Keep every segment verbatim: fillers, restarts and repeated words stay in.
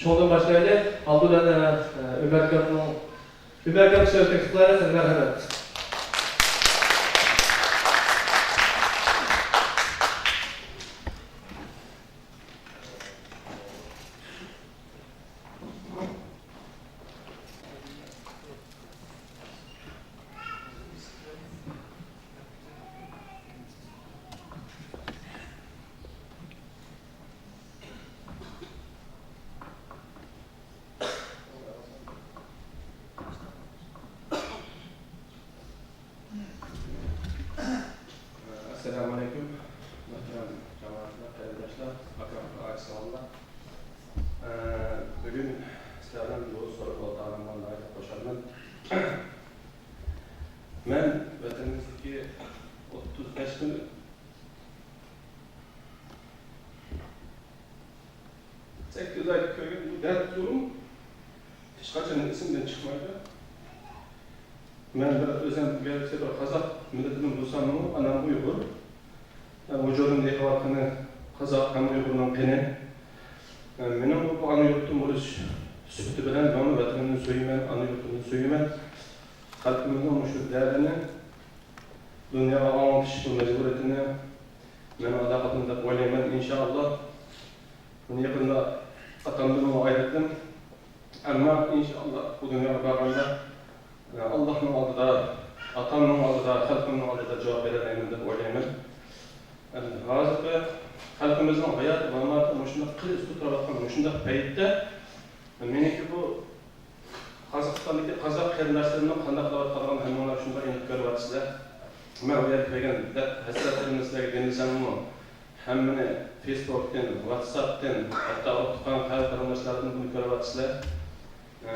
بۇندىن باشلايلى. ئالدى بىلەن، ئە، ئۆمەر ئاكامنىڭ، ئۆمەر ئاكام سۆز تەكلىپ قىلايلى. مەرھەمەت. ئەسسالامۇ ئەلەيكۇم، مۆھتەرەم جامائەتلەر، قېرىنداشلار، ئاكام، ئاچا-سىڭىللار. ئە، بۈگۈن سىلەر بىلەن بۇ سورۇن ئولتۇرغىنىمغا ناھايىتى خۇشالمەن. مەن ۋەتىنىمىزدىكى ئوتتۇز بەش مىليون سەككىز ئايدا كۆرگەن بۇ دەرد-زۇلۇم ھېچقاچان ئېسىمدىن چىقمايدۇ. مەن بىر ئۆزۈم گەرچە بىر قازاق مىللىتىدىن بولساممۇ، ئانام ئۇيغۇر. ۋۇجۇدۇمدا ئېقىۋاتقىنى قازاق ھەم ئۇيغۇرنىڭ قېنى. مېنىڭ بۇ ئانا يۇرتۇم بولۇش سۈپىتى بىلەن مەنمۇ ۋەتىنىمنى سۆيىمەن، ئانا يۇرتۇمنى سۆيىمەن. خەلقىمىزنىڭ مۇشۇ دەردىنى دۇنياغا ئاڭلىتىش بۇ مەجبۇرىيىتىنى مەن ئادا قىلدىم دەپ ئويلايمەن، ئىنشائاللا. بۇنى يېقىندا ئاتامدىنمۇ ئايرىتتىم. ئەمما ئىنشائاللا بۇ دۇنياغا بارغاندا، ئاللاھنىڭ ئالدىدا، ئاتامنىڭ ئالدىدا، خەلقىمنىڭ ئالدىدا جاۋاب بېرەلەيمەن دەپ ئويلايمەن. ئەمدى ھازىرقى خەلقىمىزنىڭ ھاياتى ماماتى مۇشۇنداق قىز تۇتۇۋاتقان مۇشۇنداق پەيتتە، مېنىڭكى بۇ قازاقىستاندىكى قازاق قېرىنداشلىرىمنىڭ قانداق قىلىۋاتقانلىقىنى ھەممىڭلار شۇنداق ئېنىق كۆرۈۋاتىسىلەر. مەن ئۇ يەرگە كەلگەن دەرد ھەسرەتلىرىمنى سىلەرگە دېمىسەممۇ، ھەممىنى فېيسبۇكتىن، ۋاتساپتىن، ھەتتا ئۇرۇق-تۇغقان، قەۋم قېرىنداشلاردىن بۇنى كۆرۈۋاتىسىلەر. ئە،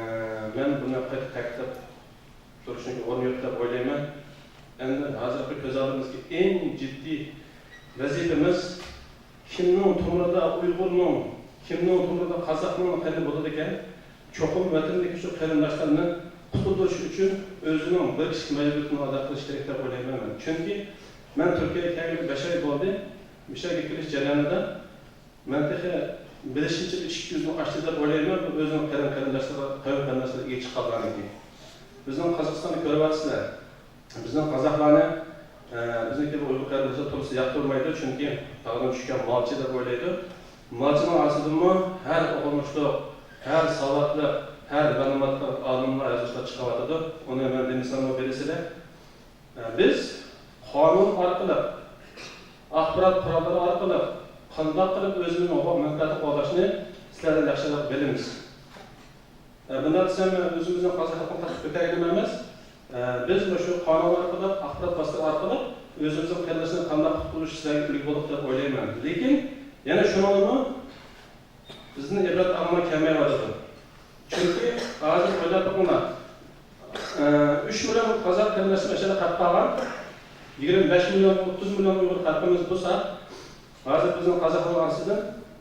مەن بۇنى قايتا تەكىتلەپ تۇرۇشنىڭ ئورنى يوق دەپ ئويلايمەن. ئەمدى ھازىرقى كۆز ئالدىمىزدىكى ئەڭ جىددىي ۋەزىپىمىز، كىمنىڭ تومۇرىدا ئۇيغۇرنىڭ، كىمنىڭ تومۇرىدا قازاقنىڭ قېنى بولىدىكەن، چوقۇم ۋەتىنىدىكى شۇ قېرىنداشلارنى قۇتۇلدۇرۇش ئۈچۈن ئۆزىنىڭ بىر كىشىلىك مەجبۇرىيىتىنى ئادا قىلىشى كېرەك دەپ ئويلايمەن مەن. چۈنكى مەن تۈركىيەگە كەلگىلى بەش ئاي بولدى. مۇشۇ يەرگە كېلىش جەريانىدا مەن تېخى بىلىشىمچە ئىككى يۈز مىڭ ئاشتى دەپ ئويلايمەن، بۇ ئۆزىنىڭ قېرىن-قېرىنداشلىرىغا، قەۋم قېرىنداشلىرىغا ئىگە چىققانلارنىڭكى. بىزنىڭ قازاقىستاننى كۆرۈۋاتىسىلەر. بىزنىڭ قازاقلارنى، ئە، بىزنىڭكى بۇ ئۇيغۇر قېرىنداشلار تولىسى ياقتۇرمايدۇ، چۈنكى تاغدىن چۈشكەن مالچى دەپ ئويلايدۇ. مالچىنىڭ ئارىسىدىنمۇ ھەر ئوقۇمۇشلۇق، ھەر ساۋاتلىق، ھەر مەلۇماتلىق ئالىملار، يازغۇچىلار چىقىۋاتىدۇ. ئۇنى مەن دېمىسەممۇ بىلىسىلەر. بىز قانۇن ئارقىلىق، ئاخبارات قوراللىرى ئارقىلىق قانداق قىلىپ ئۆزىمىزنىڭ ھوقۇق مەنپەئەتىنى قوغداشنى سىلەردىن ياخشىراق بىلىمىز. بۇنداق دېسەم، مەن ئۆزىمىزنىڭ قازاق خەلقىنى قاتتىق كۆتەرگىلى ئەمەس. بىز مۇشۇ قانۇن ئارقىلىق، ئاخبارات ۋاسىتىلىرى ئارقىلىق ئۆزىمىزنىڭ قېرىندىشىنى قانداق قۇتۇلدۇرۇش سىلەرگە ئۈلگە بولدۇق دەپ ئويلايمەن. لېكىن يەنە شۇنىڭدىمۇ بىزدىن ئىبرەت ئالغۇلار كەلمەيۋاتىدۇ. چۈنكى ھازىر ئويلاپ بېقىڭلار، ئە، ئۈچ مىليون قازاق قېرىنداشلىرىمىز ئىچىدە قېلىپ قالغان، يىگىرمە بەش مىليون، ئوتتۇز مىليون ئۇيغۇر خەلقىمىز بولسا، ھازىر بىزنىڭ قازاقلارنىڭ ئارىسىدىن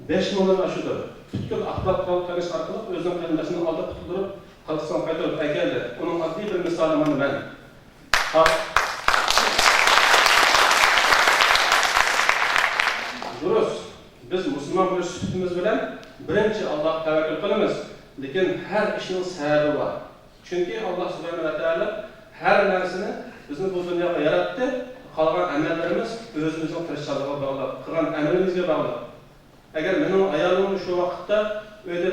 بەش مىڭدىن ئاشىدۇ. پۈتكۈل ئاخبارات قورال تارقىتىش ئارقىلىق ئۆزىنىڭ قېرىنداشلىرىنى ئالدى قۇتۇلدۇرۇپ، قازاقىستانغا قايتۇرۇپ ئەكەلدى. ئۇنىڭ ئاددىي بىر مىسالى مانا مەن. دۇرۇس، بىز مۇسۇلمان بولۇش سۈپىتىمىز بىلەن بىرىنچى ئاللاھقا تەۋەككۈل قىلىمىز، لېكىن ھەر ئىشنىڭ سەۋەبى بار. چۈنكى ئاللاھ سۇبھانەھۇ ۋە تائالا ھەر نەرسىنى بىزنى بۇ دۇنياغا ياراتتى، قالغان ئەمەللىرىمىز ئۆزىمىزنىڭ تىرىشچانلىقىغا باغلىق، قىلغان ئەمىلىمىزگە باغلىق. ئەگەر مېنىڭ ئايالىممۇ شۇ ۋاقىتتا ئۆيدە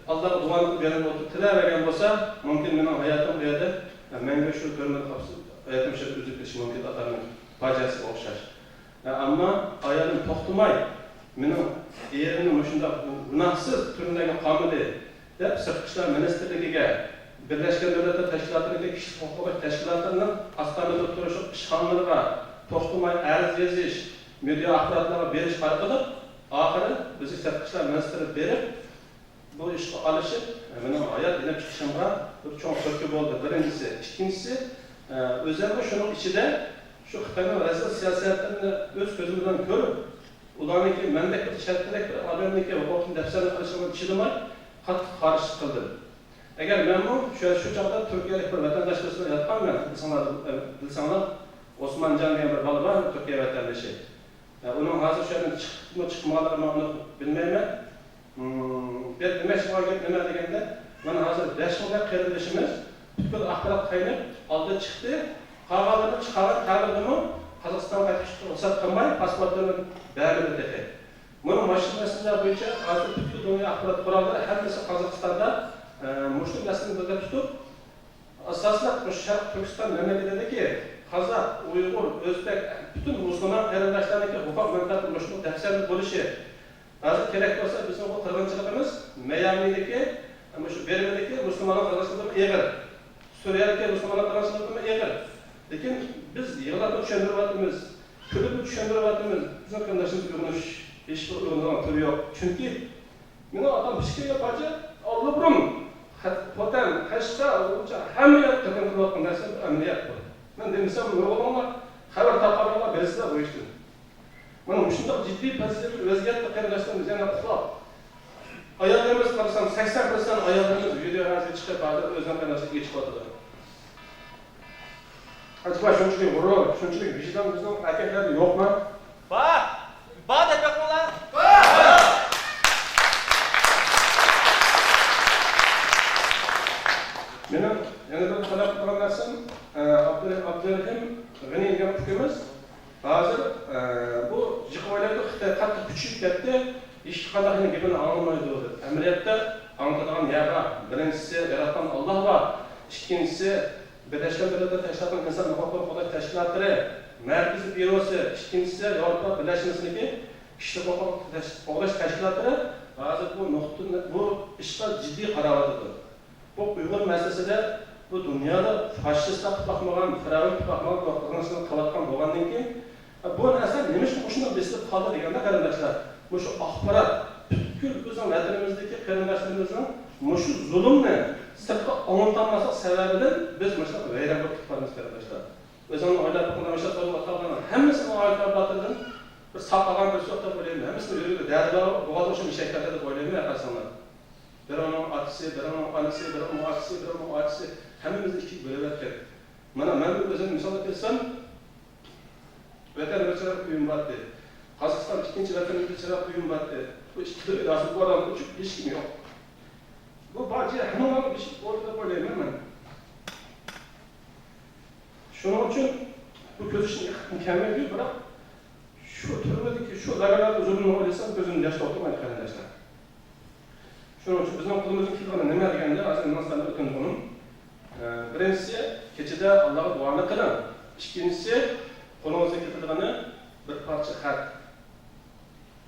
ئاللاغا دۇئانى قىلىپ يېنىمدا ئولتۇرۇپ تىلەۋەرگەن بولسا، مۇمكىن مېنىڭ ھاياتىم ئۇ يەردە مەڭگۈ شۇ كۆرمىدە قاپسىز، ھاياتىم شۇ ئۈزۈلۈپ كېتىشى مۇمكىن، ئاتامنىڭ پاجىئەسىگە ئوخشاش. ئەمما ئايالىم توختىماي، مېنىڭ ئېرىمنى مۇشۇنداق گۇناھسىز تۈرمىلەرگە قامىدى، دەپ سىرتقى ئىشلار مىنىستىرلىكىگە، بىرلەشكەن دۆلەتلەر تەشكىلاتىدىكى كىشىلىك ھوقۇق قوغداش تەشكىلاتلىرىنىڭ ئاستانىدا تۇرۇشلۇق ئىشخانىلىرىغا توختىماي ئەرز يېزىش، مېدىيا ئاخباراتلارغا بېرىش ئارقىلىق، ئاخىرى بىزگە سىرتقى ئىشلار مىنىستىرى بېرىپ، بۇ ئىشقا ئارىلىشىپ، مېنىڭ ھايات يېنىپ چىقىشىمغا بىر چوڭ تۈرتكە بولدى، بىرىنچىسى. ئىككىنچىسى، ئۆزۈممۇ شۇنىڭ ئىچىدە شۇ خىتاينىڭ رەزىل سىياسەتلىرىنى ئۆز كۆزۈم بىلەن كۆرۈپ، ئۇلارنىڭكى مەندەك بىر چەتتىكى بىر ئادەمنىڭكى ھوقۇقىنى دەپسەندە قىلىشىغا چىدىماي، قاتتىق قارشىلىق قىلدىم. ئەگەر مەنمۇ شۇ، شۇ چاغدا تۈركىيەلىك بىر ۋەتەنداش بىلەن ياتقان مەن، ئېسىڭلاردا، بىلسەڭلار، ئوسمانجان دېگەن بىر بالا بار، تۈركىيە ۋەتەندىشى. ئۇنىڭ ھازىر شۇ يەردىن چىقىپمۇ چىقمىغانلىقىنى مەن ئۇنى بىلمەيمەن. بىر دېمەكچى بولغان گەپ نېمە دېگەندە، مانا ھازىر بەش مىڭدەك قېرىندىشىمىز پۈتكۈل ئاخبارات قايناپ ئالدى چىقتى. قالغانلىرىنى چىقارغان تەقدىردىمۇ قازاقىستانغا قايتىش رۇخسەت قىلماي، پاسپورتلىرىنى بەرمىدى تېخى. مانا مۇشۇ مەسىلىلەر بويىچە ھازىر پۈتكۈل دۇنيا ئاخبارات قوراللىرى ھەممىسى قازاقىستاندا، ئە، مۇشۇ مەسىلىنى بىردەك تۇتۇپ، ئاساسلىق مۇشۇ شەرقىي تۈركىستان مەملىكىتىدىكى قازاق، ئۇيغۇر، ئۆزبەك، پۈتۈن مۇسۇلمان قېرىنداشلارنىڭكى ھوقۇق مەنپەئەت مۇشۇ دەپسەندە بولۇشى، ھازىر كېرەك بولسا بىزنىڭ بۇ قىرغىنچىلىقىمىز مەيامىدىكى، مۇشۇ بىرمىدىكى مۇسۇلمانلار قىرغىنچىلىقىدىنمۇ ئېغىر، سۈرىيەدىكى مۇسۇلمانلار قىرغىنچىلىقىدىنمۇ ئېغىر. لېكىن بىز يىغلاپمۇ چۈشەندۈرۈۋاتىمىز، كۈلۈپمۇ چۈشەندۈرۈۋاتىمىز. بىزنىڭ قېرىنداشلىرىمىز ئۆگىنىش، ھېچبىر ئۆگىنىدىغان تۈرى يوق. چۈنكى مېنىڭ ئاتام پىشكەنگە پاچا ئاللىبۇرۇن خوتەن، قەشقەر، ئۇيغۇرچە ھەممە يەردە تەقدىم قىلىۋاتقان نەرسە ئەمەلىيەت بۇ. مەن دېمىسەم، ئۇيغۇرلارغا خەۋەر تاپقانلار بىلىسىلەر بۇ ئىشتىن. مانا مۇشۇنداق جىددىي پەزىلەتلىك ۋەزىيەتتە قېرىنداشلىرىمىز يەنە ئۇخلاپ، ئاياللىرىمىز قارىسام، سەكسەن پىرسەنت ئاياللىرىمىز ۋىدېو ئەرزگە چىقىپ، ھازىر ئۆزىنىڭ قېرىنداشلىرىغا ئېچىقىۋاتىدۇ. ئەجەبا شۇنچىلىك غۇرۇر، شۇنچىلىك ۋىجدان بىزنىڭ ئەركەكلەردە يوقمۇ؟ بار! بار دەپ بېقىڭلار! مېنىڭ يەنە بىر تەلەپ قىلىدىغان نەرسەم، ئە، ئابدۇ-، ئابدۇرېھىم غېنى دېگەن ئۇكىمىز ھازىر، ئە، بۇ جىق ئويلايدۇ، خىتاي قاتتىق كۈچىيىپ كەتتى، ھېچقانداق گېپىنى ئاڭلىمايدۇ دەپ. ئەمەلىيەتتە ئاڭلىتىدىغان نېمە بار؟ بىرىنچىسى، ياراتقان ئاللا بار. ئىككىنچىسى، بىرلەشكەن دۆلەتلەر تەشكىلاتىنىڭ ئىنسان ھوقۇقلىرى قوغداش تەشكىلاتلىرى، مەركىزىي بيۇروسى، ئىككىنچىسى، ياۋروپا بىرلەشمىسىنىڭكى كىشىلىك ھوقۇق تەش-، قوغداش تەشكىلاتلىرى ھازىر بۇ نۇقتا، بۇ ئىشقا جىددىي قاراۋاتىدۇ. بۇ ئۇيغۇر مەسىلىسىدە بۇ دۇنيادا فاشىستلار قىلىپ باقمىغان، فىرئەۋن قىلىپ باقمىغان بىر قىلمىشنى قىلىۋاتقان بولغاندىن كېيىن، بۇ نەرسە نېمە ئۈچۈن مۇشۇنداق بېسىلىپ قالدى دېگەندە، قېرىنداشلار، مۇشۇ ئاخبارات پۈتكۈل بىزنىڭ ۋەتىنىمىزدىكى قېرىنداشلىرىمىزنىڭ مۇشۇ زۇلۇمنى سىرتقا ئاڭلىتالماسلىق سەۋەبىدىن بىز مۇشۇنداق ۋەيران بولۇپ كېتىپ قالىمىز، قېرىنداشلار. ئۆزۈڭنى ئويلاپ بېقىڭ، مۇشۇنداق بولۇپ ئاتالغانلارنىڭ ھەممىسىنىڭ ئايىغى باتىدىن بىر ساق قالغان بىرسى يوق دەپ ئويلايمەن. ھەممىسىنىڭ يۈرىكىدە دەردى بار، بوغازى ئوخشاش ئېشەكلەردە دەپ ئويلايمەن، قارىساڭلار. بىرىنىڭ ئاتىسى، بىرىنىڭ ئانىسى، بىرىنىڭ ئاچىسى، بىرىنىڭ ئاچىسى، ھەممىمىزنى ئىككىگە بۆلۈۋەتكەن. مانا، مەن بىر ئۆزۈمنى مىسال ئېلىپ ئۆتسەم، ۋەتەن بىر چىراغ ئۆيۈم بار ئىدى. قازاقىستان ئىككىنچى ۋەتىنىمىز بىر چىراغ ئۆيۈم بار ئىدى. بۇ ئىككى خىل ئىدارىسى بۇ ئادەمنىڭ ئۆچۈپ ھېچكىمى يوق. بۇ بار جاي ھەممىڭلارنىڭ بېشى بولدى دەپ ئويلايمەن مەن. شۇنىڭ ئۈچۈن بۇ كۆرۈشنى ئېقىتقۇم كەلمەيدۇ، بىراق شۇ تۈرمىدىكى، شۇ لاگېرلاردا زۇلۇمنى ئويلىسام، كۆزۈمدىن ياش توختىمايدۇ، قېرىنداشلار. شۇنىڭ ئۈچۈن بىزنىڭ قولىمىزدىن كېلىدىغىنى نېمە دېگەندە، ھازىر مېنىڭ سەندە ئۆتۈنگىنىم، ئە، بىرىنچىسى، كېچىدە ئاللاغا دۇئانى قىلىڭ. ئىككىنچىسى، قولىڭىزدىن كېلىدىغىنى بىر پارچە خەت.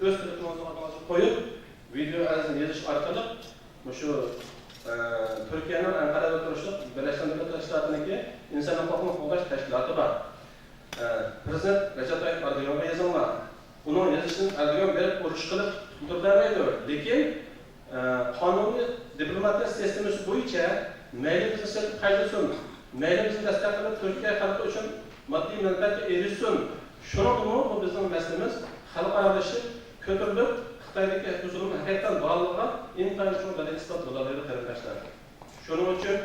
ئۆز تېلېفونىڭىزنى ئالدىڭىزغا قويۇپ، ۋىدېئو ئەرزنى يېزىش ئارقىلىق مۇشۇ، ئە، تۈركىيەنىڭ ئەنقەرەدە تۇرۇشلۇق بىرلەشكەن دۆلەتلەر تەشكىلاتىنىڭكى ئىنسان ھوقۇقىنى قوغداش تەشكىلاتى بار. ئە، پىرېزىدېنت رەجەپ تايىپ ئەردوغانغا يېزىڭلار. ئۇنىڭ يېزىشىدىن ئەردوغان بېرىپ ئۇرۇش قىلىپ تۇردۇرۇۋەرمەيدۇ. لېكىن، ئە، قانۇنىي دىپلوماتىيە سىستېمىسى بويىچە مەيلى بىزنى سېتىپ خەجلىسۇن، مەيلى بىزنى دەستەك قىلىپ تۈركىيە خەلقى ئۈچۈن ماددىي مەنپەئەتكە ئېرىشسۇن. شۇنىڭدىمۇ بۇ بىزنىڭ مەسىلىمىز خەلقئارالىشىپ كۆتۈرۈلۈپ، خىتايدىكى بۇ زۇلۇم ھەقىقەتەن بارلىقىغا ئىنتايىن چوڭ دەلىل ئىسپات بولالايدۇ، قېرىنداشلار. شۇنىڭ ئۈچۈن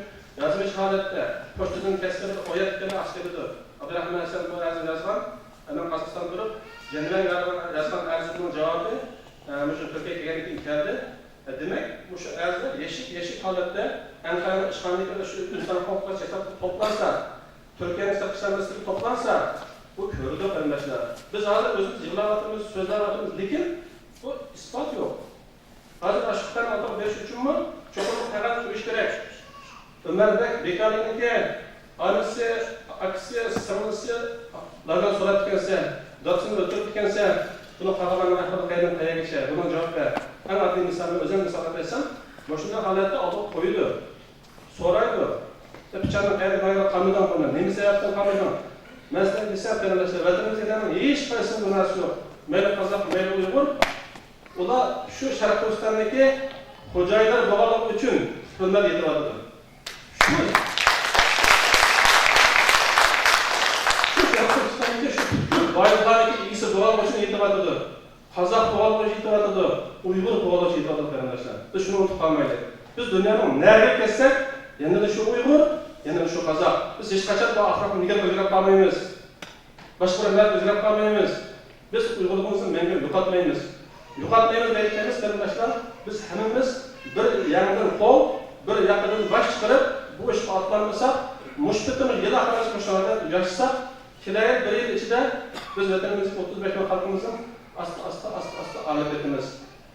يازمىش ھالەتتە پوچتىدىن كەتسە بىر ئايەت كېلە ئاس كېلىدۇ. ئابدۇراخمان ھەسەن بۇ ئەرزنى يازغان، مەن قازاقىستاندا تۇرۇپ، يەنۋەنگە يازغان ئەرزىنىڭ جاۋابى، ئە، مۇشۇ تۈركىيەگە كەلگەندىن كېيىن كەلدى. ئە، دېمەك، مۇشۇ ئەرزلەر يېشىل، يېشىل ھالەتتە ئەنقەرەنىڭ ئىشخانىدىكى شۇ ئىنسان ھوقۇقلار چېتىلىپ توپلانسا، تۈركىيەنىڭ سىرتقى ئىشلار مىنىستىرلىكى توپلانسا، بۇ كۆرىدۇ، قېرىنداشلار. بىز ھازىر ئۆزىمىز يىغلاۋاتىمىز، سۆزلەۋاتىمىز، لېكىن بۇ ئىسپات يوق. ھازىر ئاشۇ خىتاينىڭ ئالدىغا بېرىش ئۈچۈنمۇ چوقۇم قەغەز قويۇش كېرەك. ئۆمەر بەگ بېكالىنىڭكى ئانىسى، ئاكىسى، سىڭلىسى لاگېردا سوراپتىكەن سەن، دادىسىنى ئۆلتۈرۈپتىكەن سەن، بۇنى قالغانلارنىڭ ئەھۋالى قەيەردىن قەيەرگىچە؟ بۇنىڭ جاۋابى بەر. ئەڭ ئاددىي مىسالنى ئۆزۈم مىسال قىلىپ ئېيتسام، مۇشۇنداق ھالەتتە ئالدىغا قويىدۇ. سورايدۇ. سەن پىچاننىڭ قەيەردىن بايىغىنى قالمىدىڭ بۇنى. نېمە سەۋەبتىن قالمىدىڭ؟ مەن سىلەرگە دېسەم، قېرىنداشلار، ۋەتىنىمىزگە كەلگەننىڭ ھېچقايسىنىڭ گۇناھسى يوق. مەيلى قازاق، مەيلى ئۇيغۇر. ئۇلار شۇ شەرقىي تۈركىستاندىكى خوجايىنلار بولغانلىقى ئۈچۈن تۈرمىلەردە يېتىۋاتىدۇ. شۇ، شۇ شەرقىي تۈركىستاندىكى شۇ پۈتكۈل بايلىقلارنىڭكى ئىگىسى بولغانلىقى ئۈچۈن يېتىۋاتىدۇ. قازاق بولغانلىقى ئۈچۈن يېتىۋاتىدۇ، ئۇيغۇر بولغانلىقى ئۈچۈن يېتىۋاتىدۇ، قېرىنداشلار. بىز شۇنى ئۇنتۇپ قالمايلى. بىز دۇنيانىڭ نەگە كەتسەك، يەنىلا شۇ ئۇيغۇر، يەنىلا شۇ قازاق. بىز ھېچقاچان بۇ ئاخلاقنى نېگىر ئۆزگەرتىپ قالمايمىز. باشقا بىر مىللەت ئۆزگەرتىپ قالمايمىز. بىز ئۇيغۇرلۇقىمىزنى مەڭگۈ يوقاتمايمىز. يوقاتمايمىز دەيدىكەنمىز، قېرىنداشلار. بىز ھەممىمىز بىر يەڭدىن قول، بىر ياقىدىن باش چىقىرىپ، بۇ ئىشقا ئاتلانمىساق، مۇشۇ قېتىم يىل ئاخىرىغىچە مۇشۇ ھالدا ياشىساق، كېلەر بىر يىل ئىچىدە بىز ۋەتىنىمىزدىكى ئوتتۇز بەش مىليون خەلقىمىزنى ئاستا، ئاستا، ئاستا، ئاستا ئايرىپ كېتىمىز.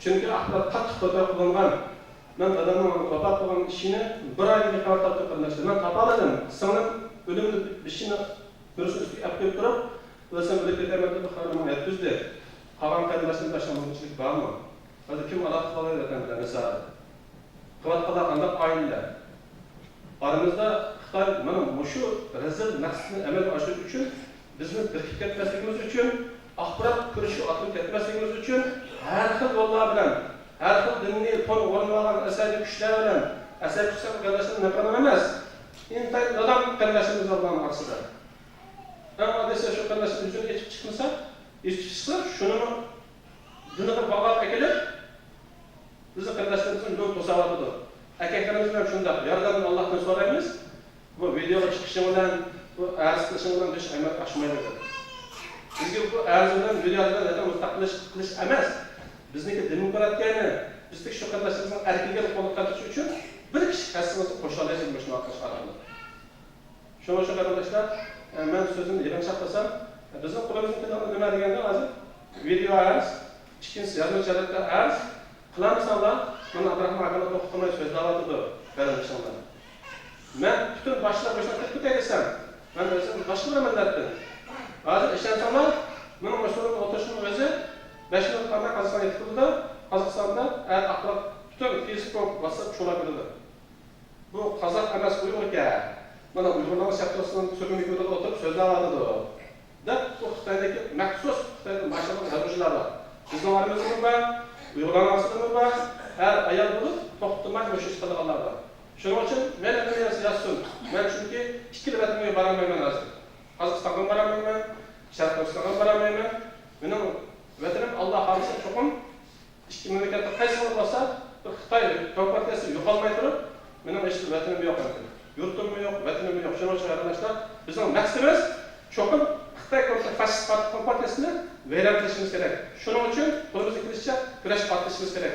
چۈنكى ئاخبارات قاتتىق تۆتەي قىلىنغان. مەن دادامنىڭ ۋاپات بولغان ئىشىنى بىر ئايدىن كېيىن خەۋەر تاپتىم، قېرىنداشلار. مەن تاپالىدىم. سىڭلىم ئۆلۈمنى بېشىنى بىرسىنىڭ ئۈستىگە ئەپ قويۇپ تۇرۇپ، بىلسەم ئۆلۈپ كېتەرمەن دەپ خەۋەرنى ماڭا يەتكۈزدى. قالغان قېرىنداشلىرىم باشلىق مۇمكىنچىلىك بارمۇ؟ ھازىر كىم ئالاقە قىلالايدۇ ۋەتەن بىلەن رىسالە؟ قىلىۋاتقانلار قانداق ئائىلىلەر؟ ئارىمىزدا خىتاي مانا مۇشۇ رەزىل مەقسىتىنى ئەمەلگە ئاشۇرۇش ئۈچۈن، بىزنى بىرىكىپ كەتمەسلىكىمىز ئۈچۈن، ئاخبارات كۈرىشىگە ئاتلىنىپ كەتمەسلىكىمىز ئۈچۈن ھەر خىل يوللار بىلەن، ھەر خىل دىننى تون ئورنىۋالغان ئەسەبىي كۈچلەر بىلەن، ئەسەبىي كۈچلەر قېرىنداشلىرىم نەپەرۋەر ئەمەس، ئىنتايىن نادان قېرىنداشلىرىمىز بار بۇلارنىڭ ئارىسىدا. ئەڭ ئاددىيسى شۇ قېرىنداشلىرىمىز يۈزىنى ئېچىپ چىقمىسا، ئېچىپ چىقسا، شۇنىمۇ دىنىغا باغلاپ ئەكېلىپ، بىزنىڭ قېرىنداشلىرىمىزنى يول توساۋاتىدۇ. ئەركەكلىرىمىز بىلەن شۇنداق، ياردەمنى ئاللاھتىن سورايمىز. بۇ ۋىدېئوغا چىقىشىڭ بىلەن، بۇ ئەرز قىلىشىڭ بىلەن بىر ئىش ئەمەلگە ئاشمايدۇ. بىزگە بۇ ئەرز بىلەن ۋىدېئو بىلەن زاتەن مۇستەقىل قىلىش، قىلىش ئەمەس. بىزنىڭكى دېموكراتىيەنى، بىزدىكى شۇ قېرىنداشلىرىمىزنىڭ ئەركىنلىكىنى قولغا كەلتۈرۈش ئۈچۈن بىر كىشى ھەسسىمىزنى قوشالايلى مۇشۇنداق قىلىش ئارقىلىق. شۇنىڭ ئۈچۈن قېرىنداشلار، ئە، مەن سۆزۈمنى يىغىنچاقلىسام، ئە، بىزنىڭ قولىمىزدىن كېلىدىغىنى نېمە دېگەندە ھازىر ۋىدېئو ئەرز، ئىككىنچىسى يازما چاتاكتا ئەرز، قىلالمىساڭلار، مانا ئابدۇراخمان ئاكامنى توختىماي سۆزلەۋاتىدۇ قېرىندىشىڭلار. مەن پۈتۈن باشلىق مۇشۇنداق كېتىپ كېتەي دېسەم، مەن ئۆزۈم باشقا بىر مىللەتتىن. ھازىر ئىشەنسەڭلار، مېنىڭ مۇشۇ يەردە ئولتۇرۇشۇمنىڭ ئۆزى بەش مىنۇت قالماي قازاقىستانغا يېتىپ كېلىدۇ. قازاقىستاندا ھەر ئاخبارات پۈتۈن فېيسبۇك، ۋاتساپ چۇۋالاپ كېتىدۇ. بۇ قازاق ئەمەس، ئۇيغۇركەن. مانا ئۇيغۇرلارنىڭ شەرقىي تۈركىستان تۈرمە كۆيدىدە ئولتۇرۇپ سۆزلەۋاتىدۇ، دەپ بۇ خىتايدىكى مەخسۇس خىتايدىن باشلانغان يازغۇچىلار بار. بىزنىڭ ئارىمىزدىمۇ بار، ئۇيغۇرلارنىڭ ئارىسىدىمۇ بار. ئەر، ئايال بولۇپ توختىماي مۇشۇ ئىش قىلىدىغانلار بار. شۇنىڭ ئۈچۈن مەيلى نېمە يازسا يازسۇن. مەن چۈنكى ئىككىلا ۋەتەنگە بارالمايمەن ھازىر. قازاقىستانغا بارالمايمەن، شەرقىي تۈركىستانغا بارالمايمەن. مېنىڭ ۋەتىنىم، ئاللا خالىسا، چوقۇم ئىككى مەملىكەتتە قايسى بولۇپ قالسا، بىر خىتاي كومپارتىيەسى يوقالماي تۇرۇپ، مېنىڭ ھېچ ۋەتىنىم يوق ئەمدى. يۇرتۇممۇ يوق، ۋەتىنىممۇ يوق. شۇنىڭ ئۈچۈن قېرىنداشلار، بىزنىڭ مەقسىتىمىز چوقۇم خىتاي كومپارتىيە، فاشىست پارتىيە كومپارتىيەسىنى ۋەيران قىلىشىمىز كېرەك. شۇنىڭ ئۈچۈن قولىمىزدىن كېلىشىچە كۈرەش ئارتىشىمىز كېرەك.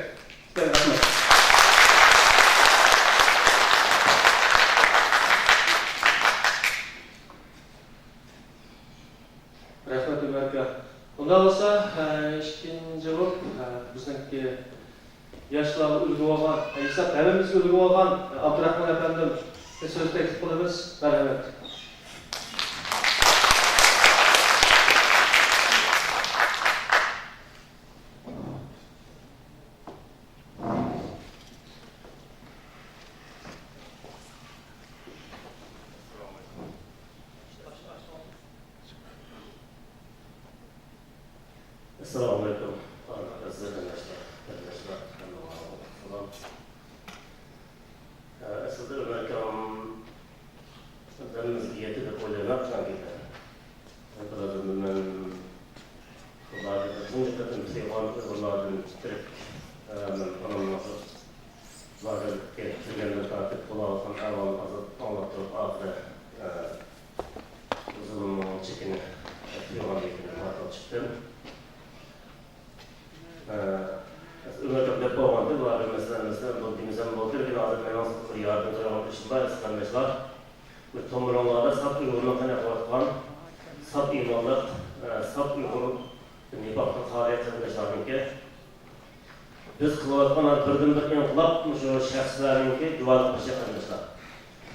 سىلەرگە رەھمەت. رەھمەت، ئۆمەر ئاكا. ئۇنداق بولسا، ئىككىنچى بولۇپ، بىزنىڭكى ياشلارغا ئۈلگە بولغان، ھېساب ھەممىمىزگە ئۈلگە بولغان ئابدۇراخمان ئەپەندىمنى سۆز تەكلىپ قىلىمىز. مەرھەمەت. ئەسسالامۇئەلەيكۇم، ھۆرمەتلىك ئەزىز قېرىنداشلار، قېرىنداشلار، ھەممىڭلارغا سالام. ئە، ئەسلىدە ئۆمەر ئاكام ھەممىمىزگە يەتتى دەپ ئويلايمەن، چۈنكى بىراردىن مەن بۇ لاگېردا تۇنجى قېتىم سىغىۋالغان ئۇيغۇرلاردىن تىرىك، ئە، مەن ئانامنىڭ لاگېرغا كىرگەندىن تارتىپ بولۇۋاتقان ئەھۋالنى ئازراق ئاڭلاپ تۇرۇپ، ئاخىرى، ئە، زۇلۇمنىڭ چېكىنى تۇيغاندىن كېيىن پارتلاپ چىقتىم. ئە، ئۆمەر ئاكام دەپ بولغانتى، بۇلار بىر مەسىلە، مەسىلە، بۇنى دېمىسەم بولدى، لېكىن ھازىر مېنىڭ بىر ياردەم سورايدىغان ئىشىم بار، ئەزىز قېرىنداشلار. بۇ تومۇرۇڭلاردا ساپ ئۇيغۇرلۇق قېنىقىۋاتقان، ساپ ئىمانلىق، ئە، ساپ ئۇيغۇر نىپاقتىن خالىي قېرىنداشلارنىڭكى بىز قىلىۋاتقان ھازىر بىردىنبىر ئىنقىلاب مۇشۇ شەخسلەرنىڭكى جۇۋازلىق قىلىشى قېرىنداشلار.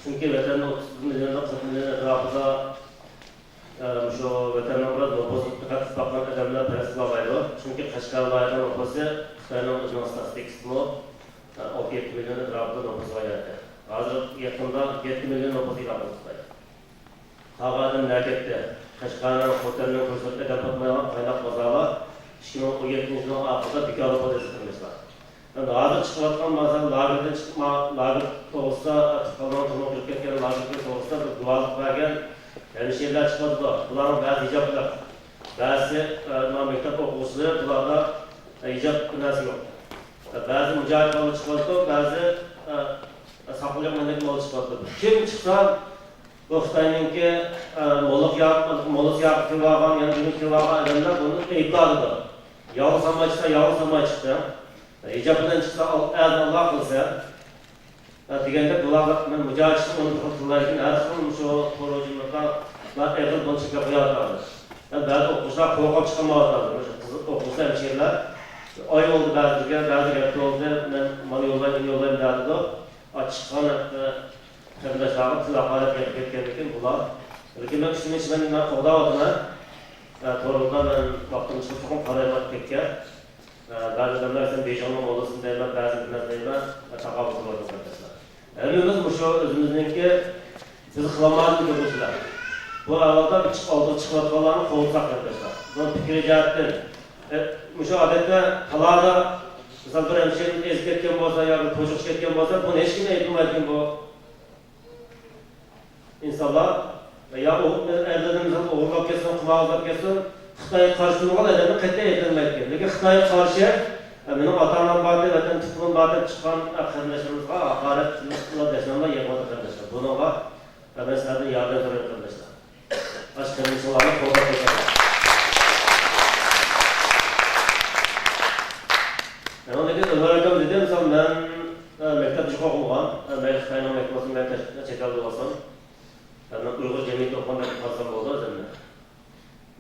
چۈنكى ۋەتەندە ئوتتۇز مىليون، قىرىق مىليون ئەتراپىدا، ئە، مۇشۇ ۋەتەننىڭ بىراز نوپۇزى، دىققەت قىلىپ باققان ئادەملەر پەرەز قىلالايدۇ. چۈنكى قەشقەر ۋىلايىتىنىڭ نوپۇزى خىتاينىڭ ئۆزىنىڭ ستاتىستىكىسىمۇ، ئە، ئالتە يەتتە مىليون ئەتراپىدا نوپۇس بار ئىدى. ھازىر يېقىندا يەتتە مىليون نوپۇس ئېلان قىلدى خىتاي. قالغان ئادەم نەگە كەتتى؟ قەشقەرنىڭ، خوتەننىڭ كوچىلىرىدا ئادەم تاپمايدىغان قايناق بازارلار ئىككى مىڭ ئون يەتتىنچى يىلنىڭ ئاخىرىدا بىكار بولدى، ئەزىز قېرىنداشلار. ئەمدى ھازىر چىقىۋاتقان، مەسىلەن، لاگېردىن چىقما، لاگېر توغرىسىدا، تۇغقانلارنىڭ تۈرمىگە كىرىپ كەتكەن لاگېر توغرىسىدا بىر گۇۋاھلىق بەرگەن ھەمشىرىلەر چىقىۋاتىدۇ. بۇلارنىڭ بەزى ھىجابلىق، بەزىسى، ئە، مەكتەپ ئوقۇغۇچىلىرى، بۇلاردا، ئە، ھىجاب نەرسە يوق. بەزى مۇجاھىد بالىلار چىقىۋاتىدۇ، بەزى، ئە، ساقىلى يوق مەندەك بالىلار چىقىۋاتىدۇ. كىم چىقسا، بۇ خىتاينىڭكى، ئە، موللا قىيا-، موللا قىياپىتى كىيىۋالغان، يەنە دىنى كىيىۋالغان ئادەملەر بۇنى ئەيىبلەۋاتىدۇ. يالغۇز سالماي چىقسا، يالغۇز سالماي چىقتى. ھىجاب بىلەن چىقسا، ئەزىز ئاللا قىلسا، ھە، دېگەندەك بۇلارغا مەن مۇجاھىد ئىشنى ئۇنتۇپ قىلىۋەتكەن، ھەر خىل مۇشۇ تور ھۇجۇملىرىدا ئېغىر بۇنچە گەپ قىلىۋاتىدۇ. ھە، بەزى ئوقۇغۇچىلار قورقۇپ چىقالمايۋاتىدۇ. مۇشۇ قىز ئوقۇغۇچىلار، ھەمشىرىلەر، ئاي بولدى بەزىلىرىگە، بەزى گەپ بولدى، مەن مانا يوللايمەن، يوللايمەن دەۋاتىدۇ. ئا، چىققان ھەقتە قېرىنداشلارغا تىل ھاقارەت گەپ كەتكەندىكىن بۇلار. لېكىن مەن ئۈچىنچى مەن، مەن قوغداۋاتىمەن. ئە، توردا مەن ۋاقتىم چىقىپ چوقۇم قارايمەن تەككە. ئە، بەزى ئادەملەر سەن بېيجىڭنىڭ موللىسىمۇ دەيمەن، بەزى بىلمەس دەيمەن. ئە، تاقابىل تۇرۇۋاتىمىز قېرىنداشلار. ھەممىمىز مۇشۇ ئۆزىمىزنىڭكى بىز قىلالمايدىغان كۆرۈنۈشلەر. بۇ ئەھۋالدا بىر چىق-، ئالدىغا چىقىۋاتقانلارنى قوغدىساق قېرىنداشلار. بۇ پىكرىي جەھەتتىن، ئە، مۇشۇ ئادەتتە تالادا، مىسال، بىر ھەمشىرىمىز ئېزىپ كەتكەن بولسا ياكى توشۇپ كەتكەن بولسا، بۇنى ھېچكىم ئەيىبلىمەيدىكەن بۇ. ئىنسانلار يا ئۇ ئەرلىرىمىزنى ئوغرىلاپ كەتسۇن، قىمارلاپ كەتسۇن، خىتايغا قارشى تۇرمىغان ئادەمنى قەتئىي ئەيىبلىمەيدىكەن. لېكىن خىتايغا قارشى، مېنىڭ ئاتا-ئانام بار دەپ، ۋەتەن تۇغقىنىم بار دەپ چىققان قېرىنداشلىرىمىزغا ھاقارەت قىلىپ، دەشناملار يىغىۋاتىدۇ قېرىنداشلار. بۇنىڭغا مەن سىلەردىن ياردەم سورايمەن قېرىنداشلار. ئاشۇ قېرىندىشىڭلارنى قوللاپ كەتسەڭلار. ئۇنىڭدىن كېيىن ئۆمەر ئاكام دېدى، مىسال، مەن، ئە، مەكتەپتە يۇقىرى ئوقۇغان، ئە، مەيلى خىتاينىڭ مەكتىپى بولسۇن، مەيلى چەت، چەت ئەلدە بولسۇن. ئە، مەن ئۇيغۇر جەمئىيىتىدە ئوقۇغان دەپ قارىسام بولىدۇ ئۆزۈمنى.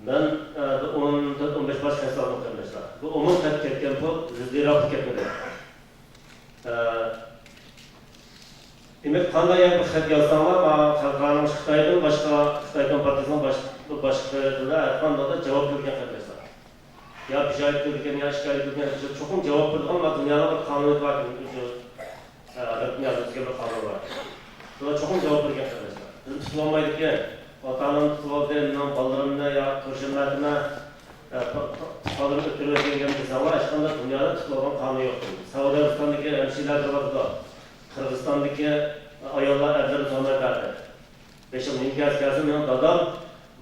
مەن، ئە، بىر ئون تۆت، ئون بەش باش خەت سالدىم قېرىنداشلار. بۇ ئومۇم خەت كەتكەن پۇل زىددىيراق كەتمىدى. ئە، دېمەك، قانداق يەر بىر خەت يازساڭلار، ماڭا خەلقئارانىڭ خىتايدىن باشقا، خىتاي كومپارتىيىسىنىڭ باش-، باشقا تىلدا ھەر قانداقلا جاۋاب بېرىدىكەن قېرىنداشلار. يا بىر ئاي كىرىدىكەن، يا ئىككى ئاي كىرىدىكەن، چوقۇم جاۋاب بېرىدىغان، مانا دۇنيانىڭ بىر قانۇنىيىتى بار ئىكەن، شۇ، ئە، رەتنى يازىدىكەن بىر قانۇن بار. شۇلار چوقۇم جاۋاب بېرىدىكەن قېرىنداشلار. بىزنى تۇتۇۋالمايدىكەن. ئاتا-ئانامنى تۇتۇۋالدى، مېنىڭ بالىلىرىمنى يا كۆرۈشەلمەيتتىم، ئە، پۇتلىرىنى ئۆتتۈرۈۋەتكەن دېسەڭلار، ھېچقانداق دۇنيادا تۇتۇۋالغان قانۇن يوق. سەئۇدى ئەرەبىستاندىكى ھەمشىرىلەر بىلىۋاتىدۇ. قىرغىزىستاندىكى ئاياللار ئەرلىرىنى سورىماي بەردى. بېشىم نېمە كەلسە كەلسۇن، مېنىڭ دادام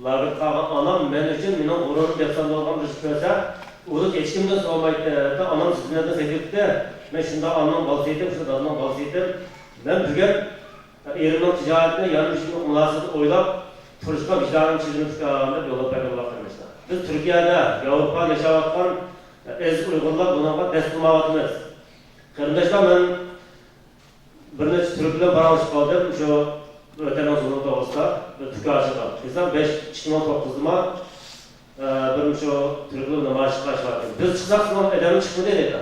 لاگېردا قالغان ئانام مەن ئۈچۈن مېنىڭ غۇرۇرۇمنى دەپسەندە بولغان بىر ئىش كۆرسە، ئۇ ھېچكىمدىن سورىمايتتى. ھەتتا ئانام سۈتۈنەدىن سېتىۋېتىپتى. مەن شۇنداق ئانىنىڭ بالىسى ئىدىم، شۇ دادىنىڭ بالىسى ئىدىم. مەن بۈگۈن ئېرىمنىڭ تىجارىتىنى يەنە مۇشۇ مۇناسىۋەتنى ئويلاپ تۇرۇشقا ۋىجدانىم چىدىمىدىكەن دەپ يوللاپ بەرگەن بولغان قېرىنداشلار. بىز تۈركىيەدە، ياۋروپادا ياشاۋاتقان ئەزىز ئۇيغۇرلار بۇنىڭغا دەس قىلمايۋاتىمىز. قېرىنداشلار، مەن بىر نەچچە تۈرك بىلەن پاراڭلىشىپ قالدىم، شۇ ۋەتەننىڭ زۇلۇمى توغرىسىدا بىر پىكىر ئاچىقىپ. دېسەم، بەش، ئىككى مىڭ توققۇزدىما، ئە، بىر شۇ تۈركلەر نامايىشقا چىقىۋاتىدۇ. بىز چىقساق، سىلەر ئادەم چىقمىدى دەيدۇ.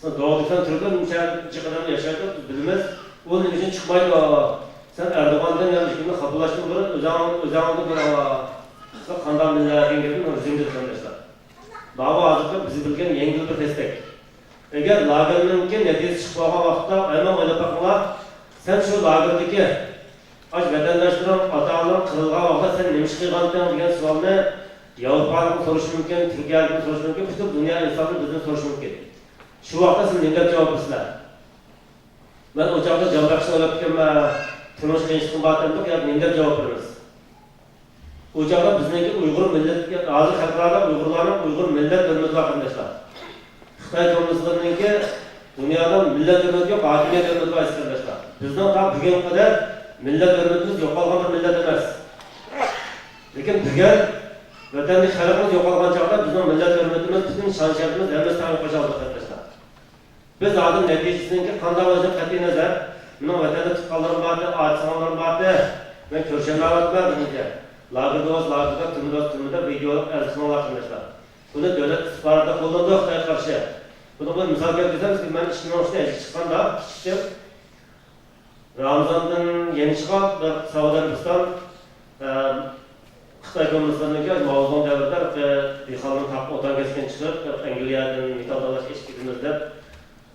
سىز دوغرا دېسەڭ، تۈركلەر مۇشۇ جىق ئادەم ياشايدۇ، بىز بىلىمىز. ئۇ نېمە ئۈچۈن چىقمايدۇ؟ سەن ئەردوغاندىن يا مۇشۇندىن خاپىلاشتىن بۇرۇن ئۆزۈڭ، ئۆزۈڭنى بىر ئاڭلا. سىز قانداق مىللەت ئىكەنلىكىنى رېزىم دېدى قېرىنداشلار. ماۋۇ ھازىرقى بىز بىلگەن يەڭگىل بىر تەستەك. ئەگەر لاگېرنىڭكى نەتىجىسى چىقىپ بولغان ۋاقىتتا، ئەمما ئويلاپ بېقىڭلار، سەن شۇ لاگېردىكى ئاشۇ ۋەتەنداشلىرىڭ، ئاتا-ئانىلىرىڭ قىرىلغان ۋاقىتتا سەن نېمە ئىش قىلغانتىڭ دېگەن سوئالنى ياۋروپالىقتىن سورىشى مۇمكىن، تۈركىيەلىكتىن سورىشى مۇمكىن، پۈتۈن دۇنيا ئىنسانلىرى بىزدىن سورىشى مۇمكىن. شۇ ۋاقىتتا سىز نېمە دەپ جاۋاب بېرىسىلەر؟ مەن ئۇ چاغدا جان بەخشنى ئويلاپتىكەنمەن، تۇرمۇش قىيىنچىلىقىم بار دېدۇق ياكى نېمە دەپ جاۋاب بېرىمىز؟ ئۇ چاغدا بىزنىڭكى ئۇيغۇر مىللەت، ھازىر خەلقئارادا ئۇيغۇرلارنىڭ ئۇيغۇر مىللەت ھۆرمىتى بار قېرىنداشلار. خىتاي كوممۇنىستلىرىنىڭكى دۇنيادا مىللەت ھۆرمىتى يوق، ھاكىمىيەت ھۆرمىتى بار قېرىنداشلار. بىزنىڭ تا بۈگۈنگە قەدەر مىللەت ھۆرمىتىمىز يوقالغان بىر مىللەت ئەمەس. لېكىن بۈگۈن ۋەتەندىكى خەلقىمىز يوقالغان چاغدا بىزنىڭ مىللەت ھۆرمىتىمىز، پۈتۈن شان-شەرىپىمىز ھەممىسى تەڭ يوقىشىۋاتىدۇ قېرىنداشلار. بىز ھازىر نەتىجىسىنىڭكى قانداق بولۇشىدىن قەتئىينەزەر، مېنىڭ ۋەتەندە تۇغقانلىرىم باردى، ئاچا-سىڭىللىرىم باردى، مەن كۆرۈشەلمەيۋاتىمەن بىزنىڭچە. لاگېردا بولسا لاگېردا، تۈرمىدە بولسا تۈرمىدە، ۋىدېولار ئەزىز قىلىڭلار قېرىنداشلار. بۇنى دۆلەت ئىستىخباراتى قوللىنىدۇ خىتايغا قارشى. بۇنىڭغا مىسال كەلتۈرسەم، مەن ئىككى مىڭ ئۈچتە ھەجگە چىققاندا، كىچىكتىم. رامىزاندىن يېنى چىقىپ، بىر سەئۇدى ئەرەبىستان، ئە، خىتاي كوممۇنىستلىرىنىڭكى ماۋزۇڭ دەۋرىدە، ئە، دېھقاننىڭ تاپقا ئوتان كەسكىنى چىقىپ، ئە، ئەنگلىيەدىن مېتال تاللاش ئېچىپ كېتىمىز دەپ،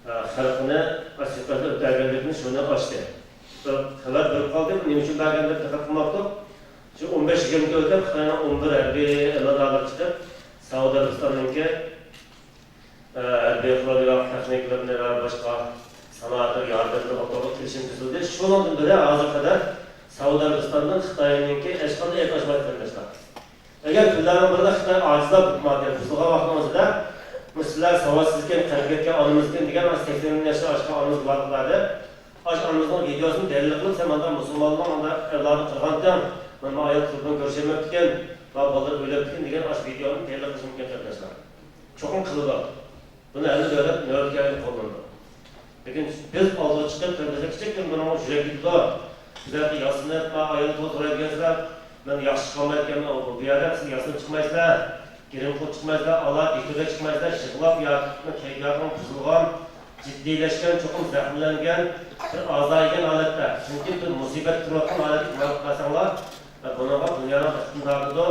ئە، خەلقنى ئاسىيلىقلاشتىن ئۆتەلىگەنلىكىنى شۇنى ئاچتى. بىر خەۋەر بېرىپ قالدى، نېمە ئۈچۈن بەرگەن دەپ دىققەت قىلماپتۇق. شۇ ئون بەش يىگىرمە كۈن ئۆتۈپ، خىتاينىڭ ئون بىر ھەربىي ئەمەلدارلىرى چىقىپ، سەئۇدى ئەرەبىستاننىڭكى ئە، ھەربىي قورال-ياراغ تېخنىكىلىرىنى ۋە باشقا سانائەتلەرگە ياردەمنى ئوتتۇرىغا قويۇشنى تۈزۈلدى. شۇنىڭدىن بېرى ھازىرغا قەدەر سەئۇدى ئەرەبىستاندىن خىتاينىڭكى ھېچقانداق ئېلىپ ئاچمايدۇ قېرىنداشلار. ئەگەر كۈنلەرنىڭ بىرىدە خىتاي ئاجىزلاپ، ماددىي بۇزۇلغان ۋاقتىمىزدا، بۇ سىلەر ساۋاتسىزكەن، قەلبى كەتكەن ئانىمىزكەن دېگەن سەكسەن ياشتىن ئاشقان ئانىمىز بار بۇلاردا. ئاشۇ ئانىمىزنىڭ ۋىدېيوسىنى دەلىل قىلىپ، سەن مانداق مۇسۇلمانلارنىڭ مانداق ئەۋلادىنى قىرغانتىڭ، مانا ئايال قىزلىرىنى كۆرۈشەلمەپتىكەن، مانا بالىلىرى ئۆلۈپتىكەن دېگەن ئاشۇ ۋىدېيونى دەلىل قىلىشى مۇمكىن قېرىنداشلار. چوقۇم قىلىدۇ. بۇنى ھەممە دۆلەت نۆۋەتتە كەلگەندە قوللىنىدۇ. لېكىن بىز ئالدىغا چىقىپ، بىر بىزگە كىچىك بىر مېنىڭ يۈرەك كېتىدۇ. بىزلەرگە ياسىنىپ، ما ئايال توزغۇرايدىكەنسىلەر، مەن ياخشى چىقالمايدىكەنمەن، ئۇ بۇ يەردە سىز ياسىنىپ چىقمايسىلەر، گىرىم قىلىپ چىقمايسىلەر، ئالا دېتۇرغا چىقمايسىلەر، يىغلاپ ياكى كەيپىياتىڭ بۇزۇلغان، جىددىيلەشكەن، چوقۇم زەخىملەنگەن، بىر ئازايگەن ھالەتتە، چۈنكى بىر مۇسىبەت تۇرۇۋاتقان ھالەتتە گۇۋاھلىق بەرسەڭلار، بۇنىڭغا دۇنيانىڭ ئىقتىدارىدۇ.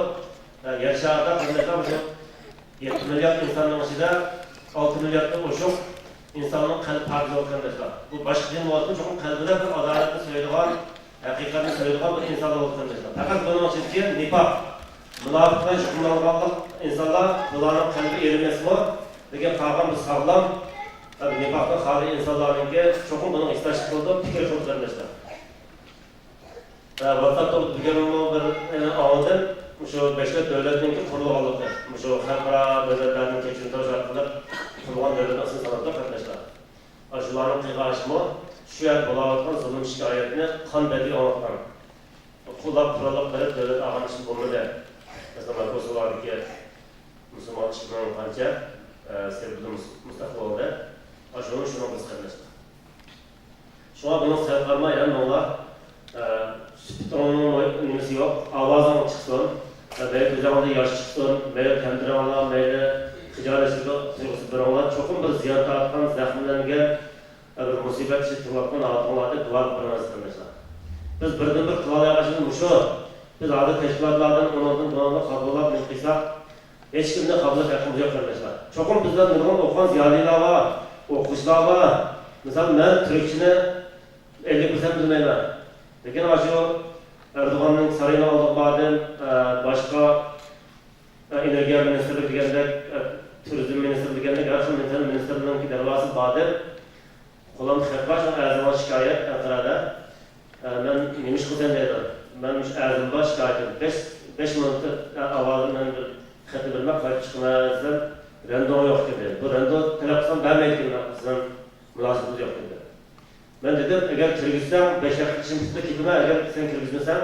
يەر شارىدا قېرىنداشلار، مۇشۇ يەتتە مىليارد ئىنساننىڭ ئىچىدە ئالتە مىلياردتىن ئوشۇق ئىنساننىڭ قەلبى پاكىز بولغان قېرىنداشلار. بۇ باشقا دىن بولسىمۇ، چوقۇم قەلبىدە بىر ئادالەتنى سۆيىدىغان، ھەقىقەتنى سۆيىدىغان بىر ئىنسانلار بولغان قېرىنداشلار. پەقەت بۇنىڭ ئىچىدىكى نىپاق، مۇناپىقلار يۇقۇملانغانلىق ئىنسانلار، بۇلارنىڭ قەلبى ئېرىمەسمۇ؟ لېكىن قالغان بۇ ساغلام، نىپاقتىن خالىي ئىنسانلارنىڭكى چوقۇم بۇنىڭغا ھېسداشلىق قىلىدۇ، پىكىر قىلىدۇ قېرىنداشلار. ۋاتساپتا دېگەنمۇ بىر ئاڭلىدىم، مۇشۇ بەش دۆلەتنىڭكى قۇرۇلغانلىقى، مۇشۇ خەلقئارا دۆلەتلەردىن كەچۈرۈم سوراش ئارقىلىق قۇرۇلغان دۆلەتنىڭ ئىسمى ساناپتۇ قېرىنداشلار. ئاشۇلارنىڭ قىلغان ئىشىمۇ شۇ يەردە بولۇۋاتقان زۇلۇم شىكايەتنى قان بەدىلى ئاڭلاتقان. قوللاپ قوراللىق بېرىپ دۆلەت ئالغان ئىشمۇ بولمىدى. مەسىلەن، كوسوۋودىكى مۇسۇلمان ئىككى مىڭ قانچە، ئە، سېربىيە مۇس-، مۇستەقىل بولدى. ئاشۇنىڭ شۇنىڭ بىز قېرىنداشلار. شۇڭا بۇنىڭ سەل قارىماي، ھەممىڭلار، ئە، سۈپىتىڭنىڭ نېمىسى يوق، ئاۋازىڭ چىقسۇن. ئە، مەيلى كۆزۈڭدە ياش چىقسۇن، مەيلى تەمتىرەڭلار، مەيلى خىجالەتچىلىك تۇيغۇسى بېرىڭلار، چوقۇم بىر زىيان تارتقان، زەخىملەنگەن، ئە، بىر مۇسىبەت ئىچىدە تۇرۇۋاتقان ھالىتىڭلارنى گۇۋاھلىق بېرىڭلار قېرىنداشلار. بىز بىردىنبىر قىلالايدىغان ئىشىمىز مۇشۇ. بىز ھازىر تەشكىلاتلاردىن، ئۇنىڭدىن، بۇنىڭدىن خاپىلاپ نېمە قىلساق، ھېچكىمدىن خاپىلاپ ھەققىمىز يوق قېرىنداشلار. چوقۇم بىزدە نۇرغۇن ئوقۇغان زىيالىيلار بار، ئوقۇغۇچىلار بار. مىسال، مەن تۈركچىنى ئەللىك پىرسەنت بىلمەيمەن. لېكىن ئاشۇ ئەردوغاننىڭ سارىيىنىڭ ئالدىغا باردىم، ئە، باشقا، ئە، ئېنېرگىيە مىنىستىرلىكى دېگەندەك، ئە، تۇرىزم مىنىستىرلىكى دېگەندەك، ھەر خىل مىنىستىر-، مىنىستىرلىكنىڭكى دەرۋازىسىغا باردىم. قولۇمدا خەت بار، شۇ ئەرزىمغا شىكايەت ئەنقەرەدە. ئە، مەن نېمە ئىش قىلسام دەيدۇ. مەن مۇشۇ ئەرزىم بار، شىكايىتىم. بەش، بەش مىنۇتتا، ئە، ئاۋازىم مەن بىر خەتنى بېرىمەن، قايتىپ چىقىمەن دېسەم، رەندوڭ يوق ئىكەن دەيدۇ. بۇ رەندو تەلەپ قىلسام بەرمەيدىكەن، بىزنىڭ مۇناسىۋىتىمىز يوق دېدى. مەن دېدىم، ئەگەر كىرگۈزسەڭ، بەش دەقىقە ئىشىم پۈتتى كېتىمەن، ئەگەر سەن كىرگۈزمىسەڭ،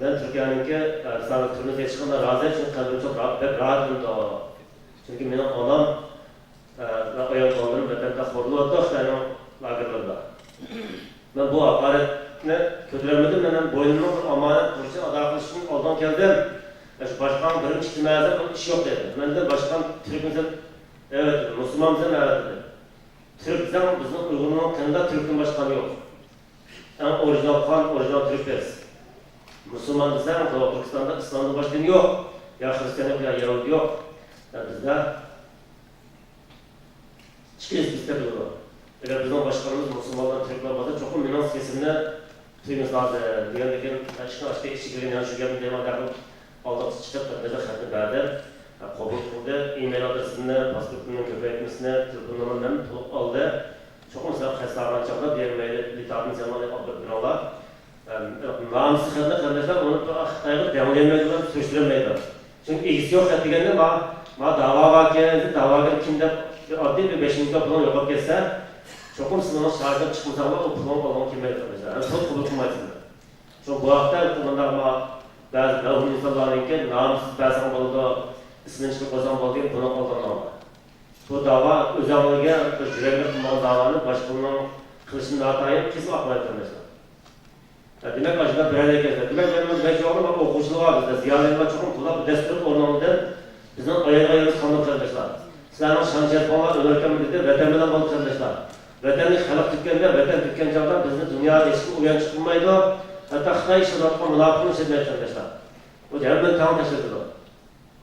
مەن تۈركىيەنىڭكى، ئە، سانلىق تۈرمىسىگە چىقىشقا رازى، چۈنكى قەلبىم چوق را-، بەك راھەتلىنىدۇ. چۈنكى مېنىڭ ئانام، ئە، ئايال بالىلىرىم ۋەتەندە خورلىنىۋاتىدۇ خىتاينىڭ لاگېرلىرىدا. مەن بۇ ھاقارەتنى كۆتۈرەلمىدىم، مەن بۇ بوينۇمنىڭ بىر ئامانەت بۇرچىنى ئادا قىلىش ئۈچۈن ئالدىڭغا كەلدىم. ئە، شۇ باشقاڭ بىرىنچى كىم ئەزە، بۇ ئىش يوق دېدى. مەن دېدىم، باشقان تۈركمىسەن؟ ئەۋەت دېدى. مۇسۇلمانمىسەن؟ ئەۋەت دېدى. تۈرك دېسەڭ، بىزنىڭ ئۇيغۇرنىڭ قېنىدا تۈركتىن باشقا قان يوق. ئەڭ ئورىجىنال قان، ئورىجىنال تۈرك بىز. مۇسۇلمان دېسەڭ، دوغۇ تۈركىستاندا ئىسلامدىن باشقا دىن يوق. يا خرىستىيان يوق، يا يەھۇدىي يوق. يا بىزدە ئىككى نىسبىتى بولىدۇ. ئەگەر بىزنىڭ باشقىلىرىمىز مۇسۇلمانلار، تۈركلەر بولسا، چوقۇم مېنىڭ سېسىمنى تۇيمىسا ھازىر دېگەندىكىن، ئىشىكنى ئاچتى، ئىچىگە كىرگەن، يەنە شۇ گەپنى دەيمەن دەپ ئالدىغا چىقىپ، بىر خەتنى بەردى. قوبۇل قىلدى. ئىمېيل ئادرېسىمنى، پاسپورتۇمنىڭ كۆپەيتمىسىنى، تېلېفون نومۇرىنى ھەممە تولۇق ئالدى. چوقۇم سىلەر قەست قىلغان چاغدا دېگەن مەيلى، لىتابنى سەن ماڭا ئاپىرىپ بېرىڭلار. ئەم، نامۇسسىز خەتنى قېرىنداشلار، ئۇنى خىتايغا دەڭلىيەلمەيدۇ، سۈرۈشتۈرەلمەيدۇ. چۈنكى ئىگىسى يوق خەت دېگەندە، ما، ما داۋا باركەن، داۋاگەر كىم دەپ بىر ئاددىي بىر بەش مىڭ پۇلۇڭ يوقاپ كەتسە، چوقۇم سىلەرنىڭ شاھىتلىق چىقمىساڭلار، ئۇ پۇلۇڭ ئالغۇڭ كەلمەيدۇ قېرىنداشلار. ھەم پۇل قوبۇل قىلمايسىلەر. شۇ بۇ ھەقتە مۇنداق ما، بەزى مەۋھۇم ئىنسانلارنىڭكى نامۇسسىز بەرسەڭ بولىدۇ، ئىسمىنى چىقىرىپ قويساڭ بولىدۇ، بۇنى قوللانماڭلار. بۇ داۋا ئۆزۈڭلارگە بىر يۈرەكلىك قىلمىغان داۋانى باشقىلارنىڭ قىلىشىنى ناتايىن قىزىق ئاقلايدۇ قېرىنداشلار. دېمەك، ئاشۇنداق بىرەرلەر كەلسە، دېمەك، مەن، مەن جاۋابىم ئوقۇغۇچىلارغا، بىزدە زىيالىيلار چوقۇم بۇلار بىر دەستۇر ئورنىڭدىن بىزنىڭ ئايالغا يېرىمىز قالمىدى قېرىنداشلار. سىلەرنىڭ شان-شەرىپىڭلار ئۆمۈركەم دېدى، ۋەتەن بىلەن بولدى قېرىنداشلار. ۋەتەننى خەلق تىككەندە، ۋەتەن تىككەن چاغدا بىزنى دۇنيادا ھېچكىم ئۇيان چىقمايدۇ. ھەتتا خىتاي ئىشلىتىۋاتقان مۇناپىقنى ئىشلەتمەيدۇ قېرىنداشلار. ئۇ ھەممىنى تەڭ تاشلىۋېتىدۇ.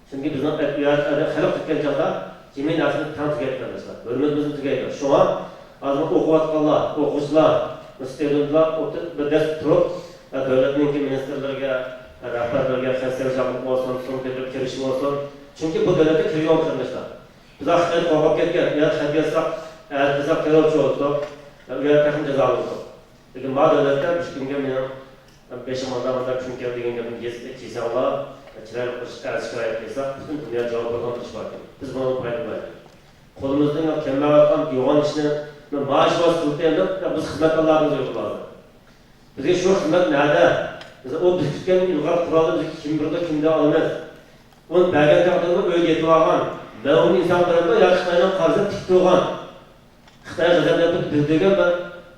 چۈنكى بىزنىڭ ئەت-، ئۇ يەردە خەلق تىككەن چاغدا جىمى نەرسىمىز تەڭ تۈگەيدۇ قېرىنداشلار. ھۆرمىتىمىزمۇ تۈگەيدۇ. شۇڭا ھازىر ئوقۇۋاتقانلار، ئوقۇغۇچىلار، مۇشۇ ستۇدېنتلار ئوتتۇ-، بىر دەس تۇرۇپ، دۆلەتنىڭكى مىنىستىرلىرىگە، رەھبەرلىرىگە خەت سەۋزەڭلىك بولسۇن، سوم كۆتۈرۈپ كىرىش بولسۇن. چۈنكى بۇ دۆلەتكە كىرگەن قېرىنداشلار. بىز خىتايدىن قورقۇپ كەتكەن، يا خەت يازساق، ئەرز قىلساق تېررورچى بولدۇق، يا ئۇ يەردە تېخىمۇ جازالىندۇق. لېكىن ما دۆلەتتە مۇشۇ كۈنگە مېنىڭ بېشىمغا مۇنداق، مۇنداق كۈن كەلدى دېگەن گەپنى يېزىپ كىيسەڭلار، چىرايلىق بىر ئەرز شىكايەت قىلساق، پۈتۈن دۇنيا جاۋاب بېرىدىغان ئىش باركەن. بىز بۇنىڭغا پايدا بېرەيلى. قولىمىزدىن كەلمەيۋاتقان يوغان ئىشنى، مانا شۇ ۋاسىتە قىلىپ بېرىپ، بىز خىزمەت قىلىۋاتىمىز ئۇيغۇرلاردا. بىزگە شۇ خىزمەت نەدە؟ بىز ئۇ بىز كۈتكەن ئىلغار قورالنى بىز كىم بېرىدۇ، كىمدىن ئالىمىز؟ ئۇنى بەرگەن چاغدىمۇ ئۆيدە يېتىۋالغان، مەۋھۇم ئىنسان بىلەنمۇ يا خىتاينىڭ قارىسىدا تىك تۇرغان، خىتاي غەزەپلىنىپ بىلدۈرگەن بىر،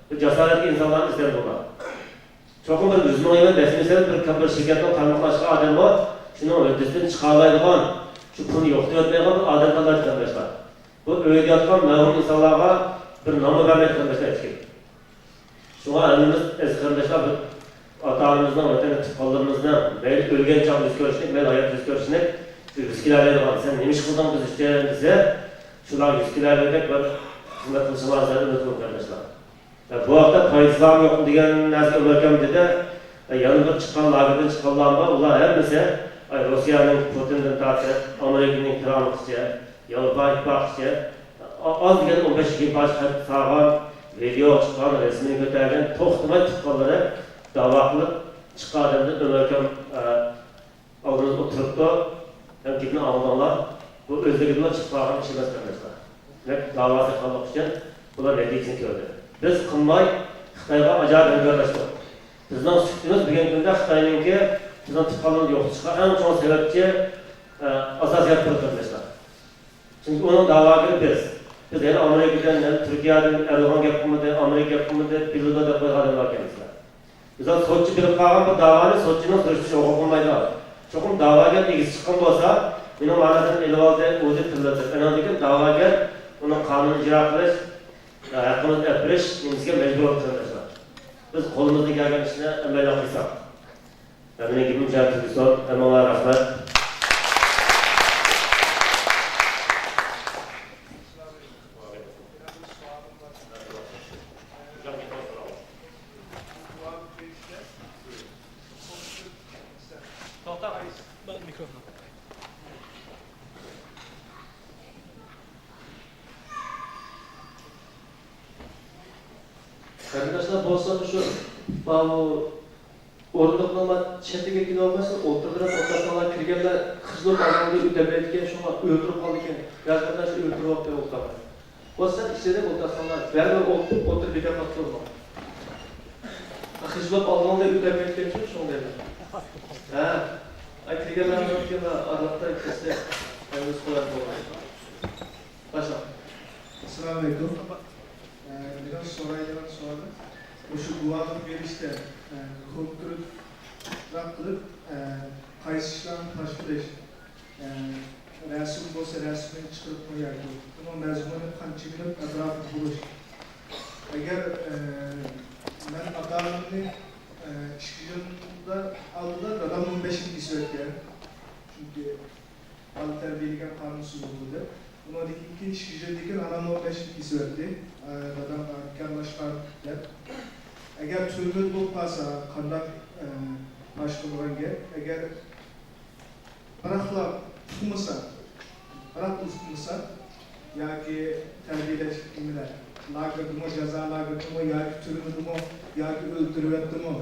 بىر جاسارەتلىك ئىنسانلارنى ئىزدەمدۇ ئۇلار. چوقۇم بىر يۈز مىڭ يىل دەسمىسەل بىر، بىر شىركەتنىڭ تارمىقىنى ئاچقان ئادەم بار، شۇنىڭ ھۆددىسىدىن چىقالايدىغان، شۇ پۇلنى يوقىتىۋەتمەيدىغان بىر ئادەم تاللايدۇ قېرىنداشلار. بۇ ئۆيدە ياتقان مەۋھۇم ئىنسانلارغا بىر نانمۇ بەرمەيدۇ قېرىنداشلار ھېچكىم. شۇڭا ھەممىمىز ئەزىز قېرىنداشلار، بىر ئاتا-ئانىمىزنىڭ، ۋەتەندە تۇغقانلىرىمىزنىڭ مەيلى ئۆلگەن چاغدا يۈز كۆرۈشلۈك، مەيلى ھاياتتا يۈز كۆرۈشلۈك، شۇ ۋىسكىلەرلەيدىغان، سەن نېمە ئىش قىلدىڭ بىز ئۈچۈن دېسە، شۇلار ۋىسكىلەرلىگەندەك بىر خىزمەت قىلىشىڭلارنى سەن ئۈمىد قىلىمەن قېرىنداشلار. ۋە بۇ ھەقتە پايدىسى بارمۇ يوقمۇ دېگەن نەرسىگە ئۆمەر ئاكام دېدى. ۋە يەنە بىر چىققان، لاگېردىن چىققانلار بار، ئۇلار ھەممىسى، ئاي، روسىيەنىڭ پۇتىندىن تارتىپ، ئامېرىكىنىڭ ترامپقىچە، ياۋروپا ئىتتىپاقىغىچە، ئا-، ئاز دېگەندە ئون بەش يىگىرمە پارچە خەت سالغان، ۋىدېئو چىققان، رەسىمىنى كۆتەرگەن، توختىماي تۇغقانلىرى داۋا قىلىپ چىققان ئادەمدىن ئۆمەر ئاكام، ئە، ئالدىمىزدا ئولتۇرۇپتۇ، ھەم گېپىنى ئاڭلىدىڭلار. بۇ ئۆزلۈكىدىنلا چىقىپ قالغان ئىش ئەمەس قېرىنداشلار. دېمەك، داۋاسى قىلغانلىقى ئۈچۈن بۇلار نەتىجىسىنى كۆردى. بىز قىلماي خىتايغا ئاجايىپ ھەمكارلاشتۇق. بىزنىڭ سۈپىتىمىز بۈگۈنكى كۈندە خىتاينىڭكى بىزنىڭ تۇغقانلىرىمىزنى يوقىتىشقا ئەڭ چوڭ سەۋەبچى، ئە، ئاساسىي ھەرپتۇر قېرىنداشلار. چۈنكى ئۇنىڭ داۋاگىرى بىز. بىز ھېلى ئامېرىكىدىن، ھېلى تۈركىيەدىن ئەردوغان گەپ قىلمىدى، ئامېرىكا گەپ قىلمىدى، بىلىدۇ دەپ قويغان ئادەملەر ئىكەنسىلەر. بىز سوتچى بېرىپ قالغان بۇ داۋانى سوتچىنىڭ سۈرۈشتۈرۈشى ھوقۇقى بولمايدۇ. چوقۇم داۋاگەر ئىگىسى چىققان بولسا، مېنىڭ مەنىسىنى ئېلىۋالدى، ئۇ دەپ تىللىدى. ئاندىن كېيىن داۋاگەر ئۇنىڭ قانۇنىنى ئىجرا قىلىش، ھەققىمىزنى ئېلىپ بېرىش نېمىسىگە مەجبۇر بولدى قېرىنداشلار. بىز قولىمىزدىن كەلگەن ئىشنى ئەمەلىي قىلساق. مېنىڭ گېپىم شۇ يەردە تۈگىسۇن. ھەممىڭلارغا رەھمەت. توختاڭ، مىكروفون. قېرىنداشلار بولسا مۇشۇ باۋۇ ئورۇندۇقنىڭ چېتىگە كېلىۋالمايسىلەر، ئولتۇرۇپ ئولتۇرساڭلار، كىرگەنلەر قىزىلوپ ئالغاندا ئۆتەلمەيدىكەن، شۇڭا ئۆلتۈرۈپ قالىدىكەن. ياش قېرىنداشلار ئۆلتۈرۈۋاپتۇ ئولتۇرغان. بولسا ئىچىدە ئولتۇرساڭلار، بەرىبىر ئولتۇرۇپ ئولتۇرۇپ بىكار قىلىپ تۇرماڭ. قىزىلوپ ئالغاندا ئۆتەلمەيدىكەن شۇ، شۇڭا دەيمەن. ھە. ئاي، كىرگەنلەر ئارىلىقتا كەلسە، ئەمىز قويار بولغان. باشلاڭ. ئەسسالامۇئەلەيكۇم. ئە، مېنىڭ سورايدىغان سوئالىم، مۇشۇ گۇۋاھلىق بېرىشتە، ئە، كونكرېتراق قىلىپ، ئە، قايسى ئىشلارنى پاش قىلىش، ئە، رەسىم بولسا رەسىمنى چىقىرىپ قويايلى. بۇنىڭ مەزمۇنى قانچە مىنۇت ئەتراپىدا بولۇش. ئەگەر، ئە، مەن ئاتا-ئانامنى، ئە، ئىككى يىلدا ئالدىدا دادامنى بەشىنچى كېسىۋەتكەن. چۈنكى بالا تەربىيەلىگەن قانۇنسىز بولدى دەپ. ئۇنىڭدىن كېيىن ئىككى يىلدىن كېيىن ئانام ئون بەشىنچى كېسىۋەتتى. ئە، دادام بىكارلاشقان دەپ. ئەگەر تۈرمىدە بولۇپ قالسا، قانداق، ئە، پاش قىلىدىغان گەپ؟ ئەگەر بىراقلا ئۇقمىسا، بىراقلا ئۇقمىسا، ياكى تەربىيەلەش نېمىدە، لاگېردىمۇ، جازا لاگېرىدىمۇ، ياكى تۈرمىدىمۇ، ياكى ئۆلتۈرۈۋەتتىمۇ،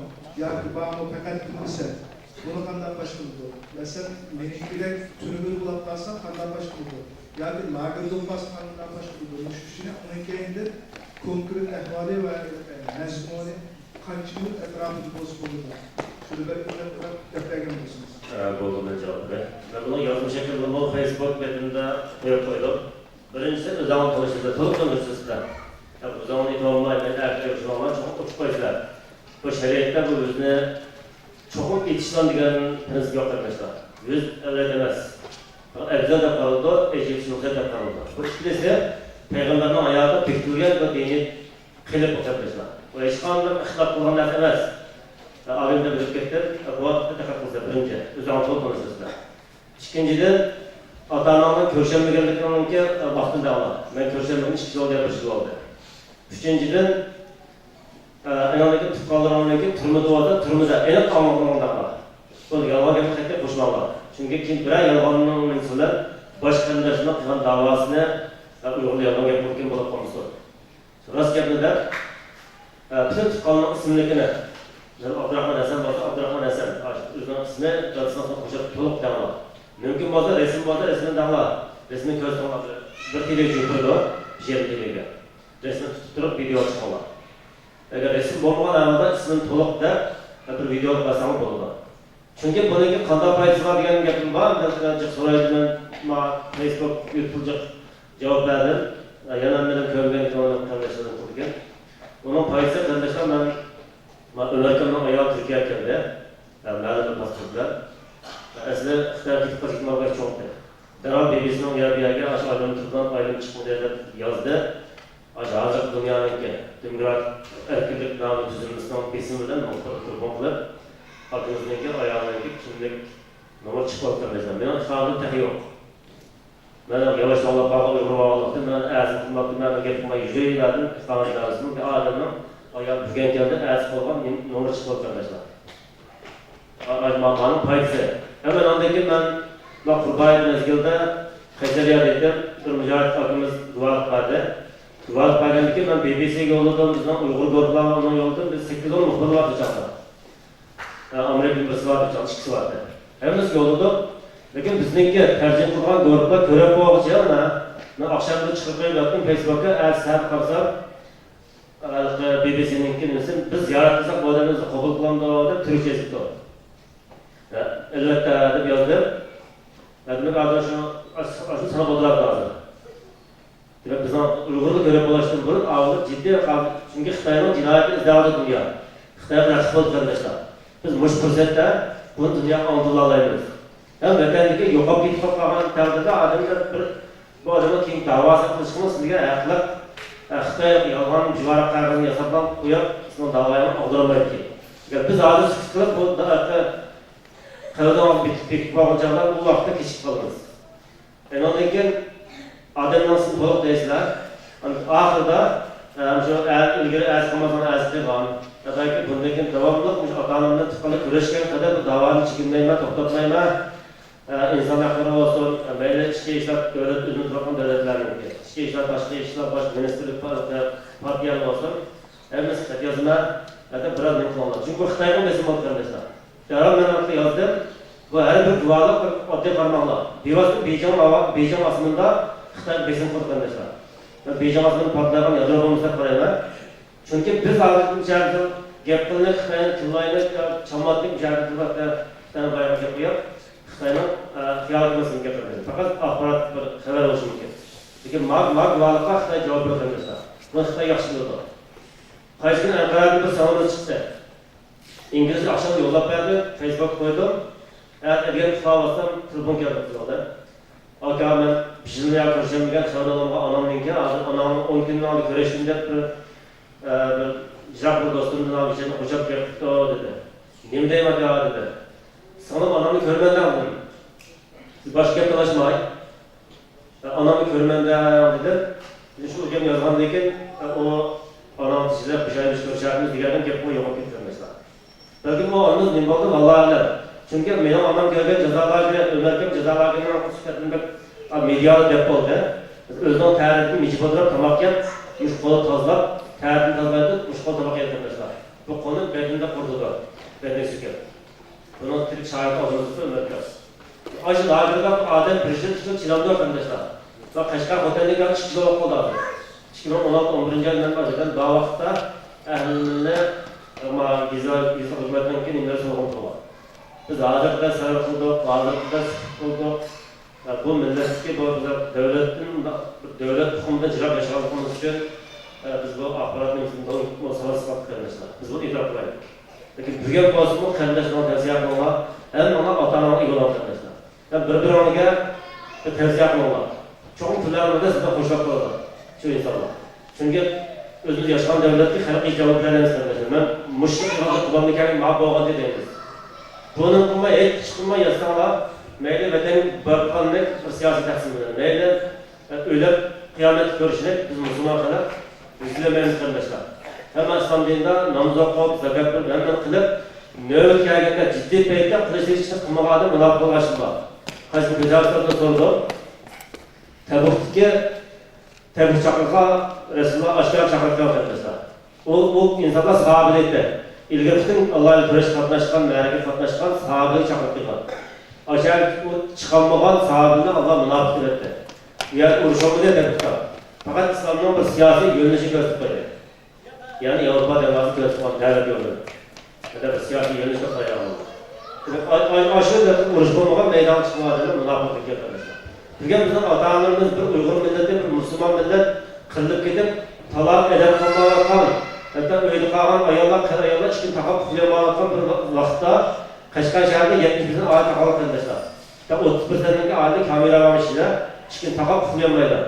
ياكى بارمۇ، پەقەت ئۇقمىسا، بۇنى قانداق پاش قىلىدۇ؟ مەسىلەن، مېنىڭكىدەك تۈرمىدە بولاپ قالسا قانداق پاش قىلىدۇ؟ ياكى لاگېردا بولۇپ قالسا قانداق پاش قىلىدۇ؟ مۇشۇ ئۈچۈن ئۇنىڭ كەينىدىن كونكرېت ئەھۋالى ۋە، ئە، مەزمۇنى قانچە مىنۇت ئەتراپىدا بولسا بولىدۇ؟ شۇنى بىر ئېنىقراق دەپ بەرگەن بولسىڭىز. ئە، بولدى، مەن جاۋاب بېرەي. مەن بۇنىڭ يازما شەكلىدىمۇ فېيسبۇك بېتىمدە قويۇپ قويدۇم. بىرىنچىسى، ئۆزۈڭلار تونۇشىسىلەر، تولۇق تونۇشىسىلەر. ياق، ئۆزۈڭلارنى ئېيتىۋالماي، مەن ئەركىن كۆرۈشۈۋالماي، چوقۇم ئۇقۇپ قويىسىلەر. بۇ شەرىئەتتە بۇ يۈزنى چوقۇم ئېچىشلار دېگەن پىرىنسىپ يوق قېرىنداشلار. يۈز ئەۋرەت ئەمەس. پەقەت ئەۋزەل دەپ قارىلىدۇ، ئېچىلىشى رۇخسەت دەپ قارىلىدۇ. بۇ ئىككىلىسى پەيغەمبەرنىڭ ھاياتىدا بېكىتىلگەن بىر دىنىي قېلىپ بۇ قېرىنداشلار. بۇ ھېچقانداق ئىختىلاپ قىلغان نەرسە ئەمەس. ئالىم دەپ بىلىپ كەتتىم، بۇ ھەقتە دىققەت قىلسىلەر، بىرىنچى، ئۆزۈڭلار تولۇق تونۇشىسىلەر. ئىككىنچىدىن، ئاتا-ئاناڭنىڭ كۆرۈشەلمىگەنلىكىڭنىڭكى ۋاقتىنى دەڭلار. مەن كۆرۈشەلمىگىنى ئىككى يىل بولدى يا بىر يىل بولدى. ئۈچىنچىدىن، ئە، ئېنىڭدىكى تۇغقانلىرىڭنىڭكى تۈرمىدە بولسا، تۈرمىدە ئېنىق ئاڭلىغىنىڭداقلا. بۇ يالغان گەپنى قەتئىي قوشماڭلار. چۈنكى كېيىن بىرەر يالغاننىڭ نېمىسى بىلەن باشقا قېرىنداشلىرىنىڭ قىلغان داۋاسىنى، ئە، ئۇيغۇرلار يالغان گەپ قىلىدىغان بولۇپ قالمىسۇن. راست گەپنى دەپ، ئە، پۈتۈن تۇغقاننىڭ ئىسىملىكىنى، مەسىلەن، ئابدۇراخمان ھەسەن بولسا، ئابدۇراخمان ھەسەن، ئاشۇ ئۆزىنىڭ ئىسمى، دادىسىنىڭ ئىسمىنى قوشۇپ تولۇق دەڭلار. مۇمكىن بولسا، رەسىم بولسا، رەسىمنى دەڭلار. رەسىمنى كۆرسىتىڭلار. بىر تېلېگا چۈشۈرۈپ قويىدۇ، بىر يېرىم تېلېگا. رەسىمنى تۇتۇپ تۇرۇپ، ۋىدېئو چىقىڭلار. ئەگەر رەسىم بولمىغان ئەھۋالدا ئىسمىنى تولۇق دەپ، بىر ۋىدېئو قىلساڭلار بولىدۇ. چۈنكى بۇنىڭكى قانداق پايدىسى بار دېگەن گەپىم بار، مەن جىق سورايدىمەن. ما فېيسبۇك يۇتۇبىغا جاۋاب بەردىم. يەنە مېنىڭ كۆرمىگەن كۆڭلۈم قېرىنداشلىرىم قىلىدىكەن. ئۇنىڭ پايدىسى قېرىنداشلار، مەن ما ئۆمەركەمنىڭ ئايالى تۈركىيەگە كەلدى. مەلۇم بىر پاسپورت بىلەن. ئەسلى خىتايغا كېتىپ قالسا كېتىمەن، چوڭقى. دەرھال بى بى سىنىڭ يا بۇ يەرگە ئاشۇ ئايلىنىپ تۇرىدىغان ئايلىنىپ چىقمىدى دەپ يازدى. ئاشۇ ھازىرقى دۇنيانىڭكى دېموكراتىك ئەركىنلىك نامى تۈزۈلمىسىنىڭ بېسىمى بىلەن مۇخبىرغا تېلېفون قىلىپ، ئاكىمىزنىڭكى ئايالىنىڭكى كىملىك نومۇرى چىقىپ قاپتۇ. مېنىڭ ئىقامىم تېخى يوق. مەن ياۋاش توڭلاپ قالغان ئۇيغۇر بولغانلىقتىن، مەن ئەتىسى قىلماپتىمەن، مەن گەپ قىلماي يۈرۈۋەردىم. ئىقامە ئىدارىسىنىڭ ئادەمنىڭ ئايالى بۈگۈن كەلدى، ئەتىسى قىلغان نومۇرى چىقىپ قاپتۇ، قېرىنداشلار. مانىڭ پايدىسى. ھەم مەن ئاندىن كېيىن مەن مانا قۇربان ھېيت مەزگىلىدە قەيسەرىيەدە ئىدىم، بىر مۇجاھىد ئاكىمىز گۇۋاھلىق بەردى. گۇۋاھلىق بەرگەندىن كېيىن مەن بى بى سىگە يوللىدىم، بىزنىڭ ئۇيغۇر گۇرۇپپىلارغا ئۇنىڭ يوللىدىم، بىز سەككىز ئون مۇخبىر بار ئۇ چاغدا. ئامېرىكىدىن بىرسى بار ئۇ چاغدا، ئىككىسى بار ئىدى. ھەممىسىگە يوللىدۇق. لېكىن بىزنىڭكى تەرجىمە قىلغان گۇرۇپپىلار كۆرۈپ بولغۇچە مەن، مەن ئاخشامدا چىقىرىپ قويۇپ ياتتىم فېيسبۇكقا، ئەتىسى سەھەر قارىسام، ھېلىقى بى بى سىنىڭكى نېمىسى، بىز زىيارەت قىلساق بۇ ئادەم بىزنى قوبۇل قىلامدۇ دەپ تۈركچە يېزىپتۇ. ئەلۋەتتە دەپ يازدىم. دېمەك ھازىر شۇ، ئاشۇ ساناپ ئولتۇراتتى ھازىر. دېمەك بىزنىڭ ئۇيغۇرنى كۆرۈپ بولۇشتىن بۇرۇن ئاۋۋال جىددىي، چۈنكى خىتاينىڭ جىنايىتىنى ئىزدەۋاتىدۇ دۇنيا. خىتايغا رەقىب بولدى قېرىنداشلار. بىز مۇشۇ پۇرسەتتە بۇنى دۇنياغا ئاڭلىتالايمىز. ھەم ۋەتەندىكى يوقاپ كېتىپ قالغان تەقدىردە ئادەملەر بىر، بۇ ئادەمنىڭ كېيىن داۋاسى قىلىشقىمۇ سىزگە ھەقلىق. خىتاي يالغان جۇۋارا قەغەزنى ياساپلا قويۇپ، سىزنىڭ داۋايىڭىزنى ئاغدۇرالمايدىكەن. ئەگەر بىز ھازىر سۈكۈت قىلىپ، بۇ قەغىزىڭىز بېكىپ، بېكىپ بولغان چاغدا ئۇ ۋاقىتتا كېچىكىپ قالىمىز. ئۇنىڭدىن كېيىن ئادەمنىڭ ئىسمىنى تولۇق دەيسىلەر. ئاخىرىدا، ئە، مۇشۇ ئە-، ئىلگىرى ئەتىسى قىلمىساڭ ئەتىسى قىلغان. ياكى بۇندىن كېيىن داۋاملىق مۇشۇ ئاتا-ئانامنى تۇغقانلىق كۈرەشكەن قەدەر بۇ داۋانى چېكىنمەيمەن، توختاتمايمەن. ئە، ئىنسان ھەقلىرى بولسۇن، مەيلى ئىچكى ئىشلار، دۆلەت ئۆزىنى تۇرغان دۆلەتلەرنىڭكى ئىچكى ئىشلار، تاشقى ئىشلار باش مىنىستىرلىك پارتىيە، پارتىيە بولسۇن، ھەممىسى خەت يازىمەن. ھەتتا بىرەر نېمە قىلىڭلار. چۈنكى خىتايغا بېسىم بولدى قېرىنداشلار. دەرھال مەن ئارقىلىق يازدىم. بۇ ھەر بىر گۇۋاھلىق بىر ئاددىي قارىماڭلار. بىۋاسىتە بېيجىڭ ھاۋا، بېيجىڭ ئاسمىنىدا خىتاي بېسىم قىلدى قېرىنداشلار. مەن بېيجىڭ ئاسمىنىدا پارتلايدىغان يادرو بومبىسى دەپ قارايمەن. چۈنكى بىز ھازىر بۇ جەھەتتە گەپ قىلىنىپ، خىتاينى تىللايلى، چالماتتى بۇ جەھەتتە بىر ۋاقىتتا خىتاينى بايىقى گەپ قويۇپ، خىتاينىڭ، ئە، خىيالىي مەسىلىنى گەپ قىلىمىز. پەقەت ئاخبارات بىر خەۋەر بولۇشى مۇمكىن. لېكىن ما، ما گۇۋاھلىققا خىتاي جاۋاب بېرىدۇ قېرىنداشلار. بۇنى خىتاي ياخشى بىلىدۇ. قايسى كۈنى ئەنقەرەدىن بىر ساۋۇنىمىز چىقتى. ئىنگلىزچە ئاخشام يوللاپ بەردى، فېيسبۇكقا قويدۇم. ئەتە ئەتىگەن ئۇخلاۋاتسام، تېلېفون كەلدى قىزىمدىن. «ئاكا، مەن بىر يىلدىن بۇيان كۆرۈشەلمىگەن خەۋەر ئالامغا ئانامنىڭكى، ھازىر ئاناڭنىڭ ئون كۈندىن ئالدى كۆرۈشتۈم» دەپ بىر، ئە، بىر يىراق بىر دوستۇمدىن ئالدى قوشاپ گەپ قىپتۇ دېدى. «نېمە دەيمەن ئاكا؟» دېدى. «سىڭلىم ئانامنى كۆرىمەن» دېدىم. سىز باشقا گەپ تالاشماي. ئانامنى كۆرىمەن دەڭ دېدىم. شۇ گەپنى يازغاندىن كېيىن، ئۇ ئانام تىزىلىپ، بىر ئاي بىز كۆرۈشەرمىز دېگەندىن گەپمۇ يوقاپ كەتتى قېرىنداشلار. بەلكىم ئۇ ئانىمىز نېمە بولدى، ۋاللاھۇ ئەلەم. چۈنكى مېنىڭ ئانام كۆرگەن جازا لاگېرى، ئۆمەركەم جازا لاگېرىنىڭ سۈپىتىنى بەك، ئا، مېدىيادا دەپ بولدى. ئۆزىنىڭ تەرىتىدە مىجىپ ئولتۇرۇپ تاماق يەپ، مۇشۇ قولى تازىلاپ، تەرىتىنى تازىلايدۇ، مۇشۇ قول تاماق يەيدۇ قېرىنداشلار. بۇ قولنى بەدىنىدە قۇرۇتىدۇ، بەدىنى سۆكۈپ. بۇنىڭ تىرىك شاھىتى ئالدىمىزدا ئۆمەركەم. ئاشۇ لاگېردا بىر ئادەم بىر يىل ئىچىدە چىدامدۇ قېرىنداشلار. مانا قەشقەر خوتەندىكى ئىككى يىل بولۇپ قالدى ھازىر. ئىككى مىڭ ئون ئالتە ئون بىرىنچى يىلى مەن بار ئىدىم. بۇ ۋاقىتتا ئەھلىنى، ما، يېزا، يېزا ھۆكۈمەتنىڭكى نېمىلىرى سوۋغا قىلغان. بىز ھازىرقىدەك سەۋر قىلدۇق، ھازىرقىدەك سۈكۈت قىلدۇق. بۇ مىللەتتىكى بۇ بىز دۆلەتتىن، دۆلەت تۇخۇمىدىن يىراق ياشىغانلىقىمىز ئۈچۈن، بىز بۇ ئاخبارات نېمىسىنى ساۋاتسىز قىلدۇق قېرىنداشلار. بىز بۇنى ئېتىراپ قىلايلى. لېكىن بۈگۈن بولسىمۇ قېرىنداشلارنىڭ تەۋسىيە قىلىڭلار، ھەممىڭلار ئاتا-ئاناڭلار ئىگە بولۇڭ قېرىنداشلار. ھەم بىر-بىرىڭلارگە بىر تەۋسىيە قىلىڭلار. چوقۇم تۆلەڭلار دېسە سىزدىن خوشلاپ قالىدۇ شۇ ئىنسانلار. چۈنكى ئۆزىمىز ياشىغان دەۋرلەردىكى خەلق ئىجابىي بىلەن ئەمەس قېرىنداشلار. مەن مۇشۇ قىلغان قۇرباننى كەلگەن ماڭا بولغانتى دەيمىز. بۇنى قىلماي، ھېچ ئىش قىلماي ياتساڭلار، مەيلى ۋەتەنگە بېرىپ قالماي بىر سىياسىي تەقسىم بىلەن، مەيلى ئۆلۈپ قىيامەتكە كۆرۈشىمىز، بىز مۇسۇلمان خەلق، ئۈزۈلمەيمىز قېرىنداشلار. ھەممە ئىسلام دىنىدا ناماز ئوقۇپ، زاكات بېرىپ، ھەممىنى قىلىپ، نۆۋەت كەلگەندە جىددىي پەيتتە قىلىش ئىشنى قىلمىغان ئادەم مۇناپىق بولغان ئىشىم بار. قايسى بىدئەتلەردىن سورىدۇق. تەبۇكتىكى، تەبۇك چاقىرىقىغا رەسۇلۇللا ئاشكارا چاقىرىق قىلغان قېرىنداشلار. ئۇ، ئۇ ئىنسانلار ساھابىلىكتە ئىلگىرى پۈتۈن ئاللاھنى كۆرۈشكە قاتناشقان، مەرىكىگە قاتناشقان ساھابىلىك چاقىرىق قىلغان. ئاشۇ ئۇ چىقالمىغان ساھابىنى ئاللا مۇناپىق دەپ ئېيتتى. يا ئۇرۇش بولمىدى دەپ ئېيتقان. پەقەت ئىسلامنىڭ بىر سىياسىي يۆنىلىشى كۆرسىتىپ قويدى. يەنى ياۋروپا دەرۋازىسى كۆرسىتىپ قويغان دەۋەت يولى. يەنە بىر سىياسىي يۆنىلىشكە قارايدىغان بولدى. ئاشۇ، ئاشۇ دەپ ئۇرۇش بولمىغان مەيدانغا چىقمىغان ئادەملەر مۇناپىق دېگەن قېرىنداشلار. بۈگۈن بىزنىڭ ئاتا-ئانىلىرىمىز بىر ئۇيغۇر مىللىتى، بىر مۇسۇلمان مىللەت قىرىلىپ كېتىپ، تالاق ئېلىپ قالمايۋاتقان، ھەتتا ئۆيدە قالغان ئاياللار، قېرى ئاياللار ئىككىنى تاقاپ ئۇخلىيالمايۋاتقان بىر ۋاقىتتا، قەشقەر شەھىرىدە يەتمىش پىرسەنت ئائىلە تاقالغان قېرىنداشلار. ھەتتا ئوتتۇز پىرسەنتنىڭكى ئائىلە كامېرا بار ئىچىدە، ئىككىنى تاقاپ ئۇخلىيالمايدۇ.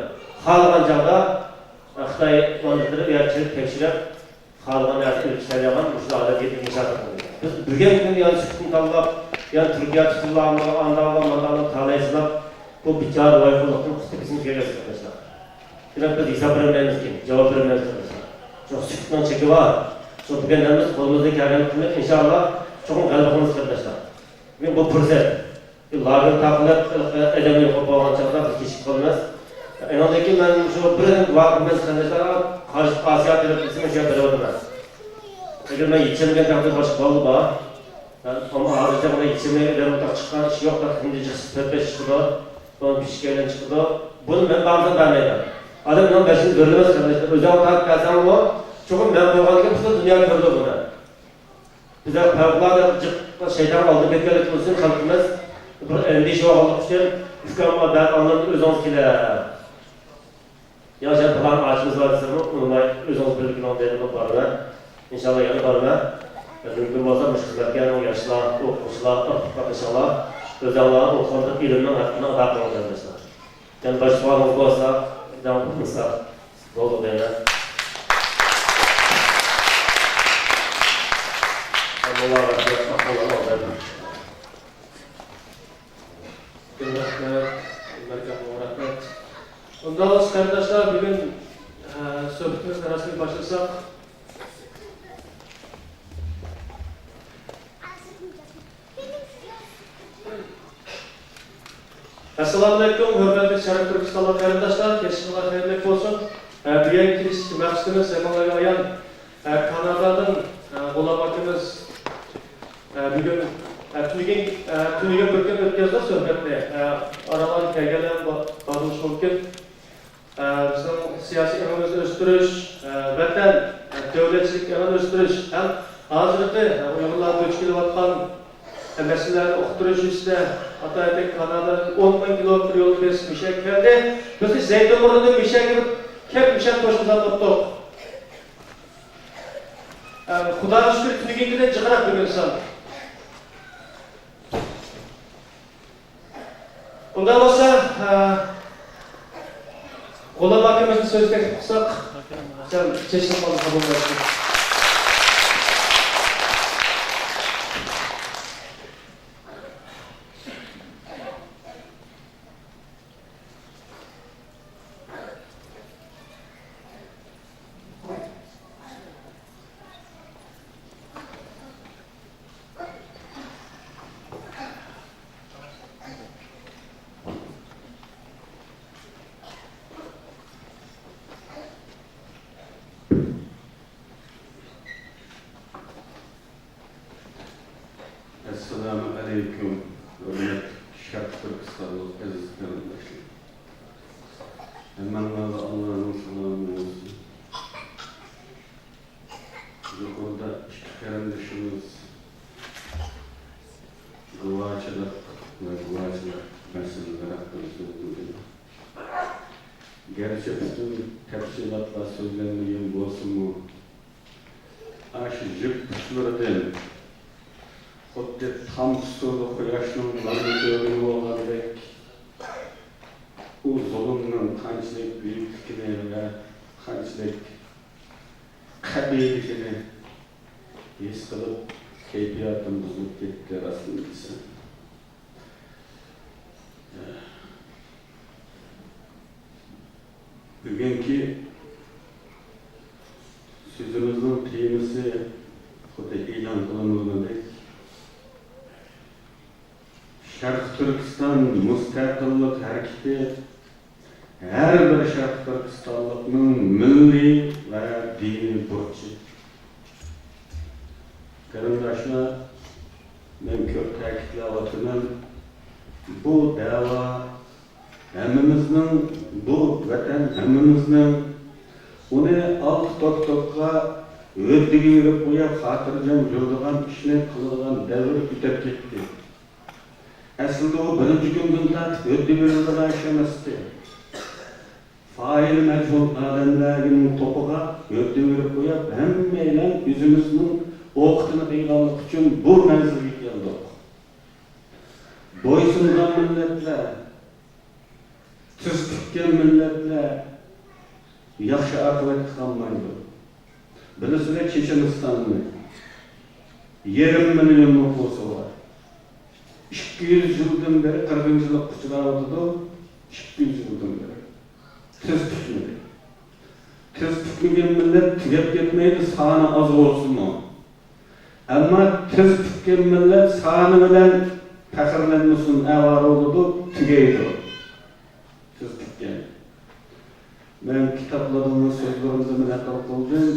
خالىغان چاغدا خىتاي ماملىكىتىدىن ئەلچىلەر تەكشۈرۈپ، خالىغان نەرسە ئېلىپ چىقالايدىغان مۇشۇ ھالەتكە يېتىپ ئىنشا قىلدى. بىز بۈگۈنكى كۈنى يەنە سۈكۈتنى تاللاپ، يەنە تۈركىيە تۇتۇلامدۇ، ئانداقلا، مانداقلا تاللايسىلاپ، بۇ بىچارە ۋايخورلۇقتىن قۇتۇلۇپ كېتىشىمىز كېرەك، قېرىنداشلار. دېمەك، بىز ھېساب بېرەلمەيمىز كېيىن، جاۋاب بېرەلمەيمىز، قېرىنداشلار. شۇڭا سۈكۈتنىڭ چېكى بار. شۇڭا بۈگۈن ھەممىمىز قولىمىزدىن كەلگەننى قىلىمىز، ئىنشاللا چوقۇم غەلىبە قىلىمىز، قېرىنداشلار. بۈگۈن بۇ پۇرسەت. لاگېر تاقىلىپ، ئادەم يوقاپ بولغان چاغدا بىز كېچىكىپ قالىمىز. ئېنىڭدىن كېيىن مەن شۇ بىر دۇئا قىلىمىز، قېرىنداشلار، قارشى ئاسىيا تەرەپ دېسە، مەن شۇ يەردە بېرىۋاتىمەن. ئەگەر مەن يېتىشەلمىگەن تەقدىردە باشقا بالىدا بار. ئەمما ھازىرچە مانا يېتىشەلمەي ئادەم ئۇنداق چىققان ئىش يوق، ھىندى چىقسا تۆت بەش چىقىدۇ، سوڭ بېشى كەلگەن چىقىدۇ. بۇنى مەن بارمىسام بەرمەيدۇ. ئادەم مېنىڭ بېشىمنى بېرىلمەس، قېرىنداشلار. ئۆزۈڭ تارتىپ بەرسەڭمۇ، چوقۇم مەن قويغاندىكىن پۈتۈن دۇنيا كۆرىدۇ بۇنى. بىزلەر پەۋقۇلئاددە جىق شەيتانغا ئالدىنىپ كەتكەنلىكىمىز ئۈچۈن خەلقىمىز بىر ئەندىشە بولغانلىقى ئۈچۈن، ئۇكام، بەزى ئانىلىرىمىز ئۆزىڭىز كېلىڭ. يا سەن پالان ئاچىمىز بار دېسەممۇ ئۇنىماي، ئۆزىڭىز بىللە كېلىڭ دەيدۇ، بارىمەن. ئىنشاللا يەنە بارىمەن. مۇمكىن بولسا مۇشۇ خىزمەتكە ياشلار، ئوقۇغۇچىلار ئاكتىپ قاتنىشىڭلار. ئۆزۈڭلار ئوقۇغاندا ئىلىمنىڭ ھەققىنى ئادا قىلىڭ، قېرىنداشلار. يەنە باشقا سوئالىڭىز بولسا، داۋام قىلمىسا بولدى دەيمەن. ئاللا رەھمەت، ساق بولۇڭ. رەھمەت، مەركەمگە رەھمەت. ئۇنداق بولسا قېرىنداشلار، بۈگۈن، ئە، سۆھبىتىمىزنى رەسمىي باشلىساق. ئەسسالامۇئەلەيكۇم، ھۆرمەتلىك شەرقىي تۈركىستانلىق قېرىنداشلار، كەچلىكىڭلار خەيرلىك بولسۇن. ئە، بۈگۈنكى كېلىش مەقسىتىمىز ھەممىڭلارغا ئايان. ئە، كانادادىن، ئە، غۇلام ئاكىمىز، ئە، بۈگۈن، ئە، تۈنۈگۈن، ئە، تۈنۈگۈن بىر كۈن ئۆتكەزدۇق سۆھبەتنى. ئە، ئارىلارغا كەلگەنلەر با-، بار بولۇشى مۇمكىن. ئە، بىزنىڭ سىياسىي ئېڭىمىزنى ئۆستۈرۈش، ئە، ۋەتەن، ئە، دۆلەتچىلىك ئېڭىنى ئۆستۈرۈش ھەم ھازىرقى، ئە، ئۇيغۇرلار دۇچ كېلىۋاتقان، ئە، مەسىلىلەرنى ئۇقتۇرۇش ئۈستىدە، ئاتايىتەن كانادادىن ئون مىڭ كىلومېتىر يولنى بېسىپ مىشەگە كەلدى. بىز زەيتۇنبۇرنىدىن مىشەگە كېلىپ، كەپ مىشەن توشقۇزلار تاپتۇق. ئە، خۇداغا شۈكۈر، تۈنۈگۈنكىدىن جىقراق بۈگۈن سان. ئۇنداق بولسا، ئە، غۇلام ئاكىمىزنى سۆزگە تەكلىپ قىلساق، سەل چېچىلىپ قالدى، قوبۇل قىلىڭ. ئەسسالامۇ ئەلەيكۇم، ھۆرمەتلىك شەرقىي تۈركىستانلىق ئەزىز قېرىنداشلار. ھەممەڭلارغا ئاللانىڭ سالامى بولسۇن. يۇقىرىدا ئىككى قېرىندىشىمىز گۇۋاچىلىق ۋە گۇۋاچىلىق مەسىلىلىرى ھەققىدە سۆزلىدى. گەرچە پۈتۈن تەپسىلاتلار سۆزلەنمىگەن بولسىمۇ، ئاشۇ جۈپ ئۇچلىرىدىن خۇددى تامسا سۇدا قۇياشنىڭ نۇرىنى كۆرگىلى بولغاندەك، ئۇ زۇلۇمنىڭ قانچىلىك بۈيۈكلۈكىنى ۋە قانچىلىك قەبىھلىكىنى ھېس قىلىپ، كەيپىياتىم بۇزۇلۇپ كەتتى، راستىنى دېسەم. بۈگۈنكى سۆزىمىزنىڭ تېمىسى خۇددى ئېلان قىلىنغىنىدەك، شەرقىي تۈركىستان مۇستەقىللىق ھەرىكىتى ھەر بىر شەرقىي تۈركىستانلىقنىڭ مىللىي ۋە دىنىي بۇرچى. قېرىنداشلار، مەن كۆپ تەكىتلەۋاتىمەن، بۇ دەۋا ھەممىمىزنىڭ، بۇ ۋەتەن ھەممىمىزنىڭ. ئۇنى ئالدى توك-توكقا ھۆددىگە بېرىپ قويۇپ، خاتىرجەم يۈرىدىغان ئىشنى قىلىدىغان دەۋر ئۆتۈپ كەتتى. ئەسلىدە ئۇ بىرىنچى كۈندىن تارتىپ ھۆددە بېرىلىدىغان ئىش ئەمەستى. فائىلى مەجھۇل ئادەملەرنىڭ توپىغا ھۆددە بېرىپ قويۇپ، ھەممەيلەن ئۆزىمىزنىڭ ئوقىتىنى قىلغانلىق ئۈچۈن بۇ مەنزىلگە كەلدۇق. بويسۇنغان مىللەتلەر، تىز پۈككەن مىللەتلەر ياخشى ئاقىۋەتكە قالمايدۇ. بىلىسىلەر، چېچەنىستاننى يېرىم مىليون نوپۇسى بار. ئىككى يۈز يىلدىن بېرى قىرغىنچىلىققا ئۇچراۋاتىدۇ. ئىككى يۈز يىلدىن بېرى. تىز پۈكمىدى. تىز پۈكمىگەن مىللەت تۈگەپ كەتمەيدۇ، سانى ئاز بولسىمۇ. ئەمما تىز پۈككەن مىللەت سانى بىلەن پەخىرلەنمىسۇن، ئاۋارە بولىدۇ، تۈگەيدۇ. تىز پۈككەن. مەن كىتابلىرىمنىڭ سۆزلىرىمدىن نەقىل قىلدىم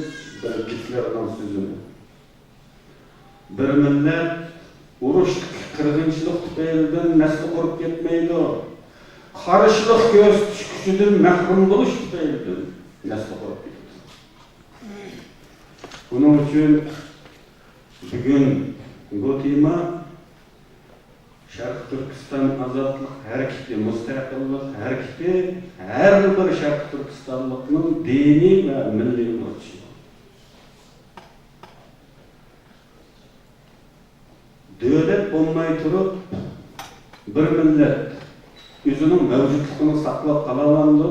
بىر گىتلېرنىڭ سۆزىنى. بىر مىللەت ئۇرۇشتىكى قىرغىنچىلىق تۈپەيلىدىن نەسلى قۇرۇپ كەتمەيدۇ. قارشىلىق كۆرسىتىش كۈچىدىن مەھرۇم بولۇش تۈپەيلىدىن نەسلى قۇرۇپ كېتىدۇ. بۇنىڭ ئۈچۈن بۈگۈن بۇ تېما شەرقىي تۈركىستان ئازادلىق ھەرىكىتى، مۇستەقىللىق ھەرىكىتى، ھەر بىر شەرقىي تۈركىستانلىقنىڭ دىنىي ۋە مىللىي بۇرچى. دۆلەت بولماي تۇرۇپ، بىر مىللەت ئۆزىنىڭ مەۋجۇتلۇقىنى ساقلاپ قالالامدۇ؟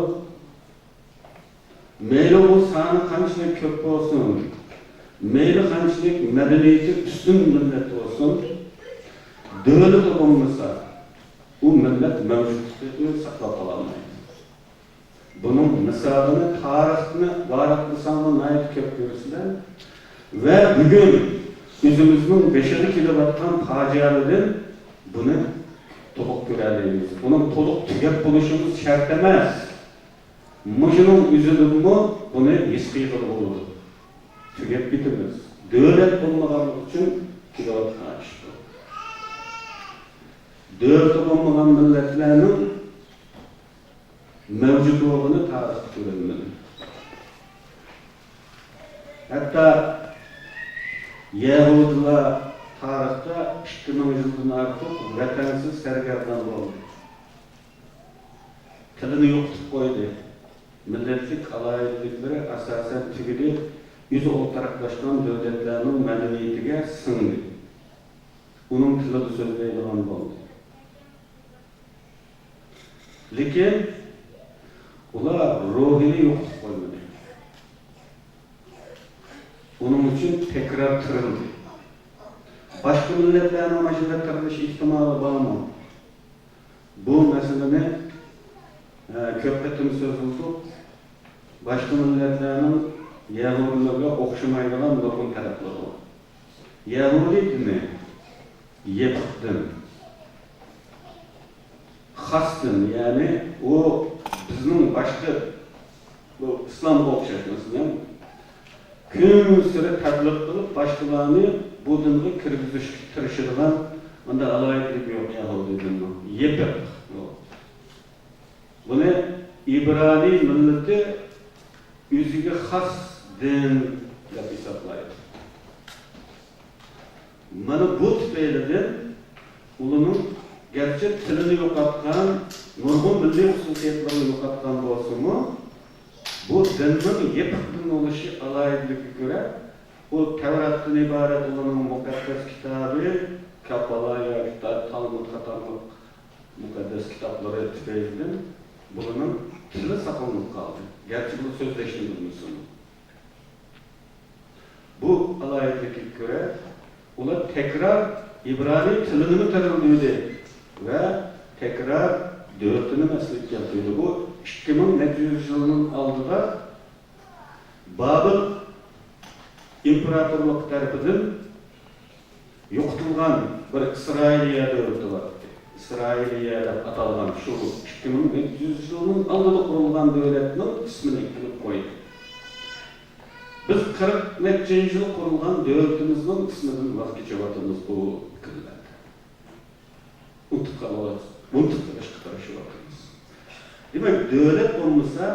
مەيلى ئۇ سانى قانچىلىك كۆپ بولسۇن، مەيلى قانچىلىك مەدەنىيىتى ئۈستۈن مىللەت بولسۇن، دۆلىتى بولمىسا، ئۇ مىللەت مەۋجۇتلۇقىنى ساقلاپ قالالمايدۇ. بۇنىڭ مىسالىنى تارىخنى ۋاراقلىساڭلار ناھايىتى كۆپ كۆرىسىلەر. ۋە بۈگۈن ئۆزىمىزنىڭ بېشىغا كېلىۋاتقان پاجىئەلىرىدىن بۇنى تولۇق كۆرەلەيمىز. بۇنىڭ تولۇق تۈگەپ بولۇشىمىز شەرت ئەمەس. مۇشۇنىڭ ئۆزىدىنمۇ بۇنى ھېس قىلغىلى بولىدۇ. تۈگەپ كېتىمىز. دۆلەت بولمىغانلىقى ئۈچۈن كېلىۋاتقان ئىش بۇ. دۆلىتى بولمىغان مىللەتلەرنىڭ مەۋجۇت بولغىنى تارىختا كۆرۈلمىدى. ھەتتا يەھۇدىيلار تارىختا ئىككى مىڭ يىلدىن ئارتۇق ۋەتەنسىز سەرگەردان بولدى. تىلىنى يوقىتىپ قويدى. مىللەتلىك ئالاھىدىلىكلىرى ئاساسەن تۈگىدى. ئۆزى ئولتۇراقلاشقان دۆلەتلەرنىڭ مەدەنىيىتىگە سىڭدى. ئۇنىڭ تىلىدا سۆزلەيدىغان بولدى. لېكىن ئۇلار روھىنى يوقىتىپ قويمىدى. ئۇنىڭ ئۈچۈن تەكرار تىرىلدى. باشقا مىللەتلەرنىڭ ماشۇنداق تىرىلىش ئېھتىمالى بارمۇ؟ بۇ مەسىلىنى، ئە، كۆپ قېتىم سۆزلىدۇق. باشقا مىللەتلەرنىڭ يەھۇدىيلارغا ئوخشىمايدىغان نۇرغۇن تەرەپلىرى بار. يەھۇدىي دىنى يېپىق دىن، خاس دىن، يەنى ئۇ بىزنىڭ باشقا بۇ ئىسلامغا ئوخشاش، مەسىلەن، كۈنسېرى تەبلىغ قىلىپ، باشقىلارنى بۇ دىنغا كىرگۈزۈشكە تىرىشىدىغان مۇنداق ئالاھىدىلىك يوق يەھۇدىي دىننىڭ. يېپىق. بۇنى ئىبرانىي مىللىتى ئۆزىگە خاس دىن دەپ ھېسابلايدۇ. مانا بۇ تۈپەيلىدىن ئۇلارنىڭ گەرچە تىلىنى يوقاتقان، نۇرغۇن مىللىي خۇسۇسىيەتلىرىنى يوقاتقان بولسىمۇ، بۇ دىننىڭ يېپىق دىن بولۇشى ئالاھىدىلىكىگە كۆرە، بۇ تەۋراتتىن ئىبارەت ئۇلارنىڭ مۇقەددەس كىتابى، كاپالا ياكى تا-، تالمۇد قاتارلىق مۇقەددەس كىتابلىرى تۈپەيلىدىن بۇلارنىڭ تىلى ساقلىنىپ قالدى. گەرچە بۇلار سۆزلەشنى بىلمىسىمۇ. بۇ ئالاھىدىلىككە كۆرە، ئۇلار تەكرار ئىبرانىي تىلىنىمۇ تىرىلدۈردى ۋە تەكرار دۆلىتىنىمۇ ئەسلىگە كەلتۈردى. بۇ ئىككى مىڭ نەچچە يۈز يىلنىڭ ئالدىدا بابىل ئىمپېراتورلۇقى تەرىپىدىن يوقىتىلغان بىر ئىسرائىلىيە دۆلىتى بار ئىدى. ئىسرائىلىيە دەپ ئاتالغان شۇ ئىككى مىڭ نەچچە يۈز يىلنىڭ ئالدىدا قۇرۇلغان دۆلەتنىڭ ئىسمىنى ئېلىپ قويدى. بىز قىرىق نەچچىنچى يىل قۇرۇلغان دۆلىتىمىزنىڭ ئىسمىدىن ۋاز كېچىۋاتىمىز بۇ كۈنلەردە. ئۇنتۇپ قالغان، ئۇنتۇپ قېلىشقا تىرىشىۋاتىمىز. دېمەك، دۆلەت بولمىسا،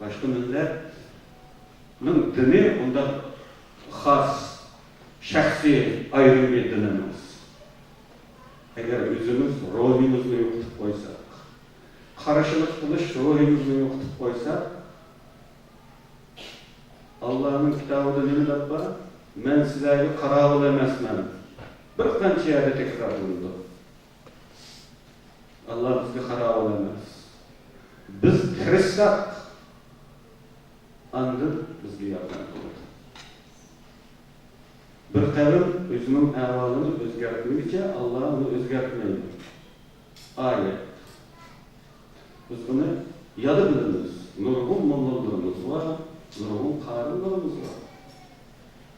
باشقا مىللەتنىڭ دىنى ئۇنداق خاس، شەخسىي، ئايرىم بىر دىن ئەمەس. ئەگەر ئۆزىمىز روھىمىزنى يوقىتىپ قويساق، قارشىلىق قىلىش روھىمىزنى يوقىتىپ قويساق، ئاللانىڭ كىتابىدا نېمە دەپ بار؟ «مەن سىلەرگە قاراۋۇل ئەمەسمەن.» بىر قانچە يەردە تەكرارلىنىدۇ. ئاللا بىزگە قاراۋۇل ئەمەس. بىز تىرىشساق، ئاندىن بىزگە ياردەم قىلىدۇ. بىر قەۋم ئۆزىنىڭ ئەھۋالىنى ئۆزگەرتمىگۈچە، ئاللا ئۇنى ئۆزگەرتمەيدۇ. ئايەت. بىز بۇنى يادا بىلىمىز. نۇرغۇن موللىلىرىمىز بار، نۇرغۇن قارىلىرىمىز بار.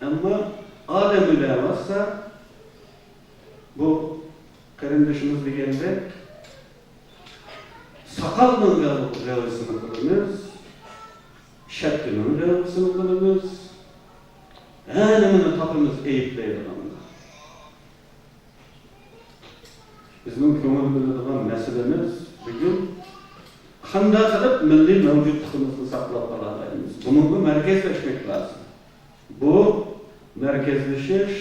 ئەمما ئادەم ئۆلەۋاتسا، بۇ قېرىندىشىمىز دېگەندەك، ساقالنىڭ غەل-، غەلۋىسىنى قىلىمىز، شەپكىنىڭ غەلۋىسىنى قىلىمىز، ھەممىنى تاپىمىز ئەيىبلەيدىغانلار. بىزنىڭ كۆڭۈل بۆلىدىغان مەسىلىمىز بۈگۈن قانداق قىلىپ مىللىي مەۋجۇتلۇقىمىزنى ساقلاپ قالالايمىز؟ بۇنىڭغا مەركەزلەشمەك لازىم. بۇ مەركەزلىشىش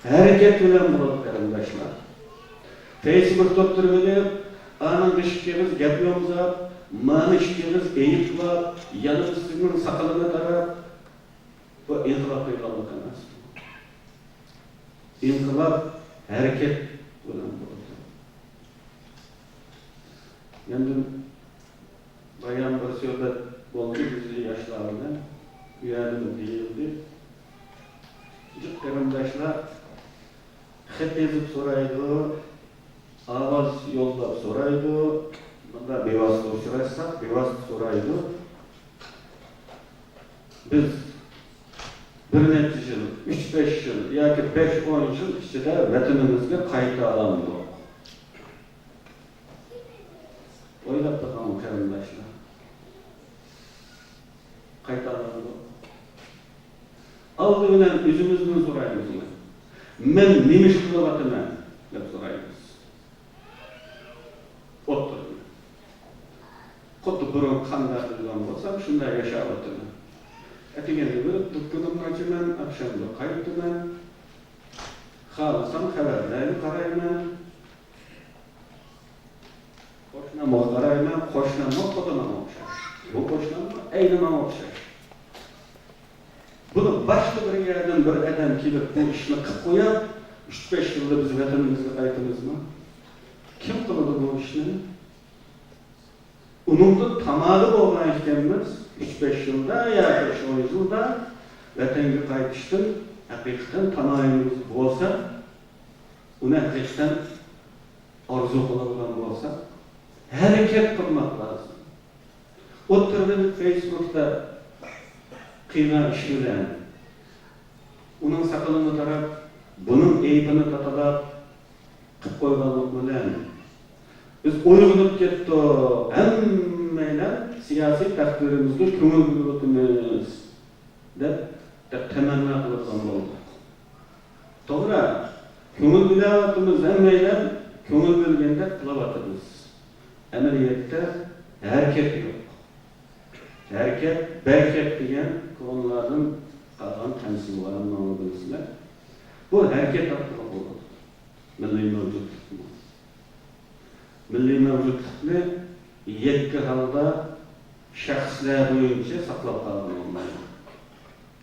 ھەرىكەت بىلەن بولىدۇ، قېرىنداشلار. فېيسبۇكتا ئولتۇرۇۋېلىپ، ئانىڭغا ئىككى ئېغىز گەپ يومزاپ، مانا ئىككى ئېغىز ئەيىبلاپ، يەنە بىرسىنىڭ ساقىلىنى تاراپ، بۇ ئىنقىلاب قىلغانلىق ئەمەس. ئىنقىلاب ھەرىكەت بىلەن بولىدۇ. يەنە بايام بىر سۆھبەت بولدى بىز ياشلار بىلەن. ئۇ يەردىمۇ دېيىلدى. جىق قېرىنداشلار خەت يېزىپ سورايدۇ، ئاۋاز يوللاپ سورايدۇ. بۇنداق بىۋاسىتە ئۇچراشساق، بىۋاسىتە سورايدۇ. بىز بىر نەچچە يىل، ئۈچ بەش يىل ياكى بەش ئون يىل ئىچىدە ۋەتىنىمىزگە قايتالامدۇق؟ ئويلاپ بېقىڭ، قېرىنداشلار. قايتالامدۇق؟ ئالدى بىلەن ئۆزىمىزدىن سورايمىزمۇ؟ «مەن نېمە ئىش قىلىۋاتىمەن؟» دەپ سورايمىز. ئولتۇرىمەن. خۇددى بۇرۇن قانداق يۈرگەن بولسام، شۇنداق ياشاۋاتىمەن. ئەتىگەندە بېرىپ دۇكىنىمنى ئاچىمەن، ئاخشامدا قايتىمەن. خالىسام خەۋەرلەرگە قارايمەن. قوشنامغا قارايمەن، قوشناممۇ خۇددى ماڭا ئوخشاش. بۇ قوشناممۇ ئەينى ماڭا ئوخشاش. بۇنى باشقا بىر يەردىن بىر ئادەم كېلىپ بۇ ئىشنى قىلىپ قويۇپ، ئۈچ بەش يىلدا بىز ۋەتىنىمىزگە قايتىمىزمۇ؟ كىم قىلىدۇ بۇ ئىشنى؟ ئۇنىڭدىن تامادە بولغان ئىكەنمىز، ئۈچ بەش يىلدا يا بەش ئون يىلدا ۋەتەنگە قايتىشتىن ھەقىقەتەن تامايىمىز بولسا، ئۇنى ھەقىقەتەن ئارزۇ قىلىدىغان بولسا، ھەرىكەت قىلماق لازىم. ئولتۇرۇپ فېيسبۇكتا قىلغان ئىش بىلەن ئۇنىڭ ساقىلىنى تاراپ، بۇنىڭ ئەيىبىنى تاتىلاپ قىلىپ قويغانلىق بىلەن، بىز ئويغىنىپ كەتتۇق، ھەممەيلەن سىياسىي تەقدىرىمىزگە كۆڭۈل بۆلۈۋاتىمىز دەپ، دەپ تەمەننا قىلىدىغان بولدۇق. توغرا، كۆڭۈل بۆلۈۋاتىمىز، ھەممەيلەن كۆڭۈل بۆلگەندەك قىلىۋاتىمىز. ئەمەلىيەتتە ھەرىكەت يوق. ھەرىكەت، بەرىكەت دېگەن كونىلاردىن قالغان تەمسىل بار، ماڭا بىلىسىلەر. بۇ ھەرىكەت ئارقىلىق بولىدۇ. مىللىي مەۋجۇتلۇقمۇ. مىللىي مەۋجۇتلۇقنى يەككە ھالدا شەخسلەر بويىچە ساقلاپ قالغىلى بولمايدۇ.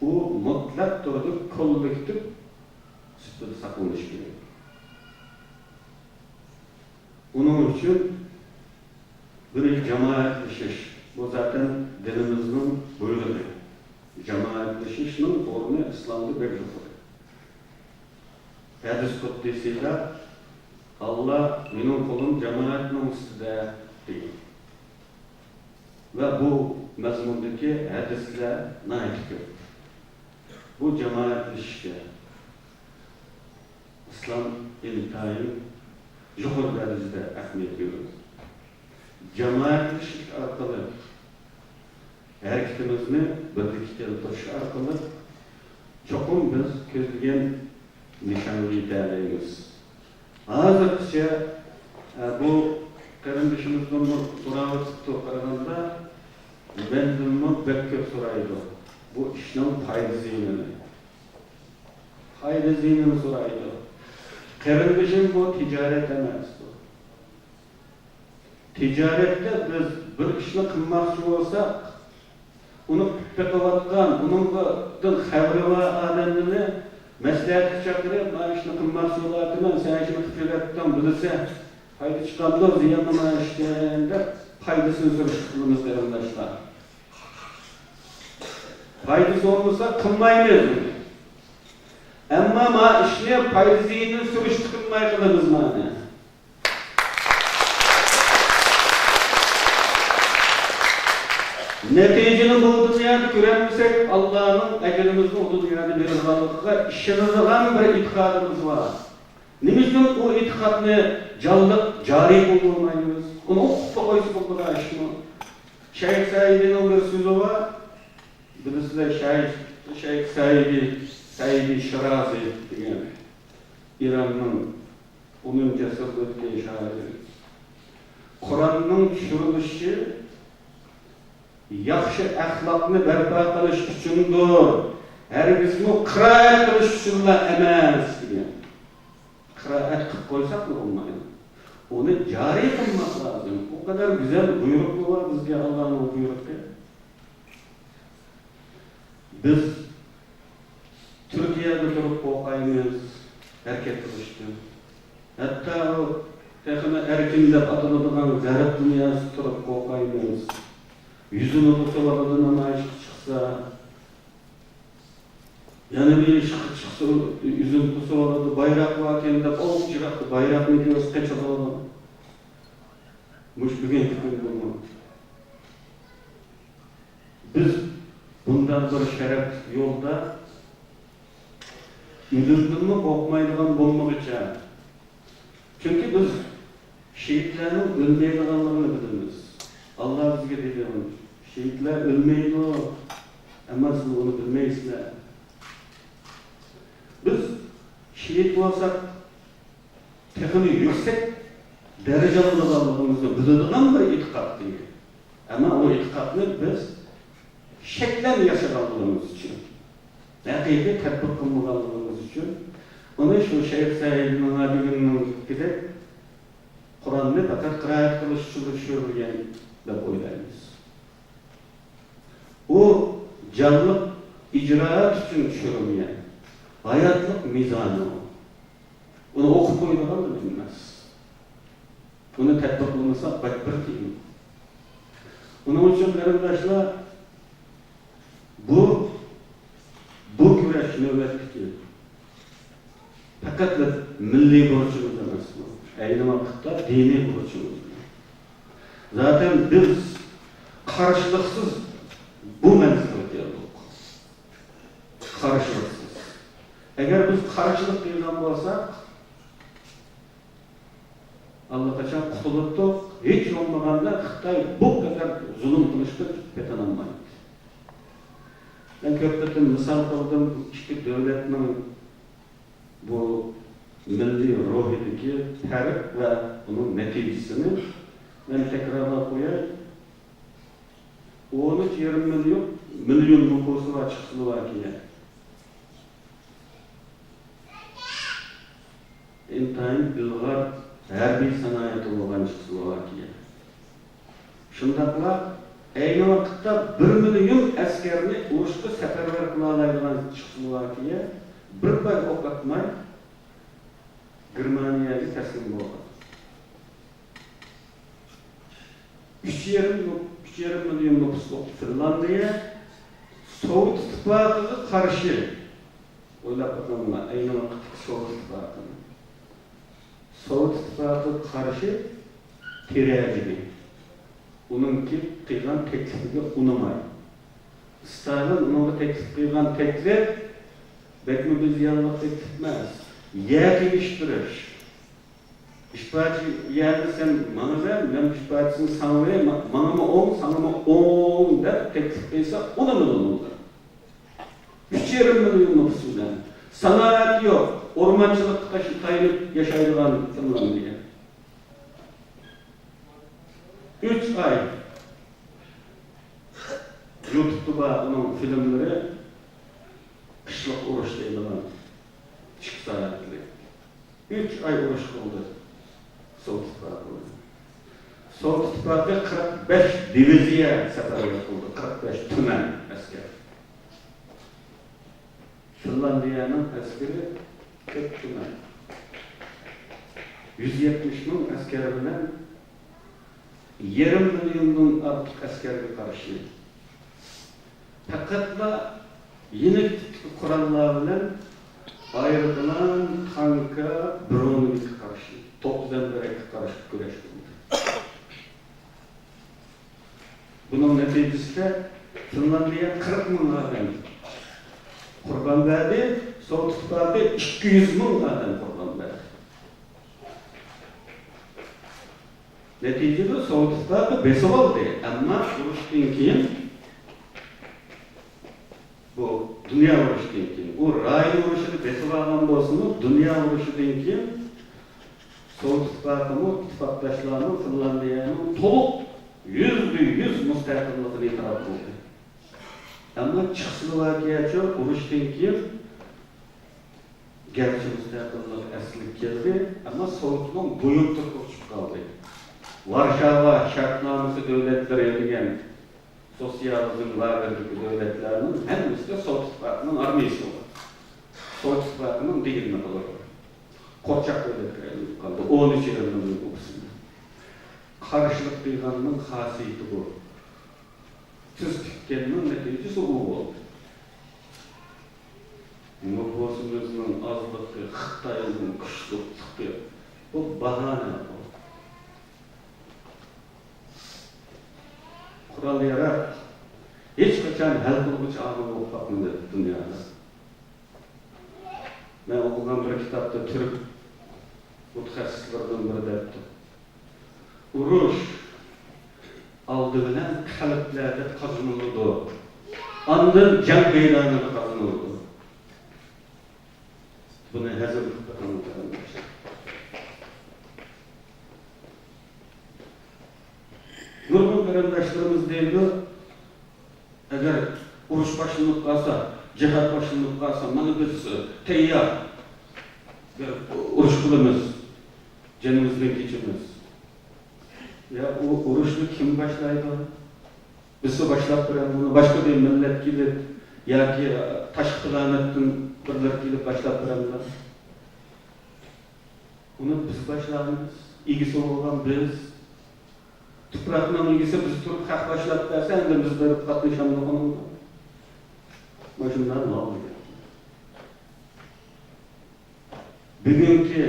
ئۇ مۇتلەق تۈردە كوللېكتىپ سۈپىتىدە ساقلىنىشى كېرەك. ئۇنىڭ ئۈچۈن بىر جامائەتلىشىش، بۇ زاتەن دىنىمىزنىڭ بۇيرۇقى. جامائەتلىشىشنىڭ ئورنى ئىسلامدا بەك يۇقىرى. ھەدىس قۇدسىيدا، «ئاللا مېنىڭ قولۇم جامائەتنىڭ ئۈستىدە» دېگەن. ۋە بۇ مەزمۇندىكى ھەدىسلەر ناھايىتى كۆپ. بۇ جامائەتلىشىشكە ئىسلام ئىنتايىن يۇقىرى دەرىجىدە ئەھمىيەت بېرىدۇ. جامائەتلىشىش ئارقىلىق ھەرىكىتىمىزنى بىرلىككە كەلتۈرۈش ئارقىلىق چوقۇم بىز كۆزلىگەن نىشانغا يېتەلەيمىز. ھازىرغىچە، ئە، بۇ قېرىندىشىمىزدىنمۇ سوراۋېتىپتۇ، قارىغاندا مەندىنمۇ بەك كۆپ سورايدۇ بۇ ئىشنىڭ پايدا زىيىنىنى. پايدا زىيىنىنى سورايدۇ. قېرىندىشىم، بۇ تىجارەت ئەمەس بۇ. تىجارەتتە بىز بىر ئىشنى قىلماقچى بولساق، ئۇنى قىلىپ بېقىۋاتقان، ئۇنىڭدىن خەۋىرى بار ئادەملەرنى مەسلىھەتكە چاقىرىپ، مانا ئىشنى قىلماقچى بولۇۋاتىمەن، سەن ئىشنى قىلىپ بېرىۋەتتىڭ، بىلىسەن، پايدا چىقامدۇ، زىيانمۇ مانا ئىشتىن دەپ، پايدىسىنى سۈرۈشتۈرۈپ قىلىمىز، قېرىنداشلار. پايدىسى بولمىسا، قىلمايمىز. ئەمما مانا ئىشنى پايدا زىيىنىنى سۈرۈشتۈرمەي قىلىمىز مانا. نەتىجىنى بۇ دۇنيادا كۆرەلمىسەك، ئاللانىڭ ئەجرىمىزنى ئۇ دۇنيادا بېرىدىغانلىقىغا ئىشىنىدىغان بىر ئېتىقادىمىز بار. نېمە ئۈچۈن ئۇ ئېتىقادنى جانلىق جارى قىلدۇرمايمىز؟ ئۇنى ئوقۇپلا قويسا بولىدىغان ئىشمۇ؟ شەيخ سەئىدىنىڭ بىر سۆزى بار. بىلىسىلەر، شەيخ، شەيخ سەئىدى، سەئىدى شىرازى دېگەن ئىراننىڭ ئونىنچى ئەسىردىكى شائىرى. قۇرئاننىڭ چۈشۈرۈلۈشى ياخشى ئەخلاقنى بەرپا قىلىش ئۈچۈندۇر، ھەرگىزمۇ قىرائەت قىلىش ئۈچۈنلا ئەمەس، دېگەن. قىرائەت قىلىپ قويساقلا بولمايدۇ. ئۇنى جارى قىلماق لازىم. ئۇ قەدەر گۈزەل بۇيرۇقلار بار بىزگە ئاللانىڭ بۇيرۇقى. بىز تۈركىيەدە تۇرۇپ قورقايمىز ھەرىكەت قىلىشتىن. ھەتتا ئۇ تېخىمۇ ئەركىن دەپ ئاتىلىدىغان غەرب دۇنياسى تۇرۇپ قورقايمىز. يۈزىنى توسۇۋالىدۇ نامايىشقا چىقسا. يەنە بىر ئىشقا چىقسا، يۈزىنى توسۇۋالىدۇ، بايراق باركەن دەپ، ئوۋ، يىراقتا بايراقنى كۆرسە قېچىلىدۇ. مۇشۇ بۈگۈنكى كۈن بۇمۇ. بىز بۇنداق بىر شەرەپلىك يولدا ئۆلۈمدىنمۇ قورقمايدىغان بولمىغۇچە، چۈنكى بىز شېھىتلەرنىڭ ئۆلمەيدىغانلىقىنى بىلىمىز. ئاللا بىزگە دېگەن، شېھىتلەر ئۆلمەيدۇ، ئەمما سىلەر ئۇنى بىلمەيسىلەر. بىز شېھىت بولساق، تېخىمۇ يۈكسەك دەرىجە ئالىدىغانلىقىمىزنى بىلىدىغان بىر ئېتىقادقا ئىگە. ئەمما ئۇ ئېتىقادنى بىز شەكلەن ياشىغانلىقىمىز ئۈچۈن، ھەقىقىي تەتبىق قىلمىغانلىقىمىز ئۈچۈن، ئۇنى شۇ شەيخ سەئىدنىڭ دېگىنىدەك قۇرئاننى پەقەت قىرائەت قىلىش ئۈچۈن چۈشۈرۈلگەن دەپ ئويلايمىز. ئۇ جانلىق ئىجرائات ئۈچۈن چۈشۈرۈلگەن ھاياتلىق مىزانى ئۇ. ئۇنى ئوقۇپ قويىدىغان بىر ئەمەس. ئۇنى تەتبىقلىمىساق، بەك بىر قىيىن. ئۇنىڭ ئۈچۈن، قېرىنداشلار، بۇ، بۇ كۈرەش نۆۋەتتىكى پەقەتلا مىللىي بۇرچىمىز ئەمەس، بۇ ئەينى ۋاقىتتا دىنىي بۇرچىمىز. زاتەن بىز قارشىلىقسىز بۇ مەنزىلگە كەلدۇق. قارشىلىقسىز. ئەگەر بىز قارشىلىق قىلغان بولساق، ئاللىقاچان قۇتۇلۇپتۇق. ھېچ بولمىغاندا خىتاي بۇ قەدەر زۇلۇم قىلىشقا پېتىنالمايتتى. مەن كۆپ قېتىم مىسال قىلدىم، بۇ ئىككى دۆلەتنىڭ بۇ مىللىي روھىدىكى پەرق ۋە ئۇنىڭ نەتىجىسىنى مەن تەكرارلاپ قوياي. ئون ئۈچ يېرىم مىليون، مىليون نوپۇسى بار چېخوسلوۋاكىيە. ئىنتايىن ئىلغار ھەربىي سانائىتى بولغان چېخوسلوۋاكىيە. شۇنداقلا ئەينى ۋاقىتتا بىر مىليون ئەسكەرنى ئۇرۇشقا سەپەرۋەر قىلالايدىغان چېخوسلوۋاكىيە بىر پاي ئوق ئاتماي گېرمانىيەگە تەسلىم بولغان. ئۈچ يېرىم، ئۈچ يېرىم مىليون نوپۇسلۇق فىنلاندىيە سوۋېت ئىتتىپاقىغا قارشى، ئويلاپ بېقىڭلار، ئەينى ۋاقىتتىكى سوۋېت ئىتتىپاقىنى. سوۋېت ئىتتىپاقىغا قارشى تىرەجىدى. ئۇنىڭكى قىلغان تەكلىپىگە ئۇنىماي. ستالىن ئۇنىڭغا تەكلىپ قىلغان تەكلىپ بەكمۇ بىر زىيانلىق تەكلىپ ئەمەس. يەر تېگىشتۈرۈش. ئۈچ پارچە يەرنى سەن ماڭا بەر، مەن ئۈچ پارچىسىنى ساڭا بېرەي، ما-، ماڭىمۇ ئوڭ، ساڭىمۇ ئوڭ دەپ تەكلىپ قىلسا، ئۇنىمىدۇ ئۇلار. ئۈچ يېرىم مىليون نوپۇس بىلەن. سانائەت يوق، ئورمانچىلىققا تاش-، تايىنىپ ياشايدىغان فىنلاندىيە. ئۈچ ئاي. يۇتۇبتا بار ئۇنىڭ فىلىملىرى، قىشلىق ئۇرۇش دەيدىغان، ئىككى سائەتلىك. ئۈچ ئاي ئۇرۇش قىلدى سوۋېت ئىتتىپاقى بىلەن. سوۋېت ئىتتىپاقى قىرىق بەش دىۋىزىيە سەپەرۋەر قىلدى، قىرىق بەش تۈمەن ئەسكەر. فىنلاندىيەنىڭ ئەسكىرى تۆت تۈمەن، يۈز يەتمىش مىڭ ئەسكەر بىلەن يېرىم مىليوندىن ئارتۇق ئەسكەرگە قارشى، پەقەتلا يېنىك تىپتىكى قوراللار بىلەن ئايروپىلان، تانكا، برونېۋىكقا قارشى، توپا زەمبىرەككە قارشى كۈرەش قىلدى. بۇنىڭ نەتىجىسىدە فىنلاندىيە قىرىق مىڭ ئادەم قۇربان بەردى، سوۋېت ئىتتىپاقى ئىككى يۈز مىڭ ئادەم قۇربان بەردى. نەتىجىدە سوۋېت ئىتتىپاقى بېسىۋالدى، ئەمما ئۇرۇشتىن كېيىن، بۇ دۇنيا ئۇرۇشىدىن كېيىن، ئۇ رايون ئۇرۇشىدا بېسىۋالغان بولسىمۇ، دۇنيا ئۇرۇشىدىن كېيىن سوۋېت ئىتتىپاقىمۇ، ئىتتىپاقداشلارمۇ فىنلاندىيەنىڭ تولۇق يۈزدە يۈز مۇستەقىللىقىنى ئېتىراپ قىلدى. ئەمما چېخوسلوۋاكىيەچۇ ئۇرۇشتىن كېيىن گەرچە مۇستەقىللىق ئەسلىگە كەلدى، ئەمما سوۋېتنىڭ بويۇن تۇرقى ئۇچۇپ قالدى. ۋارشاۋا شەرتنامىسى دۆلەتلىرى دېگەن سوتسىيالىزم لاگېرىدىكى دۆلەتلەرنىڭ ھەممىسىدە سوۋېت ئىتتىپاقىنىڭ ئارمىيىسى بار. سوۋېت ئىتتىپاقىنىڭ دېگىنىنى قىلىدۇ. قورچاق دۆلەتكە ئايلىنىپ قالدى. ئون ئۈچ يىلنىڭ ئوبىسىدا. قارشىلىق قىلغاننىڭ خاسىيىتى بۇ. تىز پۈككەننىڭ نەتىجىسى ئۇ بولدى. نوپۇسىمىزنىڭ ئازلىقى، خىتاينىڭ كۈچلۈكلۈكى، بۇ باھانە بۇ. قورال-ياراغ ھېچقاچان ھەل قىلغۇچ ئامىل بولۇپ باقمىدى دۇنيادا. مەن ئوقۇغان بىر كىتابتا تۈرك مۇتەخەسسىسلىرىدىن بىرى دەپتۇ، ئۇرۇش ئالدى بىلەن قەلبلەردە قازىنىلىدۇ، ئاندىن جەڭ مەيدانىدا قازىنىلىدۇ. بۇنى ھەزىم قىلىپ بېقىڭ، قېرىنداشلار. نۇرغۇن قېرىنداشلىرىمىز دەيدۇ، ئەگەر ئۇرۇش باشلىنىپ قالسا، جىھاد باشلىنىپ قالسا، مانا بىز، ئى، تەييار، بىر ئۇرۇش قىلىمىز، جېنىمىزدىن كېچىمىز. يا ئۇ ئۇرۇشنى كىم باشلايدۇ؟ بىزمۇ باشلاپ بېرەمدۇ؟ باشقا بىر مىللەت كېلىپ ياكى تاشقى پلانېتتىن بىرلەر كېلىپ باشلاپ بېرەمدۇ؟ ئۇنى بىز باشلايمىز. ئىگىسى بولغان بىز. تۇپراقنىڭ ئىگىسى بىز تۇرۇپ خەق باشلاپ بەرسە، ئەمدى بىز بېرىپ قاتنىشامدۇق ئۇنىڭغا؟ مۇشۇنداق نۇرغۇن گەپ. بۈگۈنكى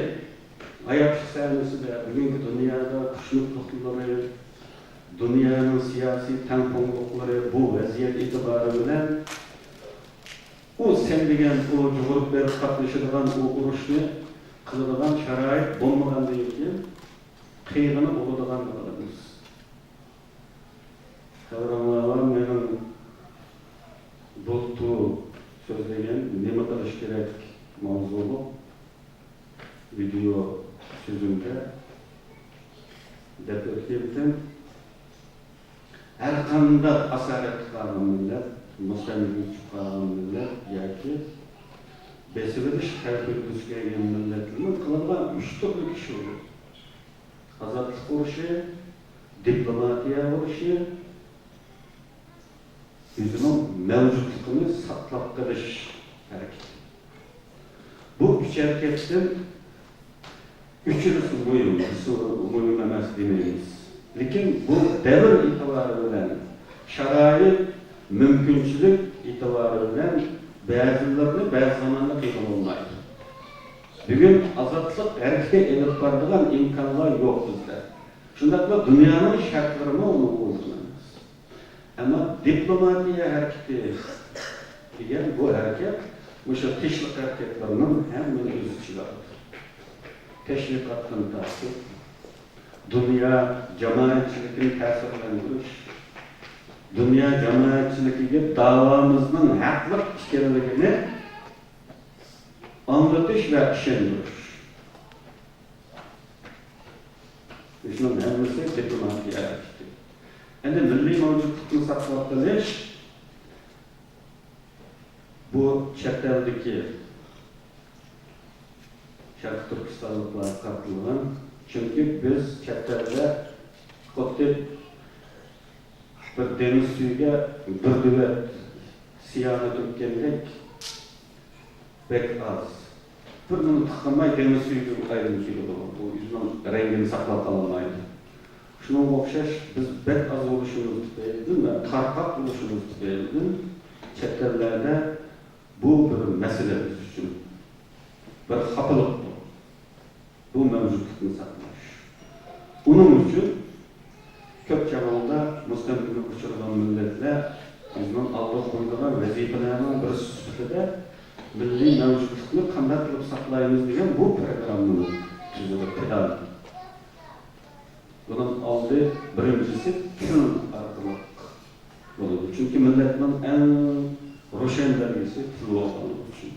ھاياتلىق سەھنىسىدە، بۈگۈنكى دۇنيادا قۇشنۇقلۇقلىرى، دۇنيانىڭ سىياسىي تەڭپۇڭلۇقلىرى بۇ ۋەزىيەت ئېتىبارى بىلەن ئۇ سەن دېگەن ئۇ جۇغۇرۇپ بېرىپ قاتنىشىدىغان ئۇ ئۇرۇشنى قىلىدىغان شارائىت بولمىغاندىن كېيىن قىيغىنى بولىدىغانلىقىدىن بىز. خەۋىرىڭلار بار، مېنىڭ بۇلتۇر سۆزلىگەن نېمە قىلىش كېرەك ماۋزۇلۇق ۋىدېئو سۆزۈمدە دەپ ئۆتكەنتىم. ھەرقانداق ئاسارەتكە قالغان مىللەت، مۇستەملىكىگە چۈشۈپ قالغان مىللەت ياكى بېسىۋېلىش خەۋپىگە دۇچ كەلگەن مىللەتلەرنىڭ قىلىدىغان ئۈچ تۈرلۈك ئىشى بولىدۇ. ئازادلىق ئۇرۇشى، دىپلوماتىيە ئۇرۇشى، ئۆزىنىڭ مەۋجۇتلۇقىنى ساقلاپ قېلىش ھەرىكىتى. بۇ ئۈچ ھەرىكەتتىن ئۈچىنچىسى مۇھىم، بىرسى مۇھىم ئەمەس دېمەيمىز. لېكىن بۇ دەۋر ئېتىبارى بىلەن، شارائىت، مۇمكىنچىلىك ئېتىبارى بىلەن بەزىلىرىنى بەزى زاماندا قىلغىلى بولمايدۇ. بۈگۈن ئازادلىق ھەرىكىتى ئېلىپ بارىدىغان ئىمكانلار يوق بىزدە. شۇنداقلا دۇنيانىڭ شەرتلىرىمۇ ئۇنىڭغا ئۇيغۇن ئەمەس. ئەمما دىپلوماتىيە ھەرىكىتى دېگەن بۇ ھەرىكەت مۇشۇ تىنچلىق ھەرىكەتلىرىنىڭ ھەممىنى ئۆز ئىچىگە ئالىدۇ. تەشۋىقاتتىن تارتىپ، دۇنيا جامائەتچىلىكىنى تەسىرلەندۈرۈش، دۇنيا جامائەتچىلىكىگە داۋامىزنىڭ ھەقلىق ئىكەنلىكىنى ئاڭلىتىش ۋە ئىشەندۈرۈش. شۇنىڭ ھەممىسى دىپلوماتىيە ھەرىكىتى. ئەمدى مىللىي مەۋجۇتلۇقنى ساقلاپ قېلىش، بۇ چەت ئەلدىكى شەرقىي تۈركىستانلىقلارغا قارىتىلغان. چۈنكى بىز چەت ئەلدە خۇددى بىر دېڭىز سۈيىگە بىر دۆۋەت سىيانى تۆككەندەك بەك ئاز. بىر مىنۇت قالماي دېڭىز سۈيىگە ئايلىنىپ كېتىدۇ. ئۇ ئۆزىنىڭ رەڭگىنى ساقلاپ قالالمايدۇ. شۇنىڭغا ئوخشاش بىز بەك ئاز بولۇشىمىز تۈپەيلىدىن ۋە تارقاق بولۇشىمىز تۈپەيلىدىن چەت ئەللەردە بۇ بىر مەسىلە بىز ئۈچۈن. بىر خاپىلىق بۇ. بۇ مەۋجۇتلۇقنى ساقلاش. ئۇنىڭ ئۈچۈن كۆپ چاغلاردا مۇستەملىكىگە ئۇچرىغان مىللەتلەر ئۆزىنىڭ ئالدىغا قويىدىغان ۋەزىپىلەرنىڭ بىرسى سۈپىتىدە مىللىي مەۋجۇتلۇقنى قانداق قىلىپ ساقلايمىز دېگەن بۇ پىروگراممىنى تۈزىدۇ، پىلان. بۇنىڭ ئالدى بىرىنچىسى تىل ئارقىلىق بولىدۇ. چۈنكى مىللەتنىڭ ئەڭ روشەن بەلگىسى تىل بولغانلىقى ئۈچۈن.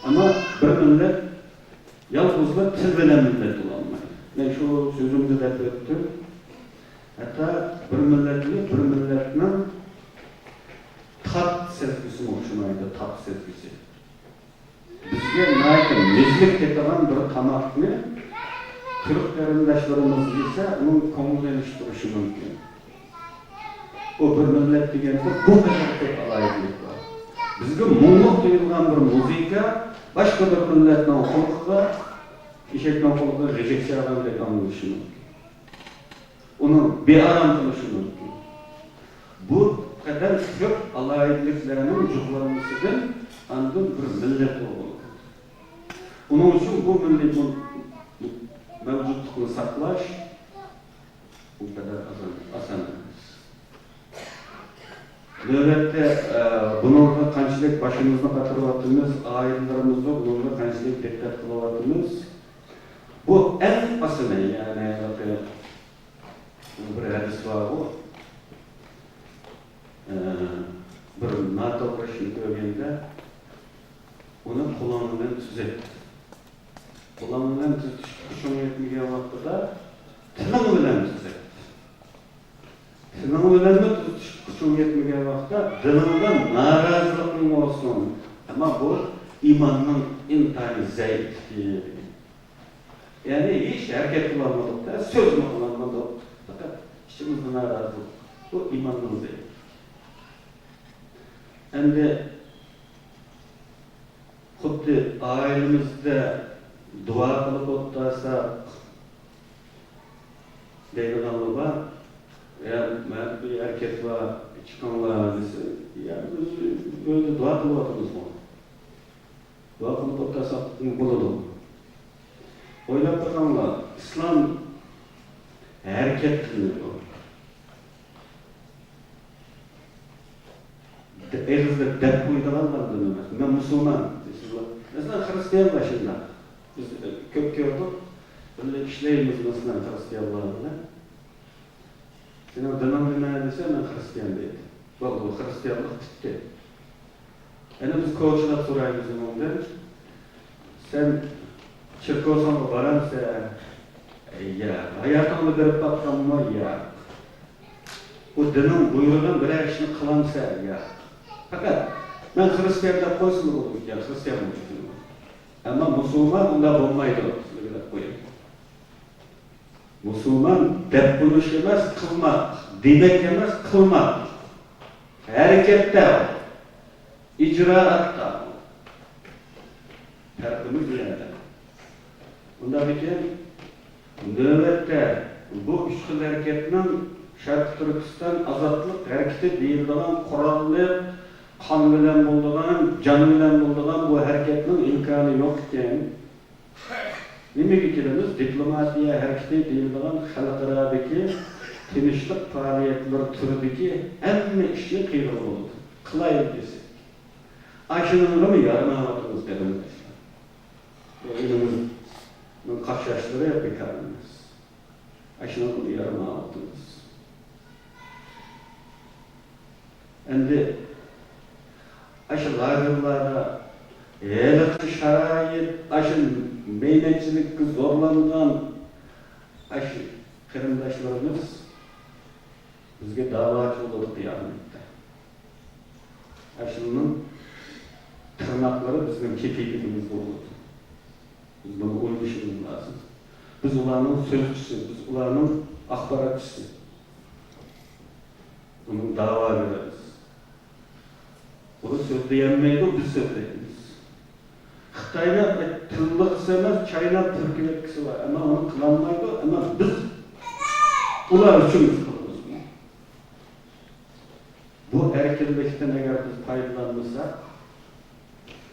ئەمما بىر مىللەت يالغۇزلا تىل بىلەن مىللەت بولالمايدۇ. مەن شۇ سۆزۈمدە دەپ ئۆتتۈم. ھەتتا بىر مىللەتنى بىر مىللەتنىڭ تات سەزگۈسىمۇ ئوخشىمايدۇ، تات سەزگۈسى. بىزگە ناھايىتى مېزىلىك كېتىدىغان بىر تاماقنى تۈرك قېرىنداشلىرىمىز يېسە، ئۇنىڭ كۆڭلىنى ئېلىشتۇرۇشى مۇمكىن. ئۇ بىر مىللەت دېگەندە بۇ قەدەر كۆپ ئالاھىدىلىك بار. بىزگە مۇڭلۇق تۇيۇلغان بىر مۇزىكا باشقا بىر مىللەتنىڭ قۇلىقىغا، ئېشەكنىڭ قۇلىقىغا غىجىك چالغاندەك ئاڭلىنىشى مۇمكىن. ئۇنىڭ بىئارام قىلىشى مۇمكىن. بۇ قەدەر كۆپ ئالاھىدىلىكلەرنىڭ جۇغلانمىسىدىن ئاندىن بىر مىللەت بولغىلى بولىدۇ. ئۇنىڭ ئۈچۈن بۇ مىللىي بۇ مەۋجۇتلۇقنى ساقلاش ئۇ قەدەر ئاسان، ئاسان ئەمەس. نۆۋەتتە، ئە، بۇنىڭغا قانچىلىك باشىمىزنى قاتۇرۇۋاتىمىز، ئائىلىلىرىمىزمۇ بۇنىڭغا قانچىلىك دىققەت قىلىۋاتىمىز؟ بۇ ئەڭ ئاسىنى، يەنى ھېلىقى بىر ھەدىس بارغۇ، ئە، بىر ناتوغرا ئىشنى كۆرگەندە، ئۇنى قولۇڭ بىلەن تۈزەت. قولۇڭ بىلەن تۈزىتىش كۈچۈڭ يەتمىگەن ۋاقتىدا تىلىڭ بىلەن تۈزەت. تىلىڭ بىلەنمۇ تۈزىتىش كۈچۈڭ يەتمىگەن ۋاقىتتا دىلىڭدا نارازىلىقىڭ بولسۇن. ئەمما بۇ ئىماننىڭ ئىنتايىن زەئىپلىكى. يەنى ھېچ ھەرىكەت قىلالمىدۇق-دە، سۆزمۇ قىلالمىدۇق. پەقەت ئىچىمىزدە نارازىلىق. بۇ ئىماننىڭ زەئىپلىكى. ئەمدى خۇددى ئائىلىمىزدە دۇئا قىلىپ ئولتۇرساق دەيدىغانلار بار. يا، مەن بىر ھەرىكەت بار، چىقىڭلار دېسە، يا، بىز ئۆيدە دۇئا قىلىۋاتىمىزغۇ. دۇئا قىلىپ ئولتۇرساق بولىدۇ. ئويلاپ بېقىڭلار، ئىسلام ھەرىكەت قىلىنىدۇ. ئېغىزدا دەپ قويىدىغانلاردىن ئەمەس. مەن مۇسۇلمان دەيسىزلا. مەسىلەن، خىرىستىيانلار شۇنداق. بىز، ئە، كۆپ كۆردۇق. بىللە ئىشلەيمىز، مەسىلەن، خىرىستىيانلار بىلەن. سېنىڭ دىنىڭ نېمە دېسە، مەن خىرىستىيان دەيدۇ. بولدى، بۇ خىرىستىيانلىق پۈتتى. يەنە بىز كوچىلاپ سورايمىز ئۇنىڭدىن. سەن چېركوۋسانغا بارامسەن؟ ياق. ھاياتىڭنى بېرىپ باققانمۇ؟ ياق. بۇ دىنىڭ بۇيرۇغان بىرەر ئىشنى قىلامسەن؟ ياق. پەقەت مەن خىرىستىيان دەپ قويسىلا بولىدىكەن، خىرىستىيان بولۇپ كېتىمەن. ئەمما مۇسۇلمان ئۇنداق بولمايدۇ، سىلەرگە دەپ قوياي. مۇسۇلمان دەپ بولۇش ئەمەس، قىلماق. دېمەك ئەمەس، قىلماق. ھەرىكەتتە، ئىجرائاتتا. پەرقىمىز بۇ يەردە. ئۇنداق ئىكەن، نۆۋەتتە بۇ ئۈچ خىل ھەرىكەتنىڭ شەرقىي تۈركىستان ئازادلىق ھەرىكىتى دېيىلىدىغان قوراللىق، قان بىلەن بولىدىغان، جان بىلەن بولىدىغان بۇ ھەرىكەتنىڭ ئىمكانى يوق ئىكەن. نېمىگە كېلىمىز؟ دىپلوماتىيە ھەرىكىتى دېيىلىدىغان خەلقئارادىكى تىنچلىق پائالىيەتلىرى تۈرىدىكى ھەممە ئىشنى قىلغىلى بولىدۇ. قىلايلى دېسە. ئاشۇنىڭغىمۇ يارىمايۋاتىمىز، قېرىنداشلار. بۇ ئېلىمىزنىڭ قاقشاشلىرى بىكار ئەمەس. ئاشۇنىڭغىمۇ يارىمايۋاتىمىز. ئەمدى ئاشۇ لاگېرلاردا ھېلىقى شارائىت، ئاشۇ مەينەتچىلىككە زورلانغان ئاشۇ قېرىنداشلىرىمىز بىزگە داۋاچى بولىدۇ قىيامەتتە. ئاشۇنىڭ تىرناقلىرى بىزنىڭ كېپىنىمىزدە بولىدۇ. بىز بۇنى ئويلىشىمىز لازىم. بىز ئۇلارنىڭ سۆزچىسى، بىز ئۇلارنىڭ ئاخباراتچىسى. ئۇنىڭ داۋا بېرىمىز. ئۇ سۆزلىيەلمەيدۇ، بىز سۆزلەيمىز. خىتاينىڭ تىللىغۇسى ئەمەس، چايناپ پۈركۈۋەتكۈسى بار. ئەمما ئۇنى قىلالمايدۇ، ئەمما بىز ئۇلار ئۈچۈن بىز قىلىمىز. بۇ ئەركىنلىكتىن ئەگەر بىز پايدىلانمىساق،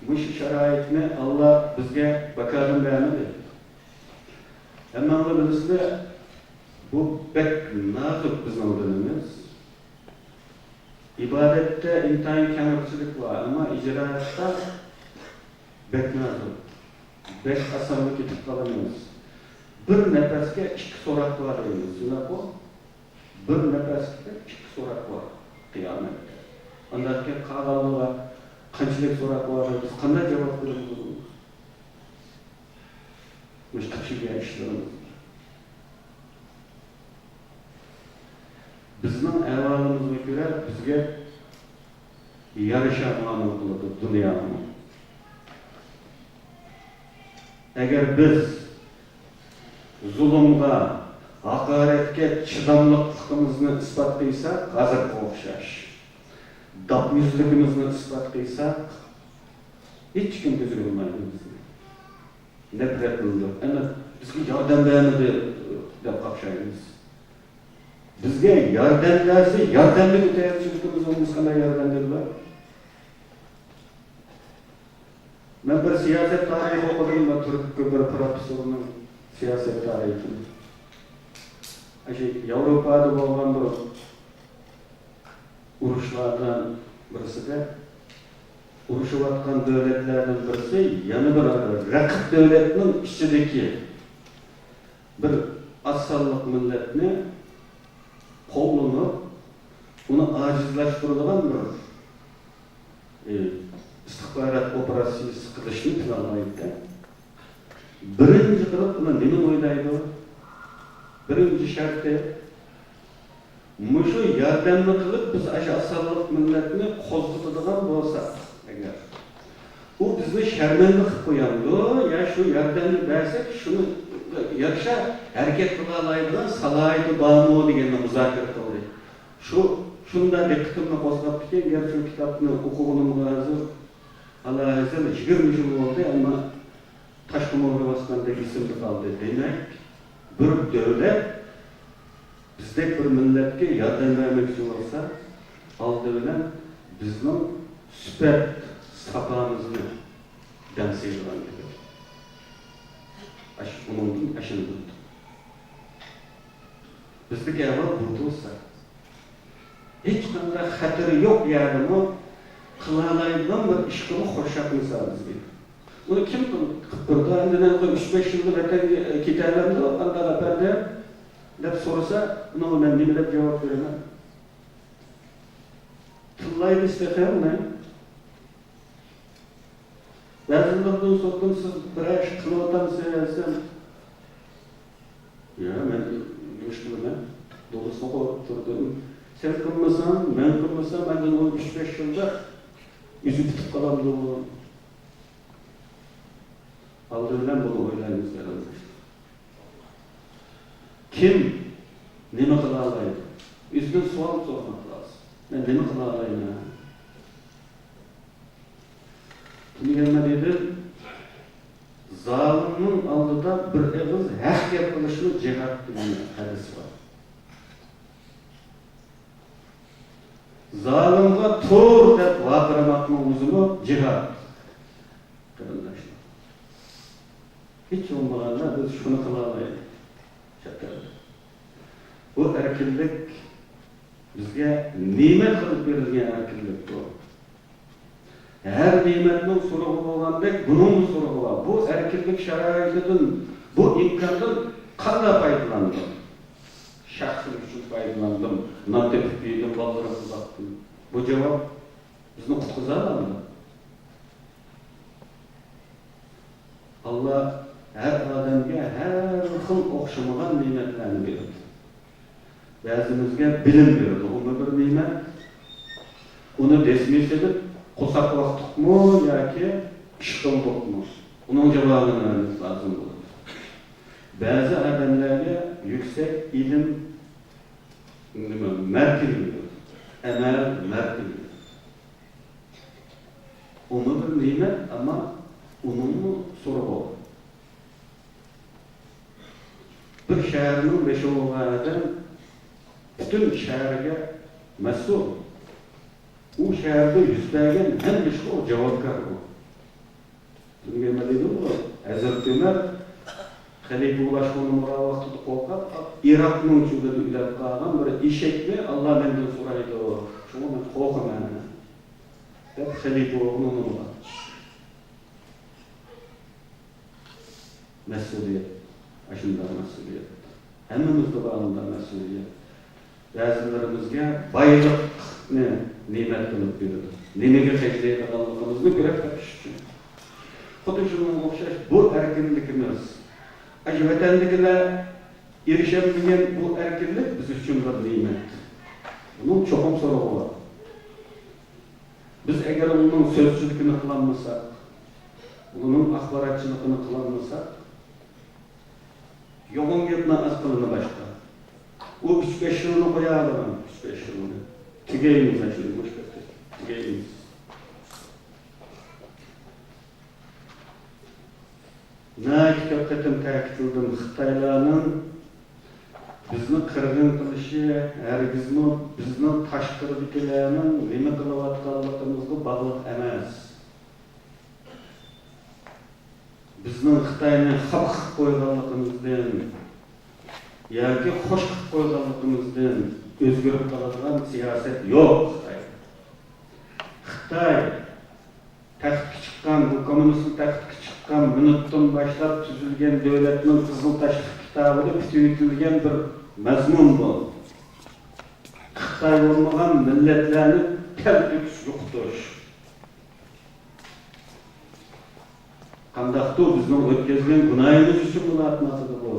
مۇشۇ شارائىتنى ئاللا بىزگە باكادىن بەرمىدى. ھەممىڭلار بىلىسىلەر، بۇ بەك نازۇك بىزنىڭ دىنىمىز. ئىبادەتتە ئىنتايىن كەڭرىچىلىك بار، ئەمما ئىجرائاتتا بەك نازۇك، بەك ئاسانلا كېتىپ قالىمىز. بىر نەپەسكە ئىككى سوراق بار دەيمىز، شۇنداققۇ؟ بىر نەپەسكە ئىككى سوراق بار قىيامەتتە. ئانداقكەن قالغانلىرىغا قانچىلىك سوراق بار، بىز قانداق جاۋاب بېرىمىز؟ مۇشۇ قىلىشىدىغان ئىشلىرىمىز. بىزنىڭ ئەھۋالىمىزغا كۆرە بىزگە يارىشا مۇئامىلە قىلىدۇ دۇنيامۇ. ئەگەر بىز زۇلۇمغا، ھاقارەتكە چىداملىقلىقىمىزنى ئىسپات قىلساق، ھازىرغا ئوخشاش داپيۈزلۈكىمىزنى ئىسپات قىلساق، ھېچكىم بىزگە ئۇرمايدۇ بىزنى. نەپرەتلىنىدۇ. ئەنە بىزگە ياردەم بەرمىدى دەپ قاقشايمىز. بىزگە ياردەم بەرسە، ياردەمنى كۆتەرگۈچىلىكىمىز بولمىسا، قانداق ياردەم بېرىدۇ؟ مەن بىر سىياسەت تارىخى ئوقۇدۇم، مەن تۈرك بىر پروفېسسورنىڭ سىياسەت تارىخىنى. ئاشۇ ياۋروپادا بولغان بىر ئۇرۇشلاردىن بىرسىدە، ئۇرۇشۇۋاتقان دۆلەتلەردىن بىرسى يەنە بىر رەقىب دۆلەتنىڭ ئىچىدىكى بىر ئاز سانلىق مىللەتنى قوللىنىپ، ئۇنى ئاجىزلاشتۇرىدىغان بىر، ئى، ئىستىخبارات ئوپېراتسىيىسى قىلىشنى پىلانلايدىكەن. بىرىنچى قىلىپ ئۇلار نېمىنى ئويلايدۇ؟ بىرىنچى شەرتى، مۇشۇ ياردەمنى قىلىپ، بىز ئاشۇ ئاز سانلىق مىللەتنى قوزغىتىدىغان بولساق ئەگەر، ئۇ بىزنى شەرمەندە قىلىپ قويامدۇ يا شۇ ياردەمنى بەرسەك، شۇنى يارىشا ھەرىكەت قىلالايدىغان سالاھىيىتى بارمۇ دېگەننى مۇزاكىرە قىلدى. شۇ، شۇنداق دىققىتىمنى قوزغاپتىكەن، گەر شۇ كىتابنى ئوقۇغىنىمغا ھازىر، ھالاھازىر يىگىرمە يىل بولدى، ئەمما تاشقى مۇھرى باسقاندەك ئېسىمدە قالدى. دېمەك، بىر دۆلەت بىزدەك بىر مىللەتكە ياردەم بەرمەكچى بولسا، ئالدى بىلەن بىزنىڭ سۈپەت ساپامىزنى دەڭسەيدىغان گېپى. ئاش-، ئۇنىڭدىن ئاشۇنى بىلدۇق. بىزدىكى ئەھۋال بۇ تۇرسا، ھېچقانداق خەتىرى يوق يەردىمۇ قىلالايدىغان بىر ئىشقىمۇ خۇرشاق مىسال بىزگە. ئۇنى كىم قىلىپ بېرىدۇ؟ ئەمدى مەن ئۈچ بەش يىلدا ۋەتەنگە كېتەلەمدۇ، قانداق ئەپەندىم؟ دەپ سورىسا، ئۇنىڭغا مەن نېمە دەپ جاۋاب بېرىمەن؟ تىللايدۇ ئىستەسەم مەن. بەزىلەردىن سورىدىم، سىز بىرەر ئىش قىلىۋاتامسىز دېسەم، يا، مەن نېمە ئىش قىلىمەن؟ دولىسىغا تۇردۇم. سەن قىلمىساڭ، مەن قىلمىسام، ئاندىن ئون ئۈچ بەش يىلدا ئۆزى پۈتۈپ قالامدۇ؟ ئالدى بىلەن بۇنى ئويلايمىز، قېرىنداشلار. كىم نېمە قىلالايدۇ؟ ئۆزىدىن سوئال سورىماق لازىم. مەن نېمە قىلالايمەن؟ تۈنۈگۈن مەن دېدىم، زالىمنىڭ ئالدىدا بىر ئېغىز ھەق گەپ قىلىشمۇ جىھاد دېگەن ھەدىس بار. زالىمغا تۇر دەپ ۋارقىرىماقنىڭ ئۆزىمۇ جىھاد. قېرىنداشلار، ھېچ بولمىغاندا بىز شۇنى قىلالايلى. چەت ئەلدە. بۇ ئەركىنلىك بىزگە نېمەت قىلىپ بېرىلگەن ئەركىنلىك بۇ. ھەر نېمەتنىڭ سورىقى بولغاندەك، بۇنىڭمۇ سورىقى بار. بۇ ئەركىنلىك شارائىتىدىن، بۇ ئىمكاندىن قانداق پايدىلاندىم؟ شەخسىم ئۈچۈن پايدىلاندىم، نان تېپىپ يېدىم، بالىلىرىمنى باقتىم. بۇ جاۋاب بىزنى قۇتقۇزالامدۇ؟ ئاللا ھەر ئادەمگە ھەر خىل ئوخشىمىغان نېمەتلەرنى بېرىدۇ. بەزىمىزگە بىلىم بېرىدۇ، ئۇمۇ بىر نېمەت. ئۇنى دەسمىي سېلىپ، قورساق باقتۇقمۇ ياكى ئىش قىلدۇقمۇ؟ ئۇنىڭ جاۋابىنى بېرىمىز لازىم بولىدۇ. بەزى ئادەملەرگە يۈكسەك ئىلىم، نېمە، مەرتىۋە بېرىدۇ، ئەمەل مەرتىۋە بېرىدۇ. ئۇمۇ بىر نېمەت، ئەمما ئۇنىڭمۇ سورىقى بار. بىر شەھەرنىڭ بېشىغا بولغان ئادەم پۈتۈن شەھەرگە مەسئۇل. ئۇ شەھەردە يۈز بەرگەن ھەممە ئىشقا ئۇ جاۋابكار ئۇ. شۇنىڭغا نېمە دەيدۇ؟ ھەزرىتى ئۆمەر خەلىپە بولۇشقا مۇراۋا ۋاقتىدا قورقۇپ، ئىراقنىڭ چۆلىدە ئۆلۈپ قالغان بىر ئېشەكنى ئاللا مەندىن سورايدۇ. شۇڭا مەن قورقىمەن، دەپ خەلىپە بولغىنى ئۇنىمىغان. مەسئۇلىيەت، ئاشۇنداق مەسئۇلىيەت. ھەممىمىزدە بار ئۇنداق مەسئۇلىيەت. بەزىلىرىمىزگە بايلىقنى نېمەت قىلىپ بېرىدۇ. نېمىگە خەجلەيدىغانلىقىمىزنى كۆرۈپ بېقىش ئۈچۈن. خۇددى شۇنىڭغا ئوخشاش بۇ ئەركىنلىكىمىز. ئاشۇ ۋەتەندىكىلەر ئېرىشەلمىگەن بۇ ئەركىنلىك بىز ئۈچۈن بىر نېمەت. بۇنىڭ چوقۇم سورىقى بار. بىز ئەگەر ئۇنىڭ سۆزچىلىكىنى قىلالمىساق، ئۇنىڭ ئاخباراتچىلىقىنى قىلالمىساق، يوغان گەپنى ئاز قىلىنى باشقا. ئۇ ئۈچ بەش يىلنى قويالىغان، ئۈچ بەش يىلنى. تۈگەيمىز، ئاشۇ بوش گەپنى تۈگەيمىز. ناھايىتى كۆپ قېتىم تەكىتلىدىم، خىتايلارنىڭ بىزنى قىرغىن قىلىشى ھەرگىزمۇ بىزنىڭ تاشقىرىدىكىلەرنىڭ نېمە قىلىۋاتقانلىقىمىزغا باغلىق ئەمەس. بىزنىڭ خىتاينى خاپا قىلىپ قويغانلىقىمىزدىن ياكى خوش قىلىپ قويغانلىقىمىزدىن ئۆزگىرىپ قالىدىغان سىياسەت يوق خىتايدا. خىتاي تەختكە چىققان، بۇ كوممۇنىستلار تەختكە چىققان مىنۇتتىن باشلاپ تۈزۈلگەن دۆلەتنىڭ قىزىل تاشلىق كىتابىدا پۈتۈۋېتىلگەن بىر مەزمۇن بۇ. خىتاي بولمىغان مىللەتلەرنى تەل تۆكۈش، يوقىتىش. قانداقتۇ بىزنىڭ ئۆتكۈزگەن گۇناھىمىز ئۈچۈن بولۇۋاتماقتىدۇ بۇ.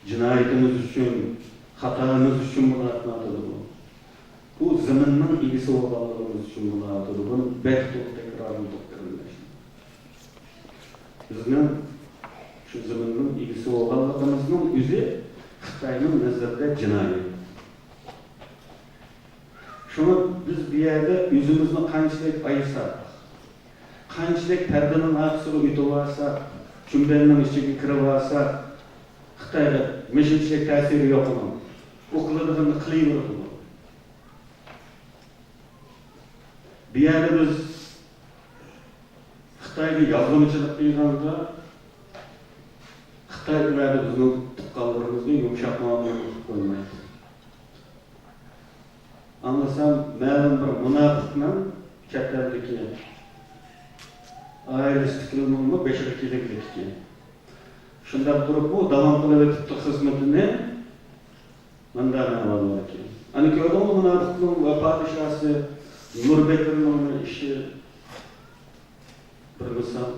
جىنايىتىمىز ئۈچۈن، خاتالىرىمىز ئۈچۈن بولۇۋاتماقتىدۇ بۇ. بۇ زېمىننىڭ ئىگىسى بولغانلىقىمىز ئۈچۈن بولۇۋاتىدۇ. بۇنى بەك توغرا تەكرارلىدۇق، قېرىنداشلار. بىزنىڭ شۇ زېمىننىڭ ئىگىسى بولغانلىقىمىزنىڭ ئۆزى خىتاينىڭ نەزىرىدە جىنايەت. شۇڭا بىز بۇ يەردە ئۆزىمىزنى قانچىلىك ئايىساق، قانچىلىك پەردىنىڭ ئارقىسىغا ئۆتۈۋالساق، چۈمبەلنىڭ ئىچىگە كىرىۋالساق، خىتايغا مۇشۇنچىلىك تەسىرى يوق ئۇنىڭ. ئۇ قىلىدىغىنىنى قىلىۋېرىدۇ. بۇ يەردە بىز خىتايغا ياغلىمىچىلىق قىلغاندا، خىتاي ئۇ يەردە بىزنىڭ تۇغقانلىرىمىزنى يۇمشاق مۇئامىلە قىلىپ قويمايدۇ. ئاڭلىسام، مەلۇم بىر مۇناپىقنىڭ چەت ئەلدىكى ئائىلىسىدىكىلەرنىڭمۇ بېشىغا كېلىدىكەن. شۇنداق تۇرۇپمۇ داۋام قىلىۋېتىپتۇ خىزمىتىنى. مۇنداق ئەھۋال باركەن. ئەنە كۆردۈڭمۇ مۇناپىقنىڭ ۋە پادىشاسى نۇربەكرىنىڭ ئىشى؟ بىر مىسال.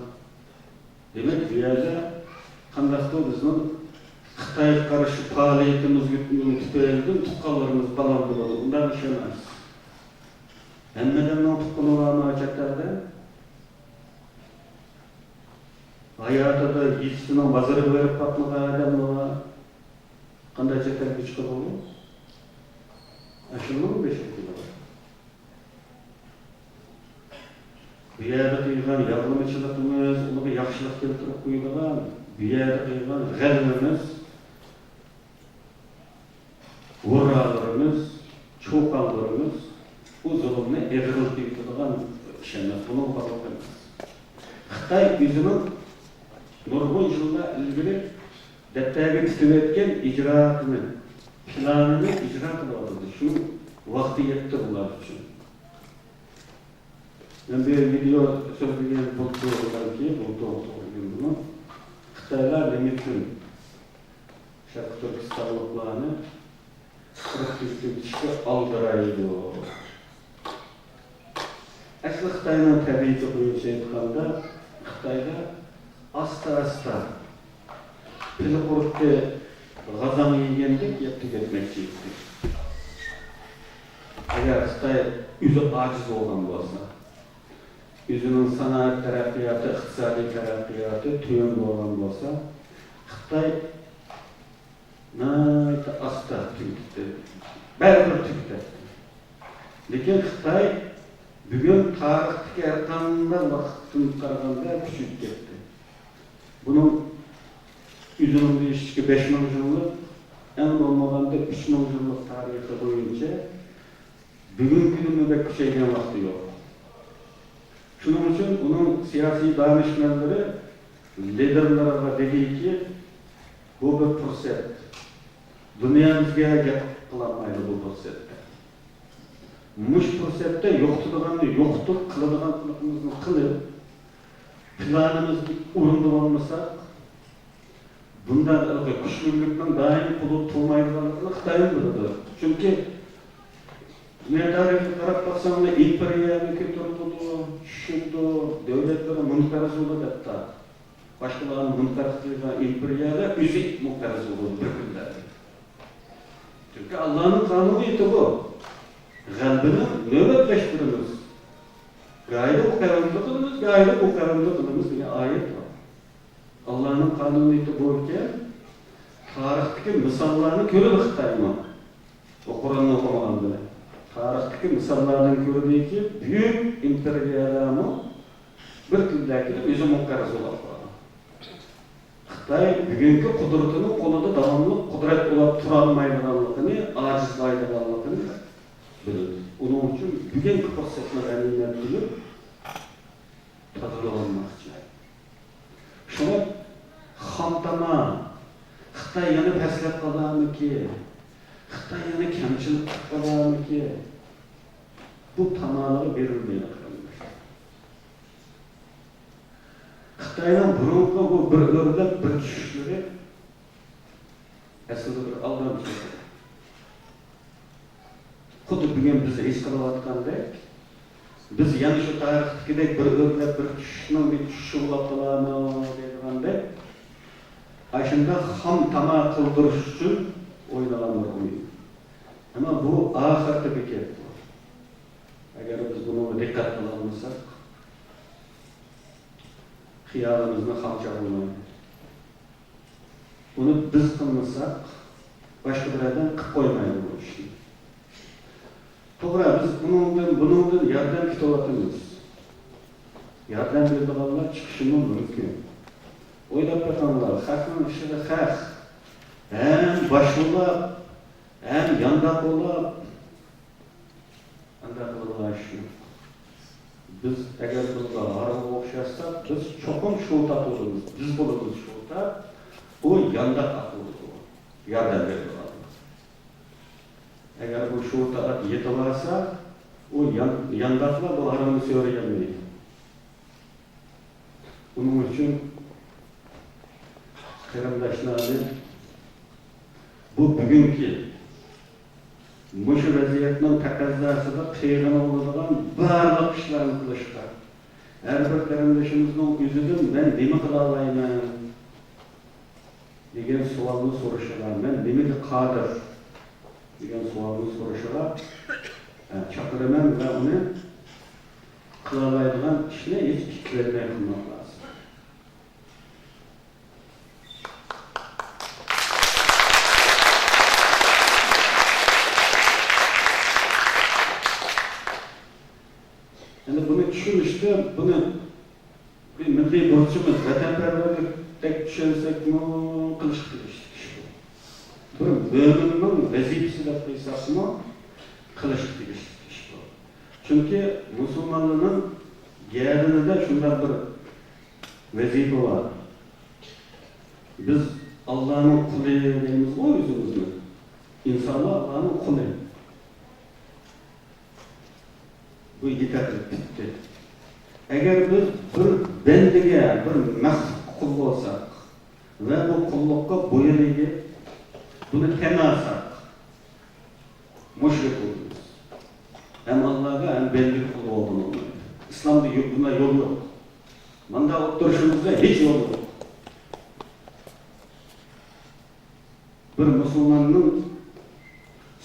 دېمەك، بۇ يەردە قانداقتۇر بىزنىڭ خىتايغا قارشى پائالىيىتىمىزنىڭ تۈپەيلىدىن تۇغقانلىرىمىز پالان بولىدۇ. ئۇنداق ئىش ئەمەس. ھەممە ئادەمنىڭ تۇغقىنى بارمۇ چەت ئەلدە؟ ھاياتىدا يېزىسىنىڭ بازىرىغا بېرىپ باقمىغان ئادەممۇ بار؟ قانداق چەت ئەلگە چىقىدۇ ئۇ؟ ئاشۇنىڭ بېشىدىكى بار. بۇ يەردە قىلغان ياغلىمىچىلىقىمىز، ئۇنىڭغا ياخشىلىق كەلتۈرۈپ قويىدىغان، بۇ يەردە قىلغان غەلۋىمىز، ھۇررالىرىمىز، چۇقانلىرىمىز بۇ زۇلۇمنى ئېغىرلىتىۋېتىدىغان ئىش ئەمەس، بۇنىڭغا باغلىق ئەمەس. خىتاي ئۆزىنىڭ نۇرغۇن يىللار ئىلگىرى دەپتەرگە پۈتۈۋەتكەن ئىجرائاتىنى، پىلانىنى ئىجرا قىلىۋاتىدۇ. شۇنىڭ ۋاقتى يەتتى ئۇلار ئۈچۈن. مەن بىر ۋىدېئو سۆزلىگەن بولدۇم، بەلكى بۇ توغرا توغرا بۇنى. خىتايلار نېمە ئۈچۈن شەرقىي تۈركىستانلىقلارنى قىرىق تۈركۈم كىشىگە ئالدىرايدۇ؟ ئەسلى خىتاينىڭ تەبىئىتى بويىچە ئېيتقاندا، خىتايدا ئاستا-ئاستا پىلە قۇرتى غازاڭ يېگەندەك يەپ تۈگەتمەكچى ئىدى. ئەگەر خىتاي ئۆزى ئاجىز بولغان بولسا، ئۆزىنىڭ سانائەت تەرەققىياتى، ئىقتىسادىي تەرەققىياتى تۆۋەن بولغان بولسا، خىتاي ناھايىتى ئاستا تۈگىتىپتۇ. بەرىبىر تۈگىتەتتى. لېكىن خىتاي بۈگۈن تارىختىكى ھەر قانداق ۋاقىتتىن قارىغاندا كۈچىيىپ كەتتى. بۇنىڭ ئۆزىنىڭ دېيىشىچە بەش مىڭ يىللىق، ئەڭ بولمىغاندا ئۈچ مىڭ يىللىق تارىخى بويىچە بۈگۈنكىدىنمۇ بەك كۈچەيگەن ۋاقتى يوق. شۇنىڭ ئۈچۈن ئۇنىڭ سىياسىي دانىشمەنلىرى لىدېرلىرىغا دېدىكى، بۇ بىر پۇرسەت. دۇنيا بىزگە گەپ قىلالمايدۇ بۇ پۇرسەتتە. مۇشۇ پۇرسەتتە يوقىتىدىغاننى يوقىتىپ، قىلىدىغانلىقىمىزنى قىلىپ، پىلانىمىزنى ئورۇندىۋالمىساق، بۇنداق ھېلىقى كۈچلۈكلۈكنىڭ دائىم قولىدا تۇرمايدىغانلىقىنى خىتايمۇ بىلىدۇ. چۈنكى دۇنيا تارىخىغا قاراپ باقساڭلار، ئىمپېرىيەنى كۆتۈرىدۇ، چۈشۈرىدۇ، دۆلەتلىرى مۇنقەرز بولىدۇ ھەتتا. باشقىلارنى مۇنقەرز قىلغان ئىمپېرىيەلەر ئۆزى مۇنقەرز بولىدۇ بىر كۈنلەردە. چۈنكى ئاللانىڭ قانۇنىيىتى بۇ. غەلىبىنى نۆۋەتلەشتۈرىمىز. گاھىدا ئۇ قەۋمدە قىلىمىز، گاھىدا بۇ قەۋمدە قىلىمىز دېگەن ئايەت بار. ئاللانىڭ قانۇنىيىتى بۇ ئىكەن. تارىختىكى مىساللارنى كۆرىدۇ خىتايمۇ. ئۇ قۇرئاننى ئوقۇمىغان بىلەن. تارىختىكى مىساللاردىن كۆرۈنىدۇكى، بۈيۈك ئىمپېرىيەلەرمۇ بىر كۈنلەر كېلىپ ئۆزى مۇنقەرز بولۇپ قالىدۇ. خىتاي بۈگۈنكى قۇدرىتىنىڭ قولىدا داۋاملىق قۇدرەت بولۇپ تۇرالمايدىغانلىقىنى، ئاجىزلايدىغانلىقىنى بىلىدۇ. ئۇنىڭ ئۈچۈن بۈگۈنكى پۇرسەتنى غەنىيمەت بىلىپ، تازىلىۋالماقچى. شۇڭا خام تاما، خىتاي يەنە پەسلەپ قالارمىكى؟ خىتاي يەنە كەمچىلىك قىلىپ قالارمىكى؟ بۇ تامالىغا بېرىلمەيدۇ، قېرىنداشلار. خىتاينىڭ بۇرۇنقى بۇ بىر ئۆرلەپ، بىر چۈشۈشلىرى ئەسلىدە بىر ئالدامچىلىق. خۇددى بۈگۈن بىز ھېس قىلىۋاتقاندەك، بىز يەنە شۇ تارىختىكىدەك بىر ئۆرلەپ، بىر چۈشۈشنىڭ بىر چۈشۈشى بولۇپ قالارمۇ دەيدىغاندەك، ئاشۇنداق خام تاما قىلدۇرۇش ئۈچۈن ئوينىغان بىر ئويۇن. ئەمما بۇ ئاخىرقى بېكەت بۇ. ئەگەر بىز بۇنىڭغا دىققەت قىلالمىساق، خىيالىمىزنى خام چاغلىمايلى. ئۇنى بىز قىلمىساق، باشقا بىر ئادەم قىلىپ قويمايدۇ بۇ ئىشنى. توغرا، بىز ئۇنىڭدىن، بۇنىڭدىن ياردەم كۈتۈۋاتىمىز. ياردەم بېرىدىغانلار چىقىشىمۇ مۇمكىن. ئويلاپ بېقىڭلار، خەقنىڭ ئىچىدە خەق ھەم باش بولاپ، ھەم يانداق بولاپ، ئەمدى قىلىدىغان ئىش يوق. بىز ئەگەر بۇنىڭغا ھارۋىغا ئوخشاشساق، بىز چوقۇم شۇ تاپىۋالىمىز. بىز بولىمىز شۇ تاپ، ئۇ يانداق ئاقىۋالىدۇ. ياردەم بېرىدىغان. ئەگەر بۇ شۇ تاغات يېتىۋالسا، ئۇ يان-، يانداقلار بۇ ھارۋىنى سۆرىيەلمەيدۇ. ئۇنىڭ ئۈچۈن قېرىنداشلارنى بۇ بۈگۈنكى مۇشۇ ۋەزىيەتنىڭ تەقەززاسىدا قىلغىلى بولىدىغان بارلىق ئىشلارنى قىلىشقا، ھەر بىر قېرىندىشىمىزنىڭ ئۆزىدىن مەن نېمە قىلالايمەن دېگەن سوئالنى سورىشىغا، مەن نېمىگە قادىر دېگەن سوئالنى سورىشىغا، ئە، چاقىرىمەن ۋە ئۇنى قىلالايدىغان ئىشنى ھېچ ئىككىلەنمەي قىلماق لازىم. ئەمدى بۇنى چۈشىنىشتە، بۇنى بىر مىللىي بۇرچىمىز، ۋەتەنپەرۋەرلىكتەك چۈشەنسەكمۇ، قىلىشقا تېگىشلىك ئىش بۇ. بىر مۆمىننىڭ ۋەزىپىسى دەپ قىلساقمۇ، قىلىشقا تېگىشلىك ئىش بۇ. چۈنكى مۇسۇلمانلارنىڭ گەدىنىدە شۇنداق بىر ۋەزىپە بار. بىز ئاللانىڭ قۇلى دەيمىزغۇ ئۆزىمىزنى. ئىنسانلار ئاللانىڭ قۇلى. بۇ يېتەرلىك پۈتتى. ئەگەر بىز بىر بەندىگە، بىر مەخلۇققا قۇل بولساق ۋە بۇ قۇللۇققا بويۇن ئېگىپ، بۇنى تەن ئالساق، مۇشرىك بولىمىز. ھەم ئاللاغا، ھەم بەندىگە قۇل بولغىلى بولمايدۇ. ئىسلامدا يوق، بۇنداق يول يوق. مۇنداق ئولتۇرۇشىمىزدا ھېچ يول يوق. بىر مۇسۇلماننىڭ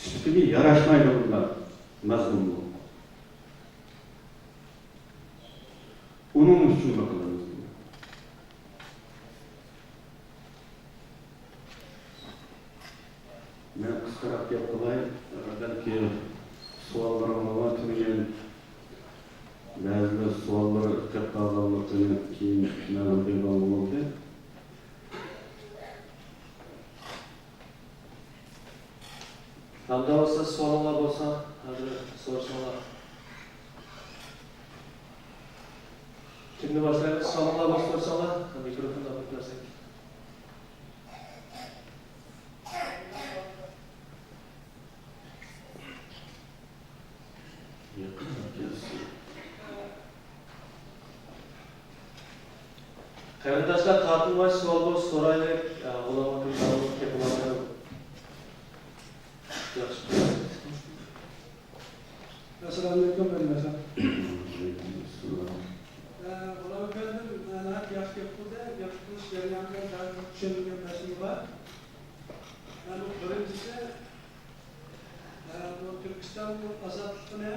سۈپىتىگە ياراشمايدۇ بۇنداق مەزمۇنلۇق. قىلىمىز. مەن قىسقىراق گەپ قىلاي، بەلكى سوئاللىرىڭلار بار، تۈنۈگۈن بەزىلەر سوئاللىرى ئۆتۈپ قالغانلىقىنى كېيىن مەلۇم قىلغانغا بولدى. ئەمدى بولسا سوئالىڭلار بولسا، ھازىر سورىساڭلار. كىمدىن باشلايمىز؟ سوئالىڭلار بولسا سورىساڭلار، مىكروفوننى ئاپىرىپ بەرسەك. قېرىنداشلار، تارتىنماي سوئال بولسا سورايلى، غۇلام ئاكىمىز داۋاملىق گەپ قىلىۋاتىدۇ. ياخشى. ئەسسالامۇئەلەيكۇم، قېرىنداشلار. غۇلام ئەپەندىم ناھايىتى ياخشى گەپ قىلدى. گەپ قىلىش جەريانىدا بەزى چۈشەنمىگەن مەسىلە بار. بۇ بىرىنچىسى، بۇ تۈركىستاننىڭ ئازادلىقىنى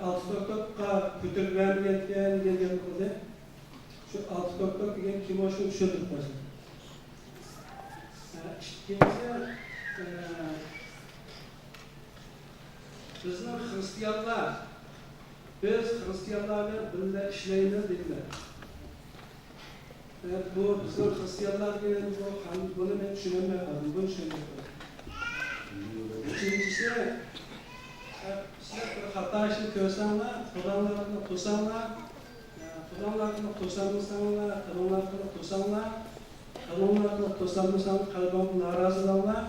ئالتە توك توكقا كۆتۈرۈپ بەرمىگەنكەن دېگەن گەپ قىلدى. شۇ ئالتە توك توك دېگەن كىم، شۇنى چۈشەندۈرۈپ قويسا. ئىككىنچى، بىزنىڭ خىرىستىيانلار، بىز خىرىستىيانلار بىلەن بىللە ئىشلەيمىز دېدىلەر. ئە، بۇ بىزنىڭ خىرىستىيانلار دېگەن بۇ قان-، بۇنى مەن چۈشىنەلمەي قالدىم. بۇنى چۈشەندۈرۈپ بېرىڭ. ئۈچىنچىسى، ئە، سىلەر بىر خاتا ئىشنى كۆرسەڭلار، قولۇڭلار ئارقىلىق توساڭلار، ئە، قولۇڭلار ئارقىلىق توسالمىساڭلار، تىلىڭلار ئارقىلىق توساڭلار، قولۇڭلار ئارقىلىق توسالمىساڭلار، قەلبىڭدىن نارازى بولۇڭلار.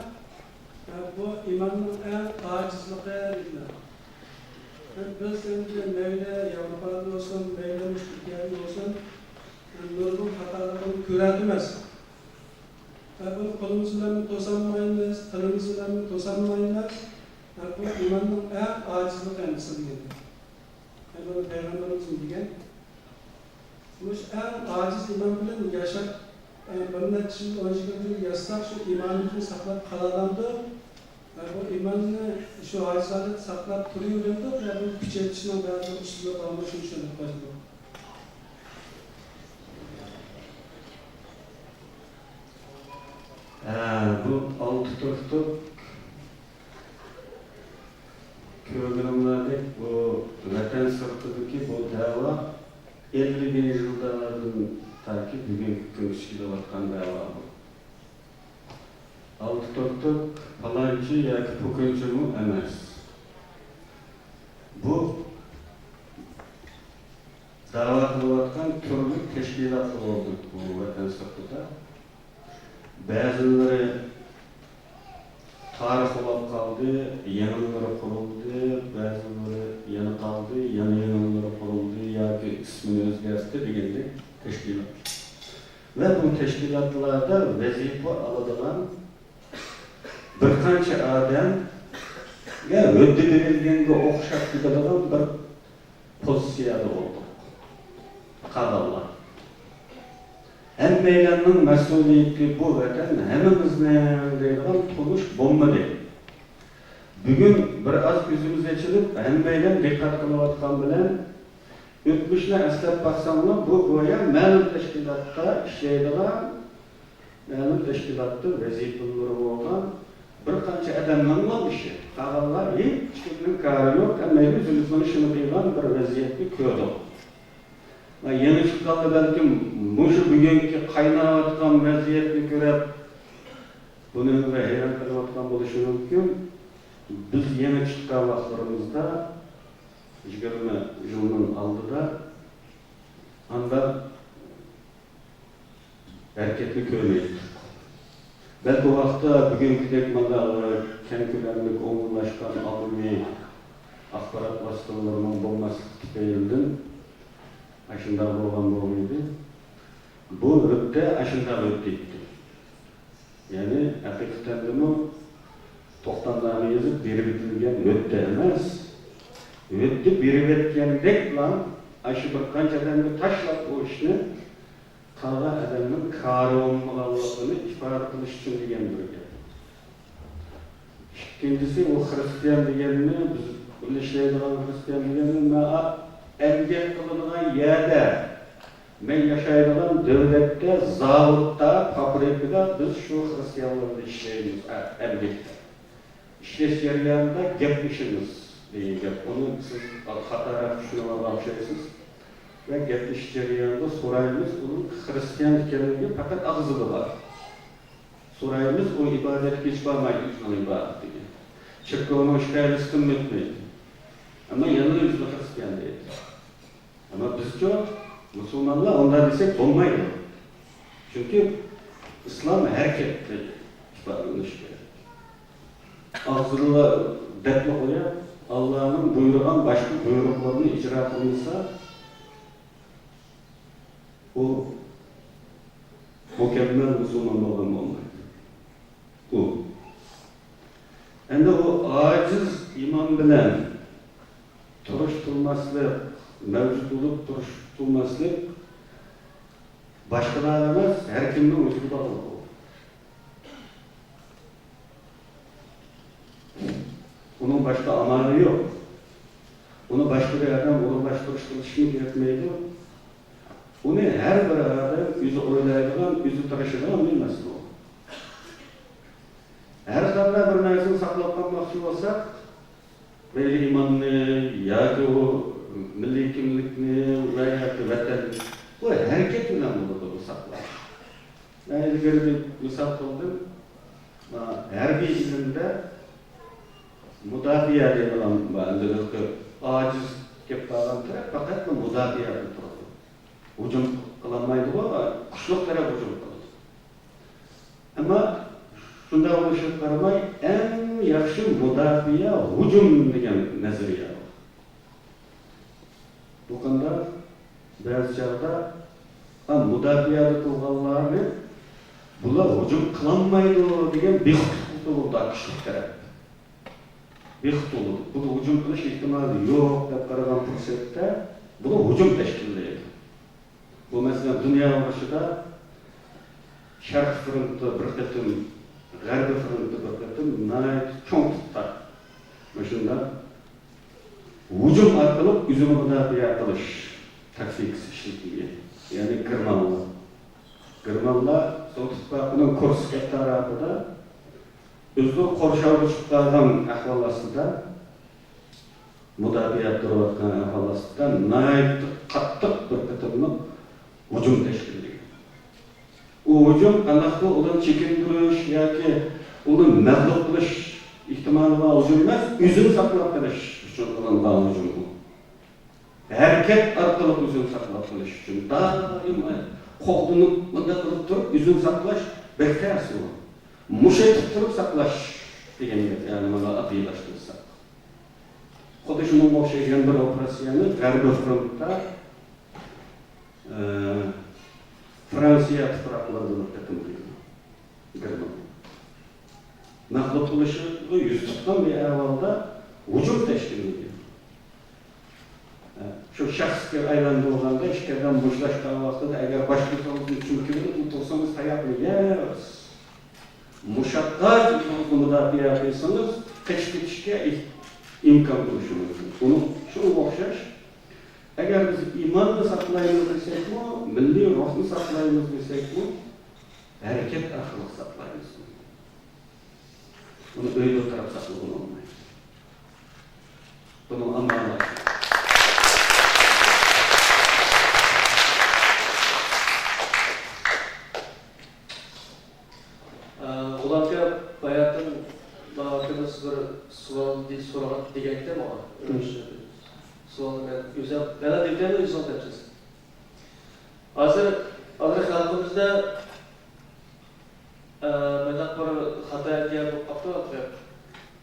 ئە، بۇ ئىماننىڭ ئەڭ ئاجىزلىقى دېدىلەر. بىز ئەمدى مەيلى ياۋروپادا بولسۇن، مەيلى مۇشۇ تۈركىيەدە بولسۇن، نۇرغۇن خاتالىقلارنى كۆرۈۋاتىمىز. بۇنى قولىمىز بىلەن توسالمايمىز، تىلىمىز بىلەن توسالمايمىز. بۇ ئىماننىڭ ئەڭ ئاجىزلىق ئەمەسمۇ دېگەن. بۇنى پەيغەمبىرىمىزمۇ دېگەن. مۇشۇ ئەڭ ئاجىز ئىمان بىلەن ياشاپ، بىر نەچچە يىل، ئون يىگىرمە يىل ياشىساق، شۇ ئىمانىمىزنى ساقلاپ قالالامدۇق؟ بۇ ئىماننى شۇ ئاجىز ھالەتتە ساقلاپ تۇرۇۋېرەمدۇق يا بۇنى كۈچەيتىشنىڭ بەزى بىر ئۇسۇلى بارمۇ، شۇنى چۈشەندۈرۈپ قويسىڭىز. ھە، بۇ ئالتە توك توك كۆرگىنىڭلاردەك بۇ ۋەتەن سىرتىدىكى بۇ دەۋا ئەللىكىنچى يىللاردىن تاكى بۈگۈنكى كۈنگىچە كېلىۋاتقان دەۋا بۇ. ئالتە توك توك پالانچى ياكى پۇكىنچىمۇ ئەمەس. بۇ دەۋا قىلىۋاتقان تۈرلۈك تەشكىلاتلار بولدى بۇ ۋەتەن سىرتىدا. بەزىلىرى تارىخ بولاپ قالدى، يېڭىلىرى قۇرۇلدى، بەزىلىرى يەنە قالدى، يەنە يېڭىلىرى قۇرۇلدى ياكى ئىسمىنى ئۆزگەرتتى دېگەندەك تەشكىلات. ۋە بۇ تەشكىلاتلاردا ۋەزىپە ئالىدىغان بىر قانچە ئادەمگە ھۆددە بېرىلگەنگە ئوخشاپ كېتىدىغان بىر پوزىتسىيەدە بولدۇق. قالغانلار. ھەممەيلەننىڭ مەسئۇلىيىتى بۇ ۋەتەن ھەممىمىزنىڭ دەيدىغان تونۇش بولمىدى. بۈگۈن بىر ئاز كۆزىمىز ئېچىلىپ، ھەممەيلەن دىققەت قىلىۋاتقان بىلەن، ئۆتمۈشنى ئەسلەپ باقساڭلار، بۇ گويا مەلۇم تەشكىلاتتا ئىشلەيدىغان، مەلۇم تەشكىلاتتا ۋەزىپىلىرى بولغان بىر قانچە ئادەمنىڭلا ئىشى. قالغانلار ھېچكىمنىڭ كارى يوق، ھەممەيلەن ئۆزىمىزنىڭ ئىشىنى قىلغان بىر ۋەزىيەتنى كۆردۇق. مانا يېڭى چىققانلار بەلكىم مۇشۇ بۈگۈنكى قايناۋاتقان ۋەزىيەتنى كۆرۈپ، بۇنىڭغا ھەيران قېلىۋاتقان بولۇشى مۇمكىن. بىز يېڭى چىققان ۋاقىتلىرىمىزدا، يىگىرمە يىلنىڭ ئالدىدا ئانداق ھەرىكەتنى كۆرمەيتتۇق. بەلكى ئۇ ۋاقىتتا بۈگۈنكىدەك مانداق كەڭ كۆلەملىك ئومۇملاشقان ئاممىۋى ئاخبارات ۋاسىتىلىرىنىڭ بولماسلىقى تۈپەيلىدىن ئاشۇنداق بولغان بولغىيدى. بۇ ھۆددە ئاشۇنداق ئۆتتى. يەنى ھەقىقەتەنمۇ توختامنامە يېزىپ بېرىۋېتىلگەن ھۆددە ئەمەس، ھۆددە بېرىۋەتكەندەكلا ئاشۇ بىر قانچە ئادەمگە تاشلاپ بۇ ئىشنى قالغان ئادەمنىڭ كارى بولمىغانلىقىنى ئىپادە قىلىش ئۈچۈن دېگەن بىر گەپ. ئىككىنچىسى، ئۇ خىرىستىيان دېگەننى، بىز بىللە ئىشلەيدىغان خىرىستىيان دېگەننى مانا ئەمگەك قىلىدىغان يەردە مەن ياشايدىغان دۆلەتتە زاۋۇتتا، فابرىكىدا بىز شۇ خىرىستىيانلار بىلەن ئىشلەيمىز، ئە-، ئەمگەكتە. ئىشلەش جەريانىدا گەپلىشىمىز دېگەن گەپ. ئۇنى سىز خاتاراق چۈشىنىۋالغان ئوخشايسىز. ۋە گەپلىشىش جەريانىدا سورايمىز، ئۇنىڭ خىرىستىيان ئىكەنلىكى پەقەت ئاغزىدا بار. سورايمىز، ئۇ ئىبادەتكە ھېچ بارمايدۇ، ئۆزىنىڭ ئىبادىتىگە. چېركاۋنىڭ ئىشكەنجىسى قىلمايدۇ. ئەمما يەنىلا ئۆزىنى خىرىستىيان دەيدۇ. ئەمما بىزچۇ، مۇسۇلمانلار ئۇنداق دېسەك بولمايدۇ. چۈنكى ئىسلام ھەرىكەتتە ئىپادىلىنىشى كېرەك. ئاغزىدىلا دەپلا قويۇپ، ئاللانىڭ بۇيرۇغان باشقا بۇيرۇقلىرىنى ئىجرا قىلمىسا، ئۇ مۇكەممەل مۇسۇلمان بولغان بولمايدۇ. ئۇ. ئەمدى ئۇ ئاجىز ئىمان بىلەن تۇرۇش تۇرماسلىق، مەۋجۇت بولۇپ تۇرۇش تۇرماسلىق باشقىلارغا ئەمەس، ھەر كىمنىڭ ئۆزىگە باغلىق ئۇ. ئۇنىڭ باشقا ئامالى يوق. ئۇنى باشقا بىر ئادەم ئورۇنلاشتۇرۇش قىلىشمۇ كېرەكمەيدۇ. ئۇنى ھەر بىر ئادەم ئۆزى ئويلايدىغان، ئۆزى تىرىشىدىغان بىر مەسىلە ئۇ. ھەر قانداق بىر نەرسىنى ساقلاپ قالماقچى بولساق، مەيلى ئىماننى ياكى ئۇ مىللىي كىملىكنى ۋە ياكى ۋەتەننى، بۇ ھەرىكەت بىلەن بولىدۇ بۇ ساقلاش. مەن ئىلگىرى بىر مىسال قىلدىم. ھەربىي ئىلىمدە مۇداپىئە دەيدىغان بار. ئەمدى ھېلىقى ئاجىز كېلىپ قالغان تەرەپ پەقەتلا مۇداپىئەدە تۇرىدۇ. ھۇجۇم قىلالمايدىغۇ، كۈچلۈك تەرەپ ھۇجۇم قىلىدۇ. ئەمما شۇنداق بولۇشىغا قارىماي، ئەڭ ياخشى مۇداپىئە ھۇجۇم دېگەن نەزەرىيە بار. بۇ قانداق؟ بەزى چاغدا، ھا، مۇداپىئەدە تۇرغانلارنى بۇلار ھۇجۇم قىلالمايدۇ دېگەن بىخۇدلۇقتا بولىدۇ، كۈچلۈك تەرەپ. بىخۇدلۇق. بۇ ھۇجۇم قىلىش ئېھتىمالى يوق دەپ قارىغان پۇرسەتتە بۇلار ھۇجۇم تەشكىللەيدۇ. بۇ، مەسىلەن، دۇنيا ئۇرۇشىدا شەرقىي فرونتتا بىر قېتىم، غەربىي فرونتتا بىر قېتىم ناھايىتى چوڭ تىپتا مۇشۇنداق ھۇجۇم ئارقىلىق ئۆزىنى مۇداپىئە قىلىش تاكتىكىسى ئىشلىتىلگەن. يەنى گېرمانلار. گېرمانلار سوۋېت ئىتتىپاقىنىڭ كورسكى ئەتراپىدا ئۆزلىرى قورشاۋغا چۈشۈپ قالغان ئەھۋال ئاستىدا، مۇداپىئە تۇرۇۋاتقان ئەھۋال ئاستىدا ناھايىتى قاتتىق بىر قېتىملىق ھۇجۇم تەشكىللىگەن. ئۇ ھۇجۇم قانداقتۇر ئۇلارنى چېكىندۈرۈش ياكى ئۇلارنى مەغلۇپ قىلىش ئېھتىمالى بار ھۇجۇم ئەمەس، ئۆزىنى ساقلاپ قېلىش ئۈچۈن قىلىنغان ھۇجۇم بۇ. ھەرىكەت ئارقىلىق ئۆزىنى ساقلاپ قېلىش ئۈچۈن دائىم قوغدىنىپ، مۇنداق قىلىپ تۇرۇپ ئۆزىنى ساقلاش بەك تەس ئۇ. مۇشۇ ئېتىپ تۇرۇپ ساقلاش دېگەن گەپ، يەنى مانا ئاددىيلاشتۇرساق. خۇددى شۇنىڭغا ئوخشاش يەنە بىر ئوپېراتسىيەنى غەربىي فرونتتا، ئە، فرانسىيە تۇپراقلىرىدا بىر قېتىم قىلدى. گېرمانىيە. مەغلۇپ بولۇشىغا يۈز تۇتقان بىر ئەھۋالدا ھۇجۇم تەشكىللىگەن. شۇ شەخسكە ئايلاندۇرغاندا ئىككى ئادەم مۇشتلاشقان ۋاقتىدا، ئەگەر باشقا بىرىڭىزنى چۈمكىۋېلىپ ئولتۇرسىڭىز، تاياقنى يەرسىز. مۇشۇ قەدەر ئۆزىڭىزنى مۇداپىئە قىلسىڭىز، قېچىپ كېتىشكە ئىھ-، ئىمكان بولۇشى مۇمكىن. ئۇنىڭ شۇنىڭغا ئوخشاش، ئەگەر بىز ئىماننى ساقلايمىز دېسەكمۇ، مىللىي روھنى ساقلايمىز دېسەكمۇ، ھەرىكەت ئارقىلىق ساقلايمىز. بۇنى ئۆيدە ئولتۇرۇپ ساقلىغىلى بولمايدۇ. بۇنىڭ ئامالى. ئە، غۇلام ئاكا، باياتىن ماڭا بىر سوئال دې-، سورىغان دېگەنتى ماڭا. مم. سوئالنى مەن ئۆزۈم، مەن دېگەن ئۆزۈڭ دەپسىز. ھازىر، ھازىر خەلقىمىزدە ئە، مۇنداق بىر خاتا ئىدىيە بولۇپ قاپتۇ،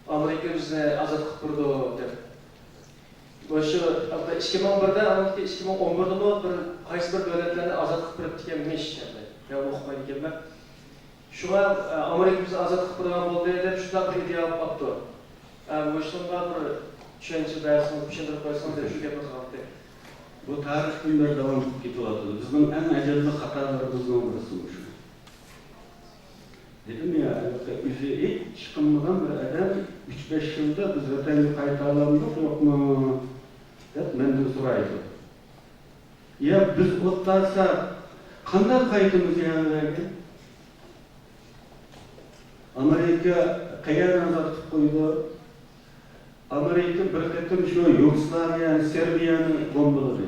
ئامېرىكا بىزنى ئازاد قىلىپ بېرىدۇ دەپ. مۇشۇ ئىككى مىڭ بىردە، ئاندىن كېيىن ئىككى مىڭ ئون بىردىمۇ بىر قايسى بىر دۆلەتلەرنى ئازاد قىلىپ بېرىپتىكەنمىش، مەن ئۇقمايدىكەنمەن. شۇڭا، ئە، ئامېرىكا بىزنى ئازاد قىلىپ بېرىدىغان بولدى دەپ شۇنداق بىر ئىدىيە بولۇپ قاپتۇ. ئە، مۇشۇنىڭغا بىر چۈشەنچە بەرسىڭىز، چۈشەندۈرۈپ قويسىڭىز دەپ شۇ گەپنى قىلغانتى. بۇ تارىختىن بېرى داۋام قىلىپ كېتىۋاتىدۇ. بىزنىڭ ئەڭ ئەجەللىك خاتالىرىمىزنىڭ بىرسى مۇشۇ. دېدىم يا، ھېلىقى ئۆزى ھېچ ئىش قىلمىغان بىر ئادەم ئۈچ بەش يىلدا بىز ۋەتەنگە قايتالامدۇق يوقمۇ دەپ مەندىن سورايدۇ. يا بىز ئوت تارتساق، قانداق قايتىمىز يەنىلەرگە؟ ئامېرىكا قەيەرنى ئازاد قىلىپ قويىدۇ؟ ئامېرىكا بىر قېتىم شۇ يۇگوسلاۋىيەنى، سېربىيەنى بومبىلىدى.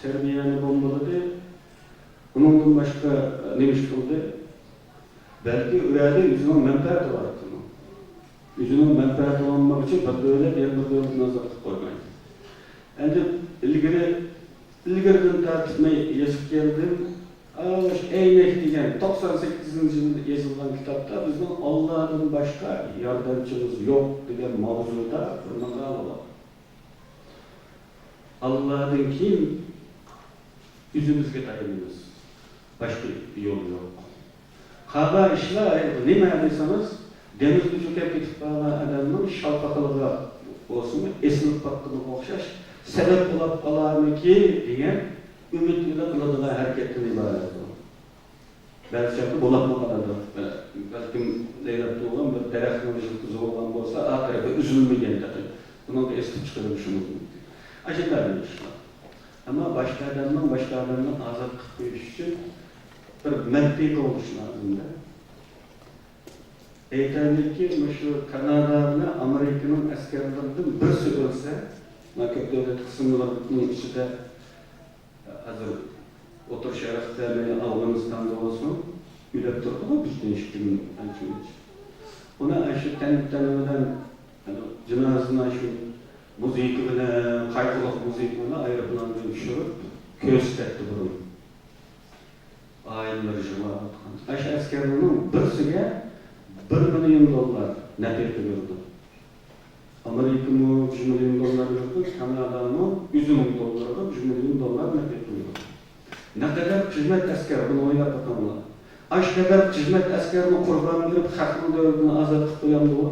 سېربىيەنى بومبىلىدى. ئۇنىڭدىن باشقا نېمە ئىش قىلدى؟ بەلكى ئۇ يەردە ئۆزىنىڭ مەنپەئەتى بار ئىكەن. ئۆزىنىڭ مەنپەئەتى بولمىغۇچە بىر دۆلەت يەنە بىر دۆلەتنى ئازاد قىلىپ قويمايدۇ. ئەندى ئىلگىرى، ئىلگىرىدىن تارتىپ مەن يېزىپ كەلدىم. ئاشۇ ئەينەك دېگەن توقسان سەككىزىنچى يىلدا يېزىلغان كىتابتا بىزنىڭ ئاللادىن باشقا ياردەمچىمىز يوق دېگەن ماۋزۇدا بىر ماقالە بار. ئاللادىن كېيىن ئۆزىمىزگە تايىنىمىز. باشقا يول يوق. قالغان ئىشلار نېمە دېسىڭىز، دېڭىزدا چۆكۈپ كېتىپ قالغان ئادەمنىڭ شالپاقلىقىغا بولسىمۇ، ئېسىلىپ باققىنىغا ئوخشاش سەۋەب بولۇپ قالارمىكى دېگەن ئۈمىد بىلەن قىلىدىغان ھەرىكەتتىن ئىبارەت بۇ. بەزى چاغدا بولۇپمۇ قالىدۇ. بەلكىم لەيلەپ تۇرغان بىر دەرەخنىڭ يىلتىزى بولغان بولسا، ئا تەرىپى ئۈزۈلمىگەن تېخى. بۇنىڭغا ئېسىلىپ چىقىۋېلىشى مۇمكىن. ئاشۇنداق بىر ئىشلار. ئەمما باشقا ئادەمنىڭ باشقا ئادەمنى ئازاد قىلىپ قويۇش ئۈچۈن بىر مەنتىقى بولۇش لازىمدا. ئېيتايلىكى، مۇشۇ كانادا بىلەن ئامېرىكىنىڭ ئەسكەرلىرىدىن بىرسى ئۆلسە، مانا كۆپ دۆلەت قىسىملىرىنىڭ ئىچىدە، ھازىر ئوتتۇرا شەرقتە، مەيلى ئافغانىستاندا بولسۇن، ئۆلۈپ تۇرىدىغۇ بىزدىن ئىككى مىڭ ئانچە مۇنچە. ئۇنى ئاشۇ تەنتەنە بىلەن، يەنى جىنازىنى ئاشۇ مۇزىكا بىلەن، قايغۇلۇق مۇزىكا بىلەن ئايروپىلاندىن چۈشۈرۈپ كۆرسىتەتتى بۇرۇن. ئائىلىلىرى يىغلاۋاتقان. ئاشۇ ئەسكەرلەرنىڭ بىرسىگە بىر مىليون دوللار نەپىقە بېرىدۇ. ئامېرىكىمۇ يۈز مىليون دوللار بېرىدۇ، كانادامۇ يۈز مىڭ دوللارغا يۈز مىليون دوللار نەپىقە بېرىدۇ. نەقەدەر قىممەت ئەسكەر، بۇنى ئويلاپ بېقىڭلار. ئاشۇ قەدەر قىممەت ئەسكەرنى قۇربان بېرىپ، خەقنىڭ دۆلىتىنى ئازاد قىلىپ قويامدۇ ئۇ؟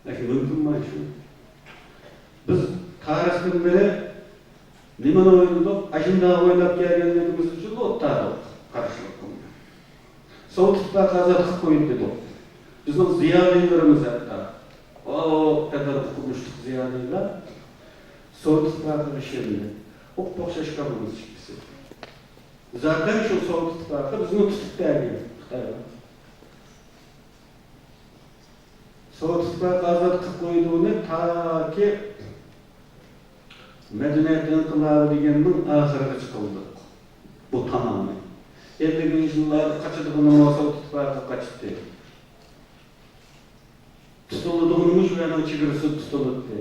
لېكىن مۇمكىنمۇ شۇ؟ بىز تارىختىن بېرى نېمىنى ئويلىدۇق؟ ئاشۇنداق ئويلاپ كەلگەنلىكىمىز ئۈچۈن ئوت تارتتۇق، قارشىلىق قىلماي. سوۋېت ئىتتىپاقى ئازاد قىلىپ قويدى دېدۇق. بىزنىڭ زىيالىيلىرىمىز ھەتتا، ئۇ قەدەر ئوقۇمۇشلۇق زىيالىيلار سوۋېت ئىتتىپاقىغا ئىشەندى. ئوپئوخشاش قالدىمىز ئىككىسى. زاتەن شۇ سوۋېت ئىتتىپاقى بىزنى تۇتۇپ بەرگەن خىتايغا. سوۋېت ئىتتىپاقى ئازاد قىلىپ قويدى ئۇنى، تاكى مەدەنىيەت ئىنقىلابى دېگەننىڭ ئاخىرىغىچە قىلدۇق بۇ تامامنى. ئەللىكىنچى يىللاردا قاچىدىغىنىمۇ سوۋېت ئىتتىپاقىغا قاچتى. تۇتۇلىدىغىنىمۇ شۇ يەرنىڭ چېگرىسىدا تۇتۇلاتتى.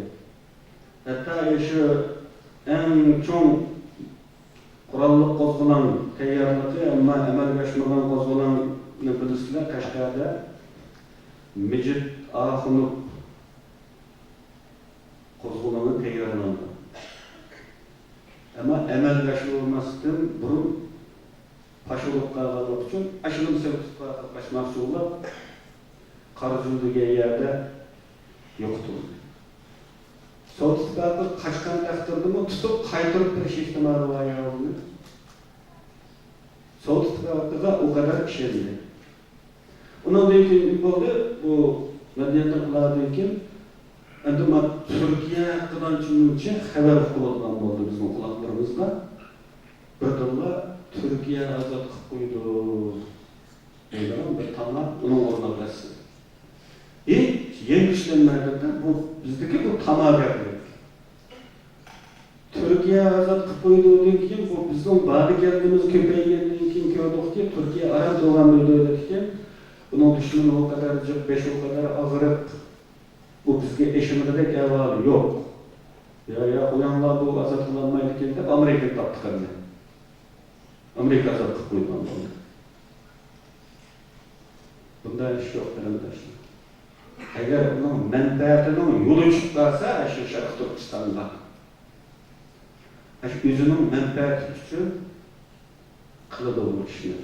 ھەتتا ئاشۇ ئەڭ چوڭ قوراللىق قوزغىلاڭ تەييارلىقى، ئەمما ئەمەلگە ئاشمىغان قوزغىلاڭنى بىلىسىلەر، قەشقەردە مىجىت ئاخۇنوف قوزغىلىڭى تەييارلاندى. ئەمما ئەمەلگە ئاشۇرۇلماستىن بۇرۇن پاش بولۇپ قالغانلىقى ئۈچۈن ئاشۇنىمۇ سوۋېت ئىتتىپاقىغا قاچماقچى بولۇپ، قارا جۈل دېگەن يەردە يوقىتىلدى. سوۋېت ئىتتىپاقىغا قاچقان تەقدىردىمۇ تۇتۇپ قايتۇرۇپ بېرىش ئېھتىمالى بار يا ئۇنى. سوۋېت ئىتتىپاقىغا ئۇ قەدەر ئىشەندى. ئۇنىڭدىن كېيىن نېمە بولدى؟ بۇ مەدەنىيەت ئىنقىلابىدىن كېيىن ئەمدى مانا تۈركىيە ھەققىدە ئانچە مۇنچە خەۋەر ئۇقۇلىدىغان بولدى بىزنىڭ قۇلاقلىرىمىزغا. بىردىنلا تۈركىيە ئازاد قىلىپ قويىدۇ دەيدىغان بىر تاما ئۇنىڭ ئورنىغا بەسسە. ھېچ يەڭگۈشلەنمەيدۇ-دە، بۇ بىزدىكى بۇ تاماگەرلىك. تۈركىيە ئازاد قىلىپ قويدۇدىن كېيىن، بۇ بىزنىڭ باردا كەلگىنىمىز كۆپەيگەندىن كېيىن كۆردۇقكى، تۈركىيە ئاران تۇرغان بىر دۆلەت ئىكەن. ئۇنىڭ دۈشمىنى ئۇ قەدەر جىق، بېشى ئۇ قەدەر ئاغرىق، ئۇ بىزگە ئىشىنغۇدەك ئەھۋالى يوق. يا، يا، قويۇڭلار، بۇ ئازاد قىلالمايدىكەن دەپ ئامېرىكىنى تاپتۇق ئەمدى. ئامېرىكا ئازاد قىلىپ قويغان بولدى. بۇنداق ئىش يوق، قېرىنداشلار. ئەگەر ئۇنىڭ مەنپەئەتىنىڭ يولى چىقىپ قالسا، شۇ شەرقىي تۈركىستاندا، شۇ ئۆزىنىڭ مەنپەئەتى ئۈچۈن قىلىدۇ بۇ ئىشنى.